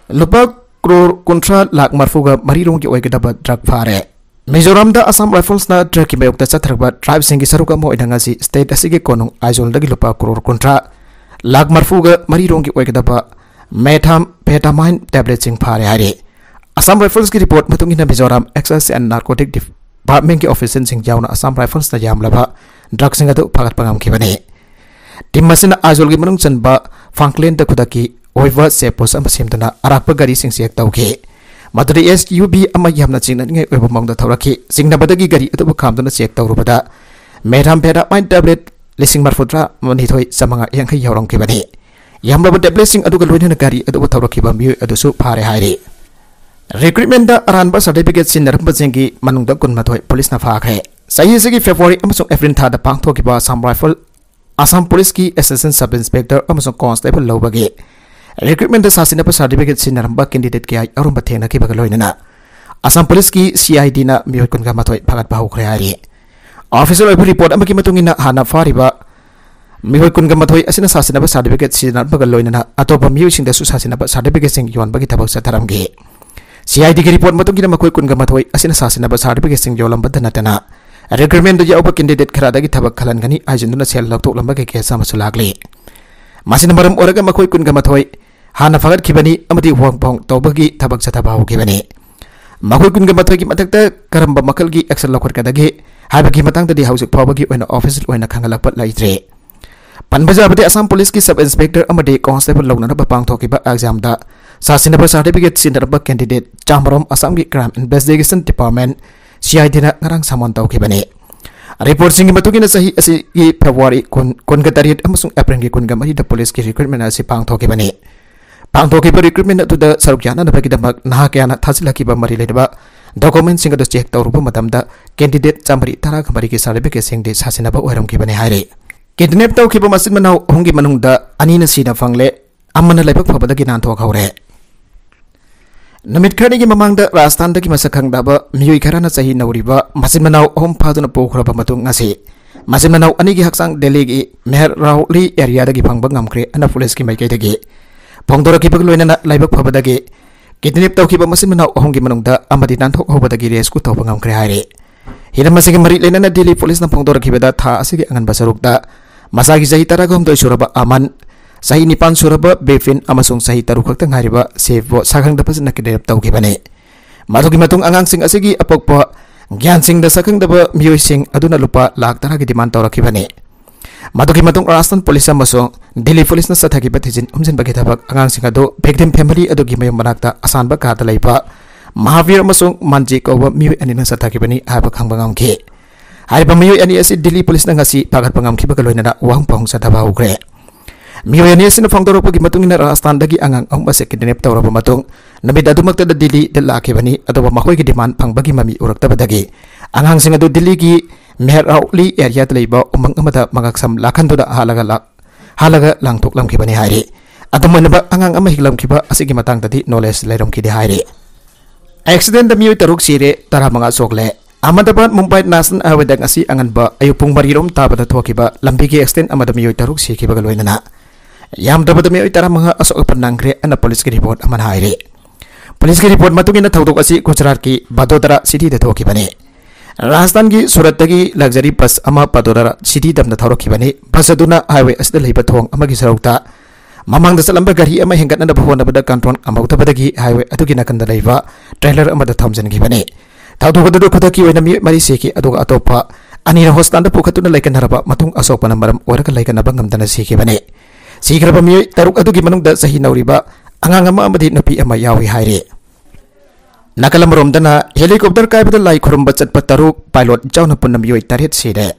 ꯂꯨꯄꯥ ꯀ꯭ꯔꯣꯔ ꯀꯨꯟꯊ꯭ꯔꯥ ꯂꯥꯈ ꯃꯔꯤꯐꯨꯒ ꯃꯔꯤ ꯔꯣꯝꯒꯤ ꯑꯣꯏꯒꯗꯕ drug ꯐꯥꯔꯦ꯫ ꯃꯤꯖꯣꯔꯥꯝꯗ ꯑꯁꯥꯝ ꯔꯥꯏꯐꯜꯁꯅ drug ꯀꯤ ꯃꯥꯌꯣꯛꯇ ꯆꯠꯊꯔꯛꯄ tribe ꯁꯤꯡꯒꯤ ꯁꯔꯨꯛ ꯑꯃ ꯑꯣꯏꯅ ꯉꯁꯤ state ꯑꯁꯤꯒꯤ ꯀꯣꯅꯨꯡ ꯑꯥꯏꯖꯣꯜꯗꯒꯤ ꯂꯨꯄꯥ ꯀ꯭ꯔꯣꯔ ꯀꯨꯟꯊ꯭ꯔꯥ ꯂꯥꯈ ꯃꯔꯤꯐꯨꯒ ꯃꯔꯤ ꯔꯣꯝꯒꯤ ꯑꯣꯏꯒꯗꯕ methamphetamine tablet ꯁꯤꯡ ꯐꯥꯔꯦ ꯍꯥꯏꯔꯤ꯫ ꯑꯁꯥꯝ ꯔꯥꯏꯐꯜꯁꯀꯤ report ꯃꯇꯨꯡ ꯏꯟꯅ, Mizoram Excise and Narcotic Department ꯀꯤ officer ꯁꯤꯡ ꯌꯥꯎꯅ ꯑꯁꯥꯝ ꯔꯥꯏꯐꯜꯁꯅ ꯌꯥꯝꯂꯕ drug ꯁꯤꯡ ꯑꯗꯨ ꯐꯥꯒꯠꯄ ꯉꯝꯈꯤꯕꯅꯤ꯫ Team ꯑꯁꯤꯅ ꯑꯥꯏꯖꯣꯜꯒꯤ ꯃꯅꯨꯡ ꯆꯟꯕ ꯐꯥꯡꯀ꯭ꯂꯦꯟꯗ ꯈꯨꯗꯛꯀꯤ ꯑꯣꯏꯕ check post ꯑꯃ ꯁꯦꯝꯗꯨꯅ ꯑꯔꯥꯛꯄ ꯒꯥꯔꯤꯁꯤꯡ check ꯇꯧꯈꯤ꯫ ꯃꯗꯨꯗ S U V ꯑꯃ ꯌꯥꯝꯅ ꯆꯤꯡꯅꯅꯤꯡꯉꯥꯏ ꯑꯣꯏꯕ ꯃꯑꯣꯡꯗ ꯊꯧꯔꯛꯈꯤ꯫ ꯆꯤꯡꯅꯕꯗꯒꯤ ꯒꯥꯔꯤ ꯑꯗꯨꯕꯨ ꯈꯥꯝꯗꯨꯅ check ꯇꯧꯔꯨꯕꯗ methamphetamine tablet ꯂꯤꯁꯤꯡ ꯃꯔꯤꯐꯨꯇꯔꯥ ꯃꯥꯊꯣꯏ ꯆꯥꯃꯉꯥ ꯌꯥꯡꯈꯩ ꯌꯥꯎꯔꯝꯈꯤꯕꯅꯤ꯫ ꯌꯥꯝꯂꯕ tablet ꯁꯤꯡ ꯑꯗꯨꯒ ꯂꯣꯏꯅꯅ ꯒꯥꯔꯤ ꯑꯗꯨꯕꯨ ꯊꯧꯔꯛꯈꯤꯕ ꯃꯤꯑꯣꯏ ꯑꯗꯨꯁꯨ ꯐꯥꯔꯦ ꯍꯥꯏꯔꯤ꯫ Recruitment ꯗ ꯑꯔꯥꯟꯕ certificate ꯁꯤꯖꯤꯟꯅꯔꯝꯕꯁꯤꯡꯒꯤ ꯃꯅꯨꯡꯗ ꯀꯨꯟꯃꯥꯊꯣꯏ ꯄꯨꯂꯤꯁꯅ ꯐꯥꯈ꯭ꯔꯦ꯫ ꯆꯍꯤ ꯑꯁꯤꯒꯤ February ꯑꯃꯁꯨꯡ April ꯊꯥꯗ ꯄꯥꯡꯊꯣꯛꯈꯤꯕ ꯑꯁꯥꯝ ꯔꯥꯏꯐꯜ, ꯑꯁꯥꯝ ꯄꯨꯂꯤꯁꯀꯤ assistant sub inspector ꯑꯃꯁꯨꯡ constable ꯂꯧꯕꯒꯤ recruitment ꯗ ꯁꯥꯁꯤꯟꯅꯕ certificate ꯁꯤꯖꯤꯟꯅꯔꯝꯕ candidate ꯀꯌꯥ ꯑꯔꯨꯝꯕ ꯊꯦꯡꯅꯈꯤꯕꯒ ꯂꯣꯏꯅꯅ ꯑꯁꯥꯝ ꯄꯨꯂꯤꯁꯀꯤ C I D ꯅ ꯃꯤꯑꯣꯏ ꯀꯨꯟꯒ ꯃꯥꯊꯣꯏ ꯐꯥꯒꯠꯄ ꯍꯧꯈ꯭ꯔꯦ ꯍꯥꯏꯔꯤ꯫ Official ꯑꯣꯏꯕ report ꯑꯃꯒꯤ ꯃꯇꯨꯡ ꯏꯟꯅ, ꯍꯥꯟꯅ ꯐꯥꯔꯤꯕ ꯃꯤꯑꯣꯏ ꯀꯨꯟꯒ ꯃꯥꯊꯣꯏ ꯑꯁꯤꯅ ꯁꯥꯁꯤꯟꯅꯕ certificate ꯁꯤꯖꯤꯟꯅꯔꯝꯕꯒ ꯂꯣꯏꯅꯅ ꯑꯇꯣꯞꯄ ꯃꯤꯑꯣꯏꯁꯤꯡꯗꯁꯨ ꯁꯥꯁꯤꯟꯅꯕ certificate ꯁꯤꯡ ꯌꯣꯟꯕꯒꯤ ꯊꯕꯛ ꯆꯠꯊꯔꯝꯈꯤ꯫ C I D ꯒꯤ report ꯃꯇꯨꯡ ꯏꯟꯅ, ꯃꯈꯣꯏ ꯀꯨꯟꯒ ꯃꯥꯊꯣꯏ ꯑꯁꯤꯅ ꯁꯥꯁꯤꯟꯅꯕ certificate ꯁꯤꯡ ꯌꯣꯜꯂꯝꯕꯗ ꯅꯠꯇꯅ, recruitment ꯗ ꯌꯥꯎꯕ candidate ꯈꯔꯗꯒꯤ ꯊꯕꯛ ꯈꯜꯍꯟꯒꯅꯤ ꯍꯥꯏꯖꯤꯟꯗꯨꯅ ꯁꯦꯜ ꯂꯧꯊꯣꯛꯂꯝꯕꯒꯤ case ꯑꯃꯁꯨ ꯂꯥꯛꯂꯤ꯫ ꯃꯁꯤꯅ ꯃꯔꯝ ꯑꯣꯏꯔꯒ ꯃꯈꯣꯏ ꯀꯨꯟꯒ ꯃꯥꯊꯣꯏ ꯍꯥꯟꯅ ꯐꯥꯒꯠꯈꯤꯕꯅꯤ ꯑꯃꯗꯤ ꯋꯥꯡ ꯄꯥꯎ ꯇꯧꯕꯒꯤ ꯊꯕꯛ ꯆꯠꯊꯕ ꯍꯧꯈꯤꯕꯅꯤ꯫ ꯃꯈꯣꯏ ꯀꯨꯟꯒ ꯃꯥꯊꯣꯏꯒꯤ ꯃꯊꯛꯇ ꯀꯔꯝꯕ ꯃꯈꯜꯒꯤ action ꯂꯧꯈꯠꯀꯗꯒꯦ ꯍꯥꯏꯕꯒꯤ ꯃꯇꯥꯡꯗꯗꯤ ꯍꯧꯖꯤꯛ ꯐꯥꯎꯕꯒꯤ ꯑꯣꯏꯅ official ꯑꯣꯏꯅ ꯈꯪꯍꯜꯂꯛꯄ ꯂꯩꯇ꯭ꯔꯤ꯫ ꯄꯟꯕ ꯌꯥꯕꯗꯤ, ꯑꯁꯥꯝ ꯄꯨꯂꯤꯁꯀꯤ ꯁꯕ ꯏꯟꯁꯄꯦꯛꯇꯔ ꯑꯃꯗꯤ ꯀꯣꯟꯁꯇꯦꯕꯜ ꯂꯧꯅꯅꯕ ꯄꯥꯡꯊꯣꯛꯈꯤꯕ ꯑꯦꯛꯖꯥꯝꯗ ꯁꯥꯁꯤꯟꯅꯕ ꯁꯥꯔꯇꯤꯐꯤꯀꯦꯠ ꯁꯤꯟꯅꯔꯝꯕ ꯀꯦꯟꯗꯤꯗꯦꯠ ꯆꯥꯃꯔꯣꯝ ꯑꯁꯥꯝꯒꯤ crime investigation department, C I ꯗꯤꯅ ꯉꯔꯥꯡ ꯁꯃꯟ ꯇꯧꯈꯤꯕꯅꯤ꯫ ꯔꯤꯄꯣꯔꯠꯁꯤꯡꯒꯤ ꯃꯇꯨꯡ ꯏꯟꯅ, ꯆꯍꯤ ꯑꯁꯤꯒꯤ ꯐꯦꯕ꯭ꯔꯨꯋꯥꯔꯤ ꯀꯨꯟ, ꯀꯨꯟꯒ ꯇꯔꯦꯠ ꯑꯃꯁꯨꯡ ꯑꯦꯄ꯭ꯔꯤꯜꯒꯤ ꯀꯨꯟꯒ ꯃꯔꯤꯗ ꯄꯨꯂꯤꯁꯀꯤ ꯔꯤꯀ꯭ꯔꯨꯠꯃꯦꯟ ꯑꯁꯤ ꯄꯥꯡꯊꯣꯛꯈꯤꯕꯅꯤ꯫ ꯄꯥꯡꯊꯣꯛꯈꯤꯕ ꯔꯤꯀ꯭ꯔꯨꯠꯃꯦꯟ ꯑꯗꯨꯗ ꯁꯔꯨꯛ ꯌꯥꯅꯅꯕꯒꯤꯗꯃꯛ ꯅꯍꯥ ꯀꯌꯥꯅ ꯊꯥꯖꯤꯜꯂꯛꯈꯤꯕ ꯃꯔꯤ ꯂꯩꯅꯕ ꯗꯣꯀꯨꯃꯦꯟꯁꯤꯡ ꯑꯗꯨ ꯆꯦꯛ ꯇꯧꯔꯨꯕ ꯃꯇꯝꯗ, ꯀꯦꯟꯗꯤꯗꯦꯠ ꯆꯥꯃꯔꯤ ꯇꯔꯥꯒ ꯃꯔꯤꯒꯤ ꯁꯥꯔꯇꯤꯐꯤꯀꯦꯠꯁꯤꯡꯗꯤ ꯁꯥꯁꯤꯟꯅꯕ ꯑꯣꯏꯔꯝꯈꯤꯕꯅꯤ ꯍꯥꯏꯔꯤ꯫ ꯀꯤꯗꯅꯦꯞ ꯇꯧꯈꯤꯕ ꯃꯆꯤꯟ ꯃꯅꯥꯎ ꯑꯍꯨꯝꯒꯤ ꯃꯅꯨꯡꯗ ꯑꯅꯤꯅ ꯁꯤꯅ ꯐꯪꯂꯦ, ꯑꯃꯅ ꯂꯥꯏꯕꯛ ꯐꯕꯗꯒꯤ ꯅꯥꯟꯊꯣꯛꯍꯧꯔꯦ꯫ ꯅꯨꯃꯤꯠ ꯈꯔꯅꯤꯒꯤ ꯃꯃꯥꯡꯗ ꯔꯥꯖꯁꯊꯥꯟꯗꯒꯤ ꯃꯁꯛ ꯈꯪꯗꯕ ꯃꯤꯑꯣꯏ ꯈꯔꯅ ꯆꯍꯤ ꯅꯧꯔꯤꯕ ꯃꯆꯤꯟ ꯃꯅꯥꯎ ꯑꯍꯨꯝ ꯐꯥꯗꯨꯅ ꯄꯨꯈ꯭ꯔꯕ ꯃꯇꯨꯡ, ꯉꯁꯤ ꯃꯆꯤꯟ ꯃꯅꯥꯎ ꯑꯅꯤꯒꯤ ꯍꯛꯆꯥꯡ ꯗꯦꯜꯂꯤꯒꯤ ꯃꯦꯍꯔꯥꯎꯂꯤ ꯑꯦꯔꯤꯌꯥꯗꯒꯤ ꯐꯪꯕ ꯉꯝꯈ꯭ꯔꯦ ꯍꯥꯏꯅ ꯄꯨꯂꯤꯁꯀꯤ ꯃꯥꯏꯀꯩꯗꯒꯤ ꯐꯣꯡꯗꯣꯔꯛꯈꯤꯕꯒ ꯂꯣꯏꯅꯅ, ꯂꯥꯏꯕꯛ ꯐꯕꯗꯒꯤ ꯀꯤꯗꯅꯦꯞ ꯇꯧꯈꯤꯕ ꯃꯆꯤꯟ ꯃꯅꯥꯎ ꯑꯍꯨꯝꯒꯤ ꯃꯅꯨꯡꯗ ꯑꯃꯗꯤ ꯅꯥꯟꯊꯣꯛꯍꯧꯕꯗꯒꯤ ꯔꯦꯁꯀ꯭ꯌꯨ ꯇꯧꯕ ꯉꯝꯈ꯭ꯔꯦ ꯍꯥꯏꯔꯦ꯫ ꯍꯤꯔꯝ ꯑꯁꯤꯒꯤ ꯃꯔꯤ ꯂꯩꯅꯅ ꯗꯤꯜꯂꯤ ꯄꯨꯂꯤꯁꯅ ꯐꯣꯡꯗꯣꯔꯛꯈꯤꯕꯗ, ꯊꯥ ꯑꯁꯤꯒꯤ ꯑꯉꯟꯕ ꯁꯔꯨꯛꯇ ꯃꯁꯥꯒꯤ ꯆꯍꯤ ꯇꯔꯥꯒ ꯍꯨꯝꯗꯣꯏ ꯁꯨꯔꯕ ꯑꯃꯟ, ꯆꯍꯤ ꯅꯤꯄꯥꯟ ꯁꯨꯔꯕ ꯕꯤꯄꯤꯟ ꯑꯃꯁꯨꯡ ꯆꯍꯤ ꯇꯔꯨꯛ ꯈꯛꯇ ꯉꯥꯏꯔꯤꯕ ꯁꯦꯐꯕꯨ ꯁꯛꯈꯪꯗꯕꯁꯤꯡꯅ ꯀꯤꯗꯅꯦꯞ ꯇꯧꯈꯤꯕꯅꯤ꯫ ꯃꯗꯨꯒꯤ ꯃꯇꯨꯡ ꯑꯉꯥꯡꯁꯤꯡ ꯑꯁꯤꯒꯤ ꯑꯄꯣꯛꯄ ꯒ꯭ꯌꯥꯟꯁꯤꯡꯗ ꯁꯛꯈꯪꯗꯕ ꯃꯤꯑꯣꯏꯁꯤꯡ ꯑꯗꯨꯅ ꯂꯨꯄꯥ ꯂꯥꯈ ꯇꯔꯥꯒꯤ ꯗꯤꯃꯥꯟ ꯇꯧꯔꯛꯈꯤꯕꯅꯤ꯫ ꯃꯗꯨꯒꯤ ꯃꯇꯨꯡ ꯔꯥꯖꯁꯊꯥꯟ ꯄꯨꯂꯤꯁ ꯑꯃꯁꯨꯡ ꯗꯤꯜꯂꯤ ꯄꯨꯂꯤꯁꯅ ꯆꯠꯊꯈꯤꯕ ꯊꯤꯖꯤꯟ ꯍꯨꯝꯖꯤꯟꯕꯒꯤ ꯊꯕꯛ, ꯑꯉꯥꯡꯁꯤꯡ ꯑꯗꯨ victim family ꯑꯗꯨꯒꯤ ꯃꯌꯨꯝ ꯃꯅꯥꯛꯇ ꯑꯁꯥꯟꯕ ꯀꯥꯗ ꯂꯩꯕ ꯃꯍꯥꯕꯤꯔ ꯑꯃꯁꯨꯡ ꯃꯥꯟꯖꯤ ꯀꯧꯕ ꯃꯤꯑꯣꯏ ꯑꯅꯤꯅ ꯆꯠꯊꯈꯤꯕꯅꯤ ꯍꯥꯏꯕ ꯈꯪꯕ ꯉꯝꯈꯤ꯫ ꯍꯥꯏꯔꯤꯕ ꯃꯤꯑꯣꯏ ꯑꯅꯤ ꯑꯁꯤ ꯗꯤꯜꯂꯤ ꯄꯨꯂꯤꯁꯅ ꯉꯁꯤ ꯐꯥꯒꯠꯄ ꯉꯝꯈꯤꯕꯒ ꯂꯣꯏꯅꯅ ꯋꯥꯍꯪ ꯄꯥꯎꯍꯪ ꯆꯠꯊꯕ ꯍꯧꯈ꯭ꯔꯦ꯫ ꯃꯤꯑꯣꯏ ꯑꯅꯤ ꯑꯁꯤꯅ ꯐꯣꯡꯗꯣꯔꯛꯄꯒꯤ ꯃꯇꯨꯡ ꯏꯟꯅ, ꯔꯥꯖꯁꯊꯥꯟꯗꯒꯤ ꯑꯉꯥꯡ ꯑꯍꯨꯝ ꯑꯁꯤ ꯀꯤꯗꯅꯦꯞ ꯇꯧꯔꯕ ꯃꯇꯨꯡ, ꯅꯨꯃꯤꯠ ꯑꯗꯨꯃꯛꯇꯗ ꯗꯤꯜꯂꯤꯗ ꯂꯥꯛꯈꯤꯕꯅꯤ꯫ ꯑꯗꯨꯕꯨ ꯃꯈꯣꯏꯒꯤ ꯗꯤꯃꯥꯟ ꯐꯪꯕꯒꯤ ꯃꯃꯤ ꯎꯔꯛꯇꯕꯗꯒꯤ ꯑꯉꯥꯡꯁꯤꯡ ꯑꯗꯨ ꯗꯤꯜꯂꯤꯒꯤ ꯃꯦꯍꯔꯥꯎꯂꯤ ꯑꯦꯔꯤꯌꯥꯗ ꯂꯩꯕ ꯎꯃꯪ ꯑꯃꯗ ꯃꯉꯛꯁꯝ ꯂꯥꯛꯍꯟꯗꯨꯅ ꯍꯥꯠꯂꯒ ꯂꯥꯛ-, ꯍꯥꯠꯂꯒ ꯂꯥꯡꯊꯣꯛꯂꯝꯈꯤꯕꯅꯤ ꯍꯥꯏꯔꯤ꯫ ꯑꯗꯨꯝ ꯑꯣꯏꯅꯃꯛ, ꯑꯉꯥꯡ ꯑꯃ ꯍꯤꯡꯂꯝꯈꯤꯕ ꯑꯁꯤꯒꯤ ꯃꯇꯥꯡꯗꯗꯤ ꯅꯣꯂꯦꯖ ꯂꯩꯔꯝꯈꯤꯗꯦ ꯍꯥꯏꯔꯤ꯫ ꯑꯦꯛꯁꯤꯗꯦꯟꯗ ꯃꯤꯑꯣꯏ ꯇꯔꯨꯛ ꯁꯤꯔꯦ, ꯇꯔꯥꯃꯉꯥ ꯁꯣꯛꯂꯦ꯫ ꯑꯍꯃꯗꯕꯥꯗ ꯃꯨꯝꯕꯥꯏ ꯅꯦꯁꯅꯦꯜ ꯍꯥꯏꯋꯦꯗ ꯉꯁꯤ ꯑꯉꯟꯕ ꯑꯌꯨꯛ ꯄꯨꯡ ꯃꯔꯤꯔꯣꯝ ꯇꯥꯕꯗ ꯊꯣꯛꯈꯤꯕ ꯂꯝꯕꯤꯒꯤ ꯑꯦꯛꯁꯤꯗꯦꯟ ꯑꯃꯗ ꯃꯤꯑꯣꯏ ꯇꯔꯨꯛ ꯁꯤꯈꯤꯕꯒ ꯂꯣꯏꯅꯅ ꯌꯥꯝꯗ꯭ꯔꯕꯗ ꯃꯤꯑꯣꯏ ꯇꯔꯥꯃꯉꯥ ꯑꯁꯣꯛ ꯑꯄꯟ ꯅꯪꯈ꯭ꯔꯦ ꯍꯥꯏꯅ ꯄꯨꯂꯤꯁꯀꯤ ꯔꯤꯄꯣꯔꯠ ꯑꯃꯅ ꯍꯥꯏꯔꯤ꯫ ꯄꯨꯂꯤꯁꯀꯤ ꯔꯤꯄꯣꯔꯠ ꯃꯇꯨꯡ ꯏꯟꯅ, ꯊꯧꯗꯣꯛ ꯑꯁꯤ ꯒꯨꯖꯔꯥꯠꯀꯤ ꯚꯗꯣꯗꯔꯥ ꯁꯤꯇꯤꯗ ꯊꯣꯛꯈꯤꯕꯅꯤ꯫ ꯔꯥꯖꯁꯊꯥꯟꯒꯤ ꯁꯨꯔꯠꯇꯒꯤ ꯂꯛꯖꯔꯤ ꯕꯁ ꯑꯃ ꯚꯗꯣꯗꯔꯥ ꯁꯤꯇꯤ ꯇꯝꯅ ꯊꯧꯔꯛꯈꯤꯕꯅꯤ꯫ ꯕꯁ ꯑꯗꯨꯅ ꯍꯥꯏꯋꯦ ꯑꯁꯤꯗ ꯂꯩꯕ ꯊꯣꯡ ꯑꯃꯒꯤ ꯁꯔꯨꯛꯇ ꯃꯃꯥꯡꯗ ꯆꯠꯂꯝꯕ ꯒꯥꯔꯤ ꯑꯃ ꯍꯦꯟꯒꯠꯅꯅꯕ ꯍꯣꯠꯅꯕꯗ ꯀꯟꯇ꯭ꯔꯣꯜ ꯉꯝꯍꯧꯗꯕꯗꯒꯤ ꯍꯥꯏꯋꯦ ꯑꯗꯨꯒꯤ ꯅꯥꯀꯟꯗ ꯂꯩꯕ ꯇ꯭ꯔꯦꯂꯔ ꯑꯃꯗ ꯊꯣꯝꯖꯤꯟꯈꯤꯕꯅꯤ꯫ ꯊꯧꯗꯣꯛ ꯑꯗꯨꯗ ꯈꯨꯗꯛꯀꯤ ꯑꯣꯏꯅ ꯃꯤꯑꯣꯏ ꯃꯔꯤ ꯁꯤꯈꯤ, ꯑꯗꯨꯒ ꯑꯇꯣꯞꯄ ꯑꯅꯤꯔꯛ ꯍꯣꯁꯄꯤꯇꯥꯜꯗ ꯄꯨꯈꯠꯇꯨꯅ ꯂꯥꯏꯀꯠꯅꯔꯕ ꯃꯇꯨꯡ ꯑꯁꯣꯛꯄꯅ ꯃꯔꯝ ꯑꯣꯏꯔꯒ ꯂꯥꯏꯀꯠꯅꯕ ꯉꯝꯗꯅ ꯁꯤꯈꯤꯕꯅꯤ꯫ ꯁꯤꯈ꯭ꯔꯕ ꯃꯤꯑꯣꯏ ꯇꯔꯨꯛ ꯑꯗꯨꯒꯤ ꯃꯅꯨꯡꯗ ꯆꯍꯤ ꯅꯧꯔꯤꯕ ꯑꯉꯥꯡ ꯑꯃ ꯑꯃꯗꯤ ꯅꯨꯄꯤ ꯑꯃ ꯌꯥꯎꯏ ꯍꯥꯏꯔꯤ꯫ ꯅꯥꯀꯜ ꯑꯃꯔꯣꯝꯗꯅ helicopter ꯀꯥꯏꯕꯗ ꯂꯥꯏ ꯈꯨꯔꯨꯝꯕ ꯆꯠꯄ ꯇꯔꯨꯛ, pilot ꯌꯥꯎꯅ ꯄꯨꯟꯅ ꯃꯤꯑꯣꯏ ꯇꯔꯦꯠ ꯁꯤꯔꯦ꯫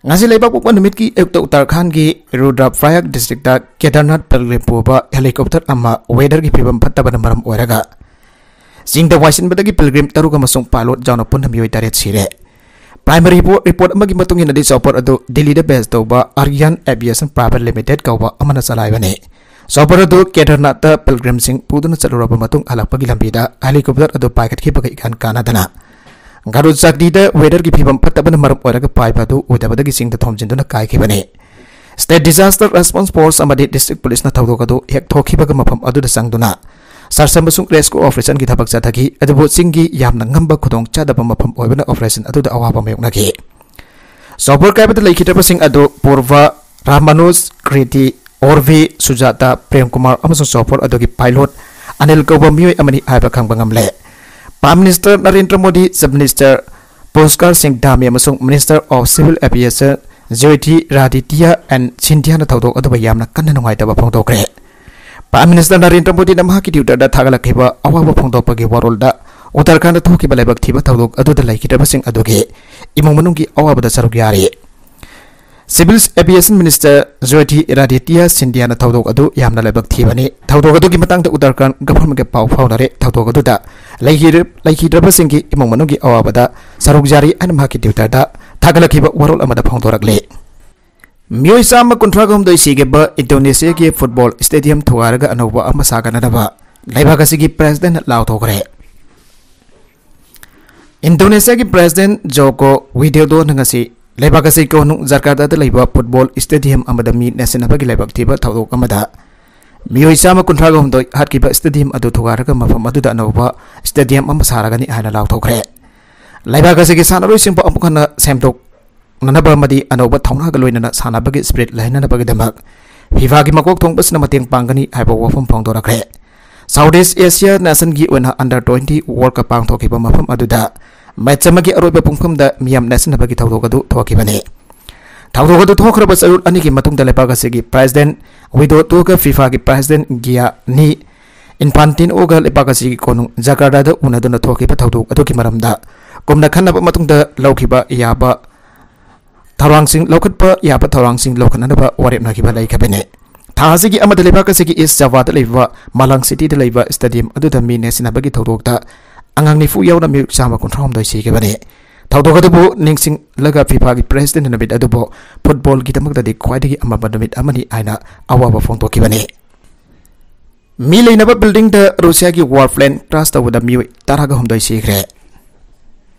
ꯉꯁꯤ ꯂꯩꯕꯥꯛꯄꯣꯛꯄ ꯅꯨꯃꯤꯠꯀꯤ ꯑꯌꯨꯛꯇ ꯎꯠꯇꯔꯈꯥꯟꯒꯤ ꯔꯨꯗ꯭ꯔ ꯄ꯭ꯔꯌꯥꯒ districtꯇ ꯀꯦꯗꯔꯅꯥꯊ pilgrim ꯄꯨꯕ helicopter ꯑꯃ weatherꯒꯤ ꯐꯤꯕꯝ ꯐꯠꯇꯕꯅ ꯃꯔꯝ ꯑꯣꯏꯔꯒ ꯆꯤꯡꯗ ꯋꯥꯏꯁꯤꯟꯕꯗꯒꯤ pilgrim ꯇꯔꯨꯛ ꯑꯃꯁꯨꯡ pilot ꯌꯥꯎꯅ ꯄꯨꯟꯅ ꯃꯤꯑꯣꯏ ꯇꯔꯦꯠ ꯁꯤꯔꯦ꯫ Primary report, report ꯑꯃꯒꯤ ꯃꯇꯨꯡ ꯏꯟꯅꯗꯤ chopper ꯑꯗꯨ ꯗꯤꯜꯂꯤꯗ base ꯇꯧꯕ Aryan Aviation Private Limited ꯀꯧꯕ ꯑꯃꯅ ꯆꯂꯥꯏꯕꯅꯤ꯫ Chopper ꯑꯗꯨ ꯀꯦꯗꯔꯅꯥꯊꯇ pilgrimꯁꯤꯡ ꯄꯨꯗꯨꯅ ꯆꯠꯂꯨꯔꯕ ꯃꯇꯨꯡ ꯍꯜꯂꯛꯄꯒꯤ ꯂꯝꯕꯤꯗ helicopter ꯑꯗꯨ ꯄꯥꯏꯈꯠꯈꯤꯕꯒ ꯏꯀꯥꯟ ꯀꯥꯟꯅꯗꯅ ꯒꯔꯨꯗ ꯆꯥꯛꯗꯤꯗ weatherꯒꯤ ꯐꯤꯕꯝ ꯐꯠꯇꯕꯅ ꯃꯔꯝ ꯑꯣꯏꯔꯒ ꯄꯥꯏꯕ ꯑꯗꯨ ꯑꯣꯏꯗꯕꯗꯒꯤ ꯆꯤꯡꯗ ꯊꯣꯝꯖꯤꯟꯗꯨꯅ ꯀꯥꯏꯈꯤꯕꯅꯤ꯫ State Disaster Response Force ꯑꯃꯗꯤ district policeꯅ ꯊꯧꯗꯣꯛ ꯑꯗꯨ ꯍꯦꯛ ꯊꯣꯛꯈꯤꯕꯒ ꯃꯐꯝ ꯑꯗꯨꯗ ꯆꯪꯗꯨꯅ search ꯑꯃꯁꯨꯡ rescue operationꯒꯤ ꯊꯕꯛ ꯆꯠꯊꯈꯤ꯫ ꯑꯗꯨꯕꯨ ꯆꯤꯡꯒꯤ ꯌꯥꯝꯅ ꯉꯝꯕ ꯈꯨꯗꯣꯡ ꯆꯥꯗꯕ ꯃꯐꯝ ꯑꯣꯏꯕꯅ operation ꯑꯗꯨꯗ ꯑꯋꯥꯕ ꯃꯥꯌꯣꯛꯅꯈꯤ꯫ Chopper ꯀꯥꯏꯕꯗ ꯂꯩꯈꯤꯗ꯭ꯔꯕꯁꯤꯡ ꯑꯗꯨ ꯄꯨꯔꯚ, ꯔꯥꯃꯥꯅꯨꯖ, ꯀ꯭ꯔꯤꯇꯤ, ꯑꯣꯔꯚꯤ, ꯁꯨꯖꯥꯇꯥ, ꯄ꯭ꯔꯦꯝ ꯀꯨꯃꯥꯔ ꯑꯃꯁꯨꯡ chopper ꯑꯗꯨꯒꯤ pilot ꯑꯅꯤꯜ ꯀꯧꯕ ꯃꯤꯑꯣꯏ ꯑꯃꯅꯤ ꯍꯥꯏꯕ ꯈꯪꯕ ꯉꯝꯂꯦ꯫ Prime Minister Narendra Modi, Chief Minister ꯄꯨꯔꯁꯀꯥꯔ ꯁꯤꯡ ꯙꯥꯃꯤ ꯑꯃꯁꯨꯡ Minister of Civil Aviation Jyotiraditya ꯑꯦꯟ ꯁꯤꯟꯙꯤꯌꯥꯅ ꯊꯧꯗꯣꯛ ꯑꯗꯨꯕꯨ ꯌꯥꯝꯅ ꯀꯟꯅ ꯅꯨꯡꯉꯥꯏꯇꯕ ꯐꯣꯡꯗꯣꯛꯈ꯭ꯔꯦ꯫ Prime Minister ꯅꯔꯦꯟꯗ꯭ꯔ ꯃꯣꯗꯤꯅ ꯃꯍꯥꯛꯀꯤ Twitterꯗ ꯊꯥꯒꯠꯂꯛꯈꯤꯕ ꯑꯋꯥꯕ ꯐꯣꯡꯗꯣꯛꯄꯒꯤ ꯋꯥꯔꯣꯜꯗ ꯎꯠꯇꯔꯈꯟꯗ ꯊꯣꯛꯈꯤꯕ ꯂꯥꯏꯕꯛ ꯊꯤꯕ ꯊꯧꯗꯣꯛ ꯑꯗꯨꯗ ꯂꯩꯈꯤꯗ꯭ꯔꯕꯁꯤꯡ ꯑꯗꯨꯒꯤ ꯏꯃꯨꯡ ꯃꯅꯨꯡꯒꯤ ꯑꯋꯥꯕꯗ ꯁꯔꯨꯛ ꯌꯥꯔꯤ꯫ Civil Aviation Minister ꯖ꯭ꯌꯣꯇꯤꯔꯥꯗꯤꯇ꯭ꯌ ꯁꯤꯟꯙꯤꯌꯥꯅ ꯊꯧꯗꯣꯛ ꯑꯗꯨ ꯌꯥꯝꯅ ꯂꯥꯏꯕꯛ ꯊꯤꯕꯅꯤ꯫ ꯊꯧꯗꯣꯛ ꯑꯗꯨꯒꯤ ꯃꯇꯥꯡꯗ ꯎꯠꯇꯔꯈꯟꯗ governmentꯀ ꯄꯥꯎ ꯐꯥꯎꯅꯔꯦ꯫ ꯊꯧꯗꯣꯛ ꯑꯗꯨꯗ ꯂꯩꯈꯤꯗ꯭ꯔ-, ꯂꯩꯈꯤꯗ꯭ꯔꯕꯁꯤꯡꯒꯤ ꯏꯃꯨꯡ ꯃꯅꯨꯡꯒꯤ ꯑꯋꯥꯕꯗ ꯁꯔꯨꯛ ꯌꯥꯔꯤ ꯍꯥꯏꯅ ꯃꯍꯥꯛꯀꯤ Twitterꯗ ꯊꯥꯒꯠꯂꯛꯈꯤꯕ ꯋꯥꯔꯣꯜ ꯑꯃꯗ ꯐꯣꯡꯗꯣꯔꯛꯂꯤ꯫ ꯃꯤꯑꯣꯏ ꯆꯥꯝꯃ ꯀꯨꯟꯊ꯭ꯔꯥꯒ ꯍꯨꯝꯗꯣꯏ ꯁꯤꯈꯤꯕ ꯏꯟꯗꯣꯅꯦꯁꯤꯌꯥꯒꯤ football stadium ꯊꯨꯒꯥꯏꯔꯒ ꯑꯅꯧꯕ ꯑꯃ ꯁꯥꯒꯠꯅꯅꯕ ꯂꯩꯕꯥꯛ ꯑꯁꯤꯒꯤ Presidentꯅ ꯂꯥꯎꯊꯣꯛꯈ꯭ꯔꯦ꯫ ꯏꯟꯗꯣꯅꯦꯁꯤꯌꯥꯒꯤ President ꯖꯣꯀꯣ ꯋꯤꯗꯣꯗꯣꯅ ꯉꯁꯤ ꯂꯩꯕꯥꯛ ꯑꯁꯤ ꯀꯣꯅꯨꯡ ꯖꯔꯀꯥꯔꯇꯥꯗ ꯂꯩꯕ football stadium ꯑꯃꯗ ꯃꯤ ꯅꯦꯠꯁꯤꯟꯅꯕꯒꯤ ꯂꯥꯏꯕꯛ ꯊꯤꯕ ꯊꯧꯗꯣꯛ ꯑꯃꯗ ꯃꯤꯑꯣꯏ ꯆꯥꯝꯃ ꯀꯨꯟꯊ꯭ꯔꯥꯒ ꯍꯨꯝꯗꯣꯏ ꯍꯥꯠꯈꯤꯕ stadium ꯑꯗꯨ ꯊꯨꯒꯥꯏꯔꯒ ꯃꯐꯝ ꯑꯗꯨꯗ ꯑꯅꯧꯕ stadium ꯑꯃ ꯁꯥꯔꯒꯅꯤ ꯍꯥꯏꯅ ꯂꯥꯎꯊꯣꯛꯈ꯭ꯔꯦ꯫ ꯂꯩꯕꯥꯛ ꯑꯁꯤꯒꯤ ꯁꯥꯟꯅꯔꯣꯏꯁꯤꯡꯕꯨ ꯑꯃꯨꯛ ꯍꯟꯅ ꯁꯦꯝꯗꯣꯛꯅꯅꯕ ꯑꯃꯗꯤ ꯑꯅꯧꯕ ꯊꯧꯅꯥꯒ ꯂꯣꯏꯅꯅ ꯁꯥꯟꯅꯕꯒꯤ spirit ꯂꯩꯍꯟꯅꯅꯕꯒꯤꯗꯃꯛ FIFAꯒꯤ ꯃꯀꯣꯛ ꯊꯣꯡꯕꯁꯤꯅ ꯃꯇꯦꯡ ꯄꯥꯡꯒꯅꯤ ꯍꯥꯏꯕ ꯋꯥꯐꯝ ꯐꯣꯡꯗꯣꯔꯛꯈ꯭ꯔꯦ꯫ South East Asia nationꯒꯤ ꯑꯣꯏꯅ under twenty World Cup ꯄꯥꯡꯊꯣꯛꯈꯤꯕ ꯃꯐꯝ ꯑꯗꯨꯗ ꯃꯦꯠꯆ ꯑꯃꯒꯤ ꯑꯔꯣꯏꯕ ꯄꯨꯡꯐꯝꯗ ꯃꯤꯌꯥꯝ ꯅꯦꯠꯁꯤꯟꯅꯕꯒꯤ ꯊꯧꯗꯣꯛ ꯑꯗꯨ ꯊꯣꯛꯈꯤꯕꯅꯤ꯫ ꯊꯧꯗꯣꯛ ꯑꯗꯨ ꯊꯣꯛꯈ꯭ꯔꯕ ꯆꯌꯣꯜ ꯑꯅꯤꯒꯤ ꯃꯇꯨꯡꯗ ꯂꯩꯕꯥꯛ ꯑꯁꯤꯒꯤ ꯄ꯭ꯔꯦꯁꯤꯗꯦꯟꯠ ꯋꯤꯗꯣ ꯇꯣꯒ ꯐꯤꯐꯥꯒꯤ ꯄ꯭ꯔꯦꯁꯤꯗꯦꯟꯠ ꯒꯤꯌꯥꯅꯤ ꯏꯟꯐꯥꯟꯇꯤꯅꯣꯒ ꯂꯩꯕꯥꯛ ꯑꯁꯤꯒꯤ ꯀꯣꯅꯨꯡ ꯖꯀꯥꯔꯇꯥꯗ ꯎꯅꯗꯨꯅ ꯊꯣꯛꯈꯤꯕ ꯊꯧꯗꯣꯛ ꯑꯗꯨꯒꯤ ꯃꯔꯝꯗ ꯀꯨꯞꯅ ꯈꯟꯅꯕ ꯃꯇꯨꯡꯗ ꯂꯧꯈꯤꯕ ꯌꯥꯕ ꯊꯧꯔꯥꯡꯁꯤꯡ ꯂꯧꯈꯠꯄ ꯌꯥꯕ ꯊꯧꯔꯥꯡꯁꯤꯡ ꯂꯧꯈꯠꯅꯅꯕ ꯋꯥꯔꯦꯞꯅꯈꯤꯕ ꯂꯩꯈꯤꯕꯅꯤ꯫ ꯊꯥ ꯑꯁꯤꯒꯤ ꯑꯃꯗ ꯂꯩꯕꯥꯛ ꯑꯁꯤꯒꯤ ꯏꯁ ꯖꯥꯋꯥꯗ ꯂꯩꯕ ꯃꯥꯂꯥꯡ ꯁꯤꯇꯤꯗ ꯂꯩꯕ ꯁ꯭ꯇꯦꯗꯤꯌꯝ ꯑꯗꯨꯗ ꯃꯤ ꯅꯦꯠꯁꯤꯟꯅꯕꯒꯤ ꯊꯧꯗꯣꯛꯇ ꯑꯉꯥꯡ ꯅꯤꯐꯨ ꯌꯥꯎꯅ ꯃꯤꯑꯣꯏ ꯆꯥꯝꯃ ꯀꯨꯟꯊ꯭ꯔꯥ ꯍꯨꯝꯗꯣꯏ ꯁꯤꯈꯤꯕꯅꯤ꯫ ꯊꯧꯗꯣꯛ ꯑꯗꯨꯕꯨ ꯅꯤꯡꯁꯤꯡꯂꯒ ꯐꯤꯐꯥꯒꯤ ꯄ꯭ꯔꯦꯁꯤꯗꯦꯟꯠ ꯅꯨꯃꯤꯠ ꯑꯗꯨꯕꯨ ꯐꯨꯠꯕꯣꯜꯒꯤꯗꯃꯛꯇꯗꯤ ꯈ꯭ꯋꯥꯏꯗꯒꯤ ꯑꯃꯝꯕ ꯅꯨꯃꯤꯠ ꯑꯃꯅꯤ ꯍꯥꯏꯅ ꯑꯋꯥꯕ ꯐꯣꯡꯗꯣꯛꯈꯤꯕꯅꯤ꯫ ꯃꯤ ꯂꯩꯅꯕ ꯕꯤꯜꯗꯤꯡꯗ ꯔꯨꯁꯤꯌꯥꯒꯤ ꯋꯥꯔ ꯄ꯭ꯂꯦꯟ ꯀ꯭ꯔꯥꯁ ꯇꯧꯕꯗ ꯃꯤꯑꯣꯏ ꯇꯔꯥꯒ ꯍꯨꯝꯗꯣꯏ ꯁꯤꯈ꯭ꯔꯦ꯫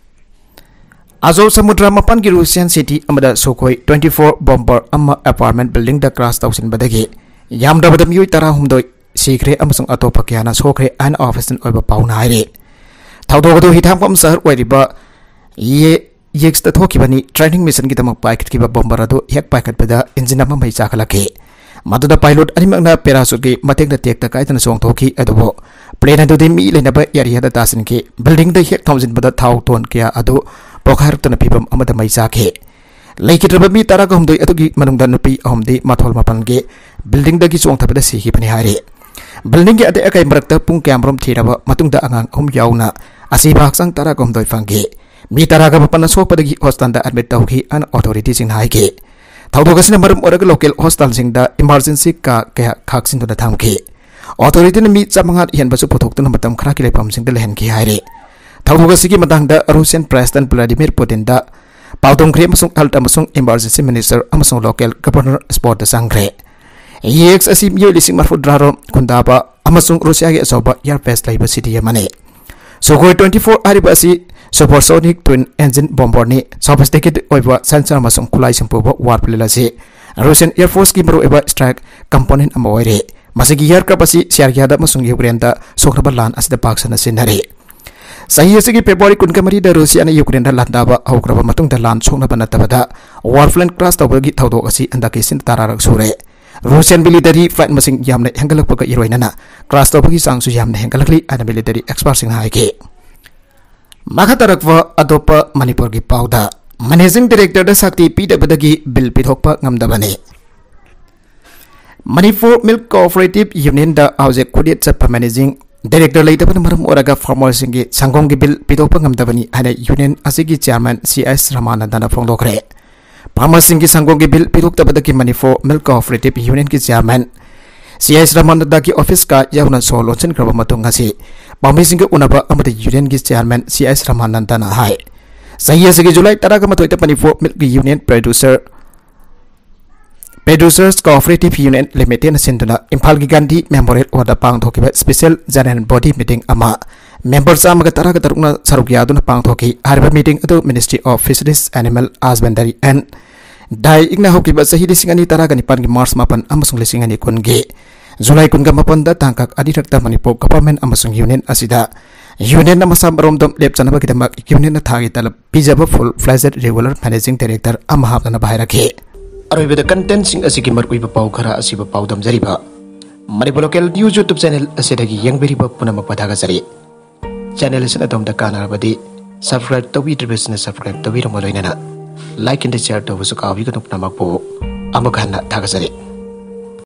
ꯑꯖꯣ ꯁꯃꯨꯗ꯭ꯔ ꯃꯄꯥꯟꯒꯤ ꯔꯨꯁꯤꯌꯥꯟ ꯁꯤꯇꯤ ꯑꯃꯗ ꯁꯨꯈꯣꯏ ꯇ꯭ꯋꯦꯟꯇꯤ ꯐꯣꯔ ꯕꯣꯝꯕꯔ ꯑꯃ ꯑꯦꯄꯥꯔꯠꯃꯦꯟꯠ ꯕꯤꯜꯗꯤꯡꯗ ꯀ꯭ꯔꯥꯁ ꯇꯧꯁꯤꯟꯕꯗꯒꯤ ꯌꯥꯝꯗ꯭ꯔꯕꯗ ꯃꯤꯑꯣꯏ ꯇꯔꯥꯍꯨꯝꯗꯣꯏ ꯁꯤꯈ꯭ꯔꯦ ꯑꯃꯁꯨꯡ ꯑꯇꯣꯞꯄ ꯀꯌꯥꯅ ꯁꯣꯛꯈ꯭ꯔꯦ ꯍꯥꯏꯅ ꯑꯣꯐꯤꯁꯤꯌꯦꯜ ꯑꯣꯏꯕ ꯄꯥꯎꯅ ꯍꯥꯏꯔꯤ꯫ ꯊꯧꯗꯣꯛ ꯑꯗꯨ ꯍꯤꯊꯥꯡꯐꯝ ꯁꯍꯔ ꯑꯣꯏꯔꯤꯕ ꯌꯦ ꯌꯦꯛꯁꯇ ꯊꯣꯛꯈꯤꯕꯅꯤ꯫ ꯇ꯭ꯔꯦꯅꯤꯡ ꯃꯤꯁꯟꯒꯤꯗꯃꯛ ꯄꯥꯏꯈꯠꯈꯤꯕ ꯕꯣꯝꯕꯔ ꯑꯗꯨ ꯍꯦꯛ ꯄꯥꯏꯈꯠꯄꯗ ꯏꯟꯖꯤꯟ ꯑꯃ ꯃꯩ ꯆꯥꯈꯠꯂꯛꯈꯤ꯫ ꯃꯗꯨꯗ ꯄꯥꯏꯂꯣꯠ ꯑꯅꯤꯃꯛꯅ ꯄꯦꯔꯥꯁꯨꯠꯀꯤ ꯃꯇꯦꯡꯗ ꯇꯦꯛꯇ ꯀꯥꯏꯗꯅ ꯆꯣꯡꯊꯣꯛꯈꯤ, ꯑꯗꯨꯕꯨ ꯄ꯭ꯂꯦꯟ ꯑꯗꯨꯗꯤ ꯃꯤ ꯂꯩꯅꯕ ꯑꯦꯔꯤꯌꯥꯗ ꯇꯥꯁꯤꯟꯈꯤ꯫ ꯕꯤꯜꯗꯤꯡꯗ ꯍꯦꯛ ꯊꯣꯝꯖꯤꯟꯕꯗ ꯊꯥꯎ ꯇꯣꯟ ꯀꯌꯥ ꯑꯗꯨ ꯄꯣꯈꯥꯏꯔꯛꯇꯨꯅ ꯐꯤꯕꯝ ꯑꯃꯗ ꯃꯩ ꯆꯥꯈꯤ꯫ ꯂꯩꯈꯤꯗ꯭ꯔꯕ ꯃꯤ ꯇꯔꯥꯒ ꯍꯨꯝꯗꯣꯏ ꯑꯗꯨꯒꯤ ꯃꯅꯨꯡꯗ ꯅꯨꯄꯤ ꯑꯍꯨꯝꯗꯤ ꯃꯊꯣꯜ ꯃꯥꯄꯟꯒꯤ ꯕꯤꯜꯗꯤꯡꯗꯒꯤ ꯆꯣꯡꯊꯕꯗ ꯁꯤꯈꯤꯕꯅꯤ ꯍꯥꯏꯔꯤ꯫ ꯕꯤꯜꯗꯤꯡꯒꯤ ꯑꯇꯦꯛ ꯑꯀꯥꯏ ꯃꯔꯛꯇ ꯄꯨꯡ ꯀꯌꯥꯃꯔꯨꯝ ꯊꯤꯔꯕ ꯃꯇꯨꯡꯗ ꯑꯉꯥꯡ ꯑꯍꯨꯝ ꯌꯥꯎꯅ ꯑꯁꯤꯕ ꯍꯛꯆꯥꯡ ꯇꯔꯥꯒ ꯍꯨꯝꯗꯣꯏ ꯐꯪꯈꯤ꯫ ꯃꯤ ꯇꯔꯥꯒ ꯃꯥꯄꯟꯅ ꯁꯣꯛꯄꯗꯒꯤ ꯍꯣꯁꯄꯤꯇꯥꯜꯗ ꯑꯦꯗꯃꯤꯠ ꯇꯧꯈꯤ ꯍꯥꯏꯅ ꯑꯣꯊꯣꯔꯤꯇꯤꯁꯤꯡꯅ ꯍꯥꯏꯈꯤ꯫ ꯊꯧꯗꯣꯛ ꯑꯁꯤꯅ ꯃꯔꯝ ꯑꯣꯏꯔꯒ ꯂꯣꯀꯦꯜ ꯍꯣꯁꯄꯤꯇꯥꯜꯁꯤꯡꯗ ꯏꯃꯥꯔꯖꯦꯟꯁꯤ ꯀꯥ ꯀꯌꯥ ꯈꯥꯛꯆꯤꯟꯗꯨꯅ ꯊꯝꯈꯤ꯫ ꯑꯣꯊꯣꯔꯤꯇꯤꯅ ꯃꯤ ꯆꯥꯃꯉꯥ ꯍꯦꯟꯕꯁꯨ ꯄꯨꯊꯣꯛꯇꯨꯅ ꯃꯇꯝ ꯈꯔꯒꯤ ꯂꯩꯐꯝꯁꯤꯡꯗ ꯂꯩꯍꯟꯈꯤ ꯍꯥꯏꯔꯤ꯫ ꯊꯧꯗꯣꯛ ꯑꯁꯤꯒꯤ ꯃꯇꯥꯡꯗ ꯔꯨꯁꯤꯌꯟ ꯄ꯭ꯔꯦꯁꯤꯗꯦꯟꯠ ꯚ꯭ꯂꯥꯗꯤꯃꯤꯔ ꯄꯨꯇꯤꯟꯗ ꯄꯥꯎꯗꯝꯈ꯭ꯔꯦ ꯑꯃꯁꯨꯡ ꯍꯦꯜꯊ ꯑꯃꯁꯨꯡ ꯏꯃꯥꯔꯖꯦꯟꯁꯤ ꯃꯤꯅꯤꯁꯇꯔ ꯑꯃꯁꯨꯡ ꯂꯣꯀꯦꯜ ꯒꯕꯔꯅꯔ ꯁ꯭ꯄꯣꯔꯠꯇ ꯆꯪꯈ꯭ꯔꯦ꯫ ꯌꯦꯛꯁ ꯑꯁꯤ ꯃꯤꯑꯣꯏ ꯂꯤꯁꯤꯡ ꯃꯔꯤꯐꯨꯇꯔꯥꯔꯣꯝ ꯈꯨꯟꯗꯥꯕ ꯑꯃꯁꯨꯡ ꯔꯨꯁꯤꯌꯥꯒꯤ ꯑꯆꯧꯕ ꯑꯦꯌꯔ ꯕꯦꯁ ꯂꯩꯕ ꯁꯤꯇꯤ ꯑꯃꯅꯤ꯫ ꯁꯨꯈꯣꯏ ꯇ꯭ꯋꯦꯟꯇꯤ ꯐꯣꯔ ꯍꯥꯏꯔꯤꯕ ꯑꯁꯤ ꯁꯨꯄꯔꯁꯣꯅꯤꯛ ꯇ꯭ꯋꯤꯟ ꯑꯦꯟꯖꯤꯟ ꯕꯣꯝꯕꯔꯅꯤ꯫ ꯁꯣꯐꯤꯁꯇꯤꯀꯦꯇꯦꯗ ꯑꯣꯏꯕ ꯁꯦꯟꯁꯔ ꯑꯃꯁꯨꯡ ꯈꯨꯠꯂꯥꯏꯁꯤꯡ ꯄꯨꯕ ꯋꯥꯔ ꯄ꯭ꯂꯦꯟ ꯑꯁꯤ ꯔꯨꯁꯤꯌꯟ ꯑꯦꯌꯔ ꯐꯣꯔꯁꯀꯤ ꯃꯔꯨꯑꯣꯏꯕ ꯁ꯭ꯇ꯭ꯔꯥꯏꯛ ꯀꯝꯄꯣꯅꯦꯟꯠ ꯑꯃ ꯑꯣꯏꯔꯦ꯫ ꯃꯁꯤꯒꯤ ꯑꯦꯌꯔꯀ꯭ꯔꯥꯐ ꯑꯁꯤ ꯁꯤꯔꯤꯌꯥꯗ ꯑꯃꯁꯨꯡ ꯌꯨꯀ꯭ꯔꯦꯟꯗ ꯁꯣꯛꯅꯕ ꯂꯥꯟ ꯑꯁꯤꯗ ꯄꯥꯛ ꯁꯟꯅ ꯁꯤꯖꯤꯟꯅꯔꯤ꯫ ꯆꯍꯤ ꯑꯁꯤꯒꯤ ꯐꯦꯕ꯭ꯔꯨꯋꯥꯔꯤ ꯀꯨꯟꯒ ꯃꯔꯤꯗ ꯔꯨꯁꯤꯌꯥꯅ ꯌꯨꯀ꯭ꯔꯦꯟꯗ ꯂꯥꯟꯗꯥꯕ ꯍꯧꯈ꯭ꯔꯕ ꯃꯇꯨꯡꯗ ꯂꯥꯟ ꯁꯣꯛꯅꯕ ꯅꯠꯇꯕꯗ ꯋꯥꯔ ꯄ꯭ꯂꯦꯟ ꯀ꯭ꯔꯥꯁ ꯇꯧꯕꯒꯤ ꯊꯧꯗꯣꯛ ꯑꯁꯤ ꯍꯟꯗꯛꯀꯤ ꯁꯤꯅ ꯇꯔꯥꯔꯛ ꯁꯨꯔꯦ꯫ ꯔꯨꯁꯤꯌꯟ ꯃꯤꯂꯤꯇꯔꯤ ꯐ꯭ꯂꯥꯏꯠ ꯃꯁꯤꯡ ꯌꯥꯝꯅ ꯍꯦꯟꯒꯠꯂꯛꯄꯒ ꯏꯔꯣꯏꯅꯅ ꯀ꯭ꯔꯥꯁ ꯇꯧꯕꯒꯤ ꯆꯥꯡꯁꯨ ꯌꯥꯝꯅ ꯍꯦꯟꯒꯠꯂꯛꯂꯤ ꯍꯥꯏꯅ ꯃꯤꯂꯤꯇꯔꯤ ꯑꯦꯛꯁꯄꯔꯠꯁꯤꯡꯅ ꯍꯥꯏꯈꯤ꯫ ꯃꯈꯥ ꯇꯥꯔꯛꯄ ꯑꯇꯣꯞꯄ ꯃꯅꯤꯄꯨꯔꯒꯤ ꯄꯥꯎꯗ, ꯃꯦꯅꯦꯖꯤꯡ ꯗꯥꯏꯔꯦꯛꯇꯔꯗ ꯁꯛꯇꯤ ꯄꯤꯗꯕꯗꯒꯤ ꯕꯤꯜ ꯄꯤꯊꯣꯛꯄ ꯉꯝꯗꯕꯅꯤ꯫ ꯃꯅꯤꯄꯨꯔ ꯃꯤꯜꯛ ꯀꯣꯑꯣꯄꯔꯦꯇꯤꯚ ꯌꯨꯅꯤꯌꯟꯗ ꯍꯧꯖꯤꯛ ꯈꯨꯗꯦꯠ ꯆꯠꯄ ꯃꯦꯅꯦꯖꯤꯡ ꯗꯥꯏꯔꯦꯛꯇꯔ ꯂꯩꯇꯕꯅ ꯃꯔꯝ ꯑꯣꯏꯔꯒ ꯐꯥꯔꯃꯔꯁꯤꯡꯒꯤ ꯁꯪꯒꯣꯝꯒꯤ ꯕꯤꯜ ꯄꯤꯊꯣꯛꯄ ꯉꯝꯗꯕꯅꯤ ꯍꯥꯏꯅ ꯌꯨꯅꯤꯌꯟ ꯑꯁꯤꯒꯤ ꯆꯤꯌꯥꯔꯃꯦꯟ ꯁꯤ ꯑꯦꯁ ꯔꯃꯥꯅꯟꯗꯅ ꯐꯣꯡꯗꯣꯛꯈ꯭ꯔꯦ꯫ ꯐꯥꯔꯃꯔꯁꯤꯡꯒꯤ ꯁꯪꯒꯣꯝꯒꯤ ꯕꯤꯜ ꯄꯤꯊꯣꯛꯇꯕꯗꯒꯤ ꯃꯅꯤꯄꯨꯔ ꯃꯤꯜꯛ ꯀꯣꯑꯣꯄꯔꯦꯇꯤꯚ ꯌꯨꯅꯤꯌꯟꯒꯤ ꯆꯤꯌꯥꯔꯃꯦꯟ ꯁꯤ ꯑꯦꯁ ꯔꯃꯥꯅꯟꯗꯒꯤ ꯑꯣꯐꯤꯁꯀ ꯌꯥꯎꯅ ꯁꯣ ꯂꯣꯟꯁꯤꯟꯈ꯭ꯔꯕ ꯃꯇꯨꯡ ꯉꯁꯤ ꯄꯥꯝꯕꯤꯁꯤꯡꯒ ꯎꯅꯕ ꯑꯃꯗ ꯌꯨꯅꯤꯌꯟꯒꯤ ꯆꯤꯌꯥꯔꯃꯦꯟ ꯁꯤ ꯑꯦꯁ ꯔꯃꯥꯅꯟꯗꯅ ꯍꯥꯏ, ꯆꯍꯤ ꯑꯁꯤꯒꯤ ꯖꯨꯂꯥꯏ ꯇꯔꯥꯒ ꯃꯥꯊꯣꯏꯗ Manipur milk union producer producers cooperative union ꯂꯤꯃꯤꯇꯦꯗꯅ ꯁꯤꯟꯗꯨꯅ ꯏꯝꯐꯥꯜꯒꯤ ꯒꯥꯟꯙꯤ ꯃꯦꯃꯣꯔꯤꯌꯦꯜ ꯍꯣꯜꯗ ꯄꯥꯡꯊꯣꯛꯈꯤꯕ ꯁ꯭ꯄꯦꯁꯤꯌꯦꯜ ꯖꯦꯅꯔꯦꯜ ꯕꯣꯗꯤ ꯃꯤꯇꯤꯡ ꯑꯃ ꯃꯦꯝꯕꯔ ꯆꯥꯝꯃꯒ ꯇꯔꯥꯒ ꯇꯔꯨꯛꯅ ꯁꯔꯨꯛ ꯌꯥꯗꯨꯅ ꯄꯥꯡꯊꯣꯛꯈꯤ꯫ ꯍꯥꯏꯔꯤꯕ ꯃꯤꯇꯤꯡ ꯑꯗꯨ Ministry of Fisheries, Animal Husbandry and Dairy ꯏꯪꯅ ꯍꯧꯈꯤꯕ ꯆꯍꯤ ꯂꯤꯁꯤꯡ ꯑꯅꯤ ꯇꯔꯥꯒ ꯅꯤꯄꯥꯟꯒꯤ ꯃꯥꯔꯆ ꯃꯥꯄꯟ ꯑꯃꯁꯨꯡ ꯂꯤꯁꯤꯡ ꯑꯅꯤ ꯀꯨꯟꯒꯤ ꯖꯨꯂꯥꯏ ꯀꯨꯟꯒ ꯃꯥꯄꯟꯗ ꯇꯥꯡꯀꯛ ꯑꯅꯤꯔꯛꯇ ꯃꯅꯤꯄꯨꯔ ꯒꯚꯔꯟꯃꯦꯟꯠ ꯑꯃꯁꯨꯡ ꯌꯨꯅꯤꯌꯟ ꯑꯁꯤꯗ ꯌꯨꯅꯤꯌꯟꯅ ꯃꯁꯥ ꯃꯔꯣꯝꯗꯣꯝ ꯂꯦꯞꯆꯅꯕꯒꯤꯗꯃꯛ ꯌꯨꯅꯤꯌꯟꯅ ꯊꯥꯒꯤ ꯇꯂꯕ ꯄꯤꯖꯕ full fledged regular managing director ꯑꯃ ꯍꯥꯞꯅꯅꯕ ꯍꯥꯏꯔꯛꯈꯤ꯫ ꯑꯔꯣꯏꯕꯗ ꯀꯟꯇꯦꯟꯠꯁꯤꯡ ꯑꯁꯤꯒꯤ ꯃꯔꯨꯑꯣꯏꯕ ꯄꯥꯎ ꯈꯔ ꯑꯁꯤꯕꯨ ꯄꯥꯎꯗꯝꯖꯔꯤꯕ Manipur local news YouTube channel ꯑꯁꯤꯗꯒꯤ ꯌꯦꯡꯕꯤꯔꯤꯕ ꯄꯨꯝꯅꯃꯛꯄꯨ ꯊꯥꯒꯠꯆꯔꯤ꯫ ꯆꯦꯅꯦꯜ ꯑꯁꯤꯅ ꯑꯗꯣꯝꯗ ꯀꯥꯟꯅꯔꯕꯗꯤ subscribe ꯇꯧꯕꯤꯗ꯭ꯔꯤꯕꯁꯤꯅ subscribe ꯇꯧꯕꯤꯔꯝꯃꯨ, ꯂꯣꯏꯅꯅ like and share ꯇꯧꯕꯁꯨ ꯀꯥꯎꯕꯤꯒꯅꯨ꯫ ꯄꯨꯝꯅꯃꯛꯄꯨ ꯑꯃꯨꯛ ꯍꯟꯅ ꯊꯥꯒꯠꯆꯔꯤ꯫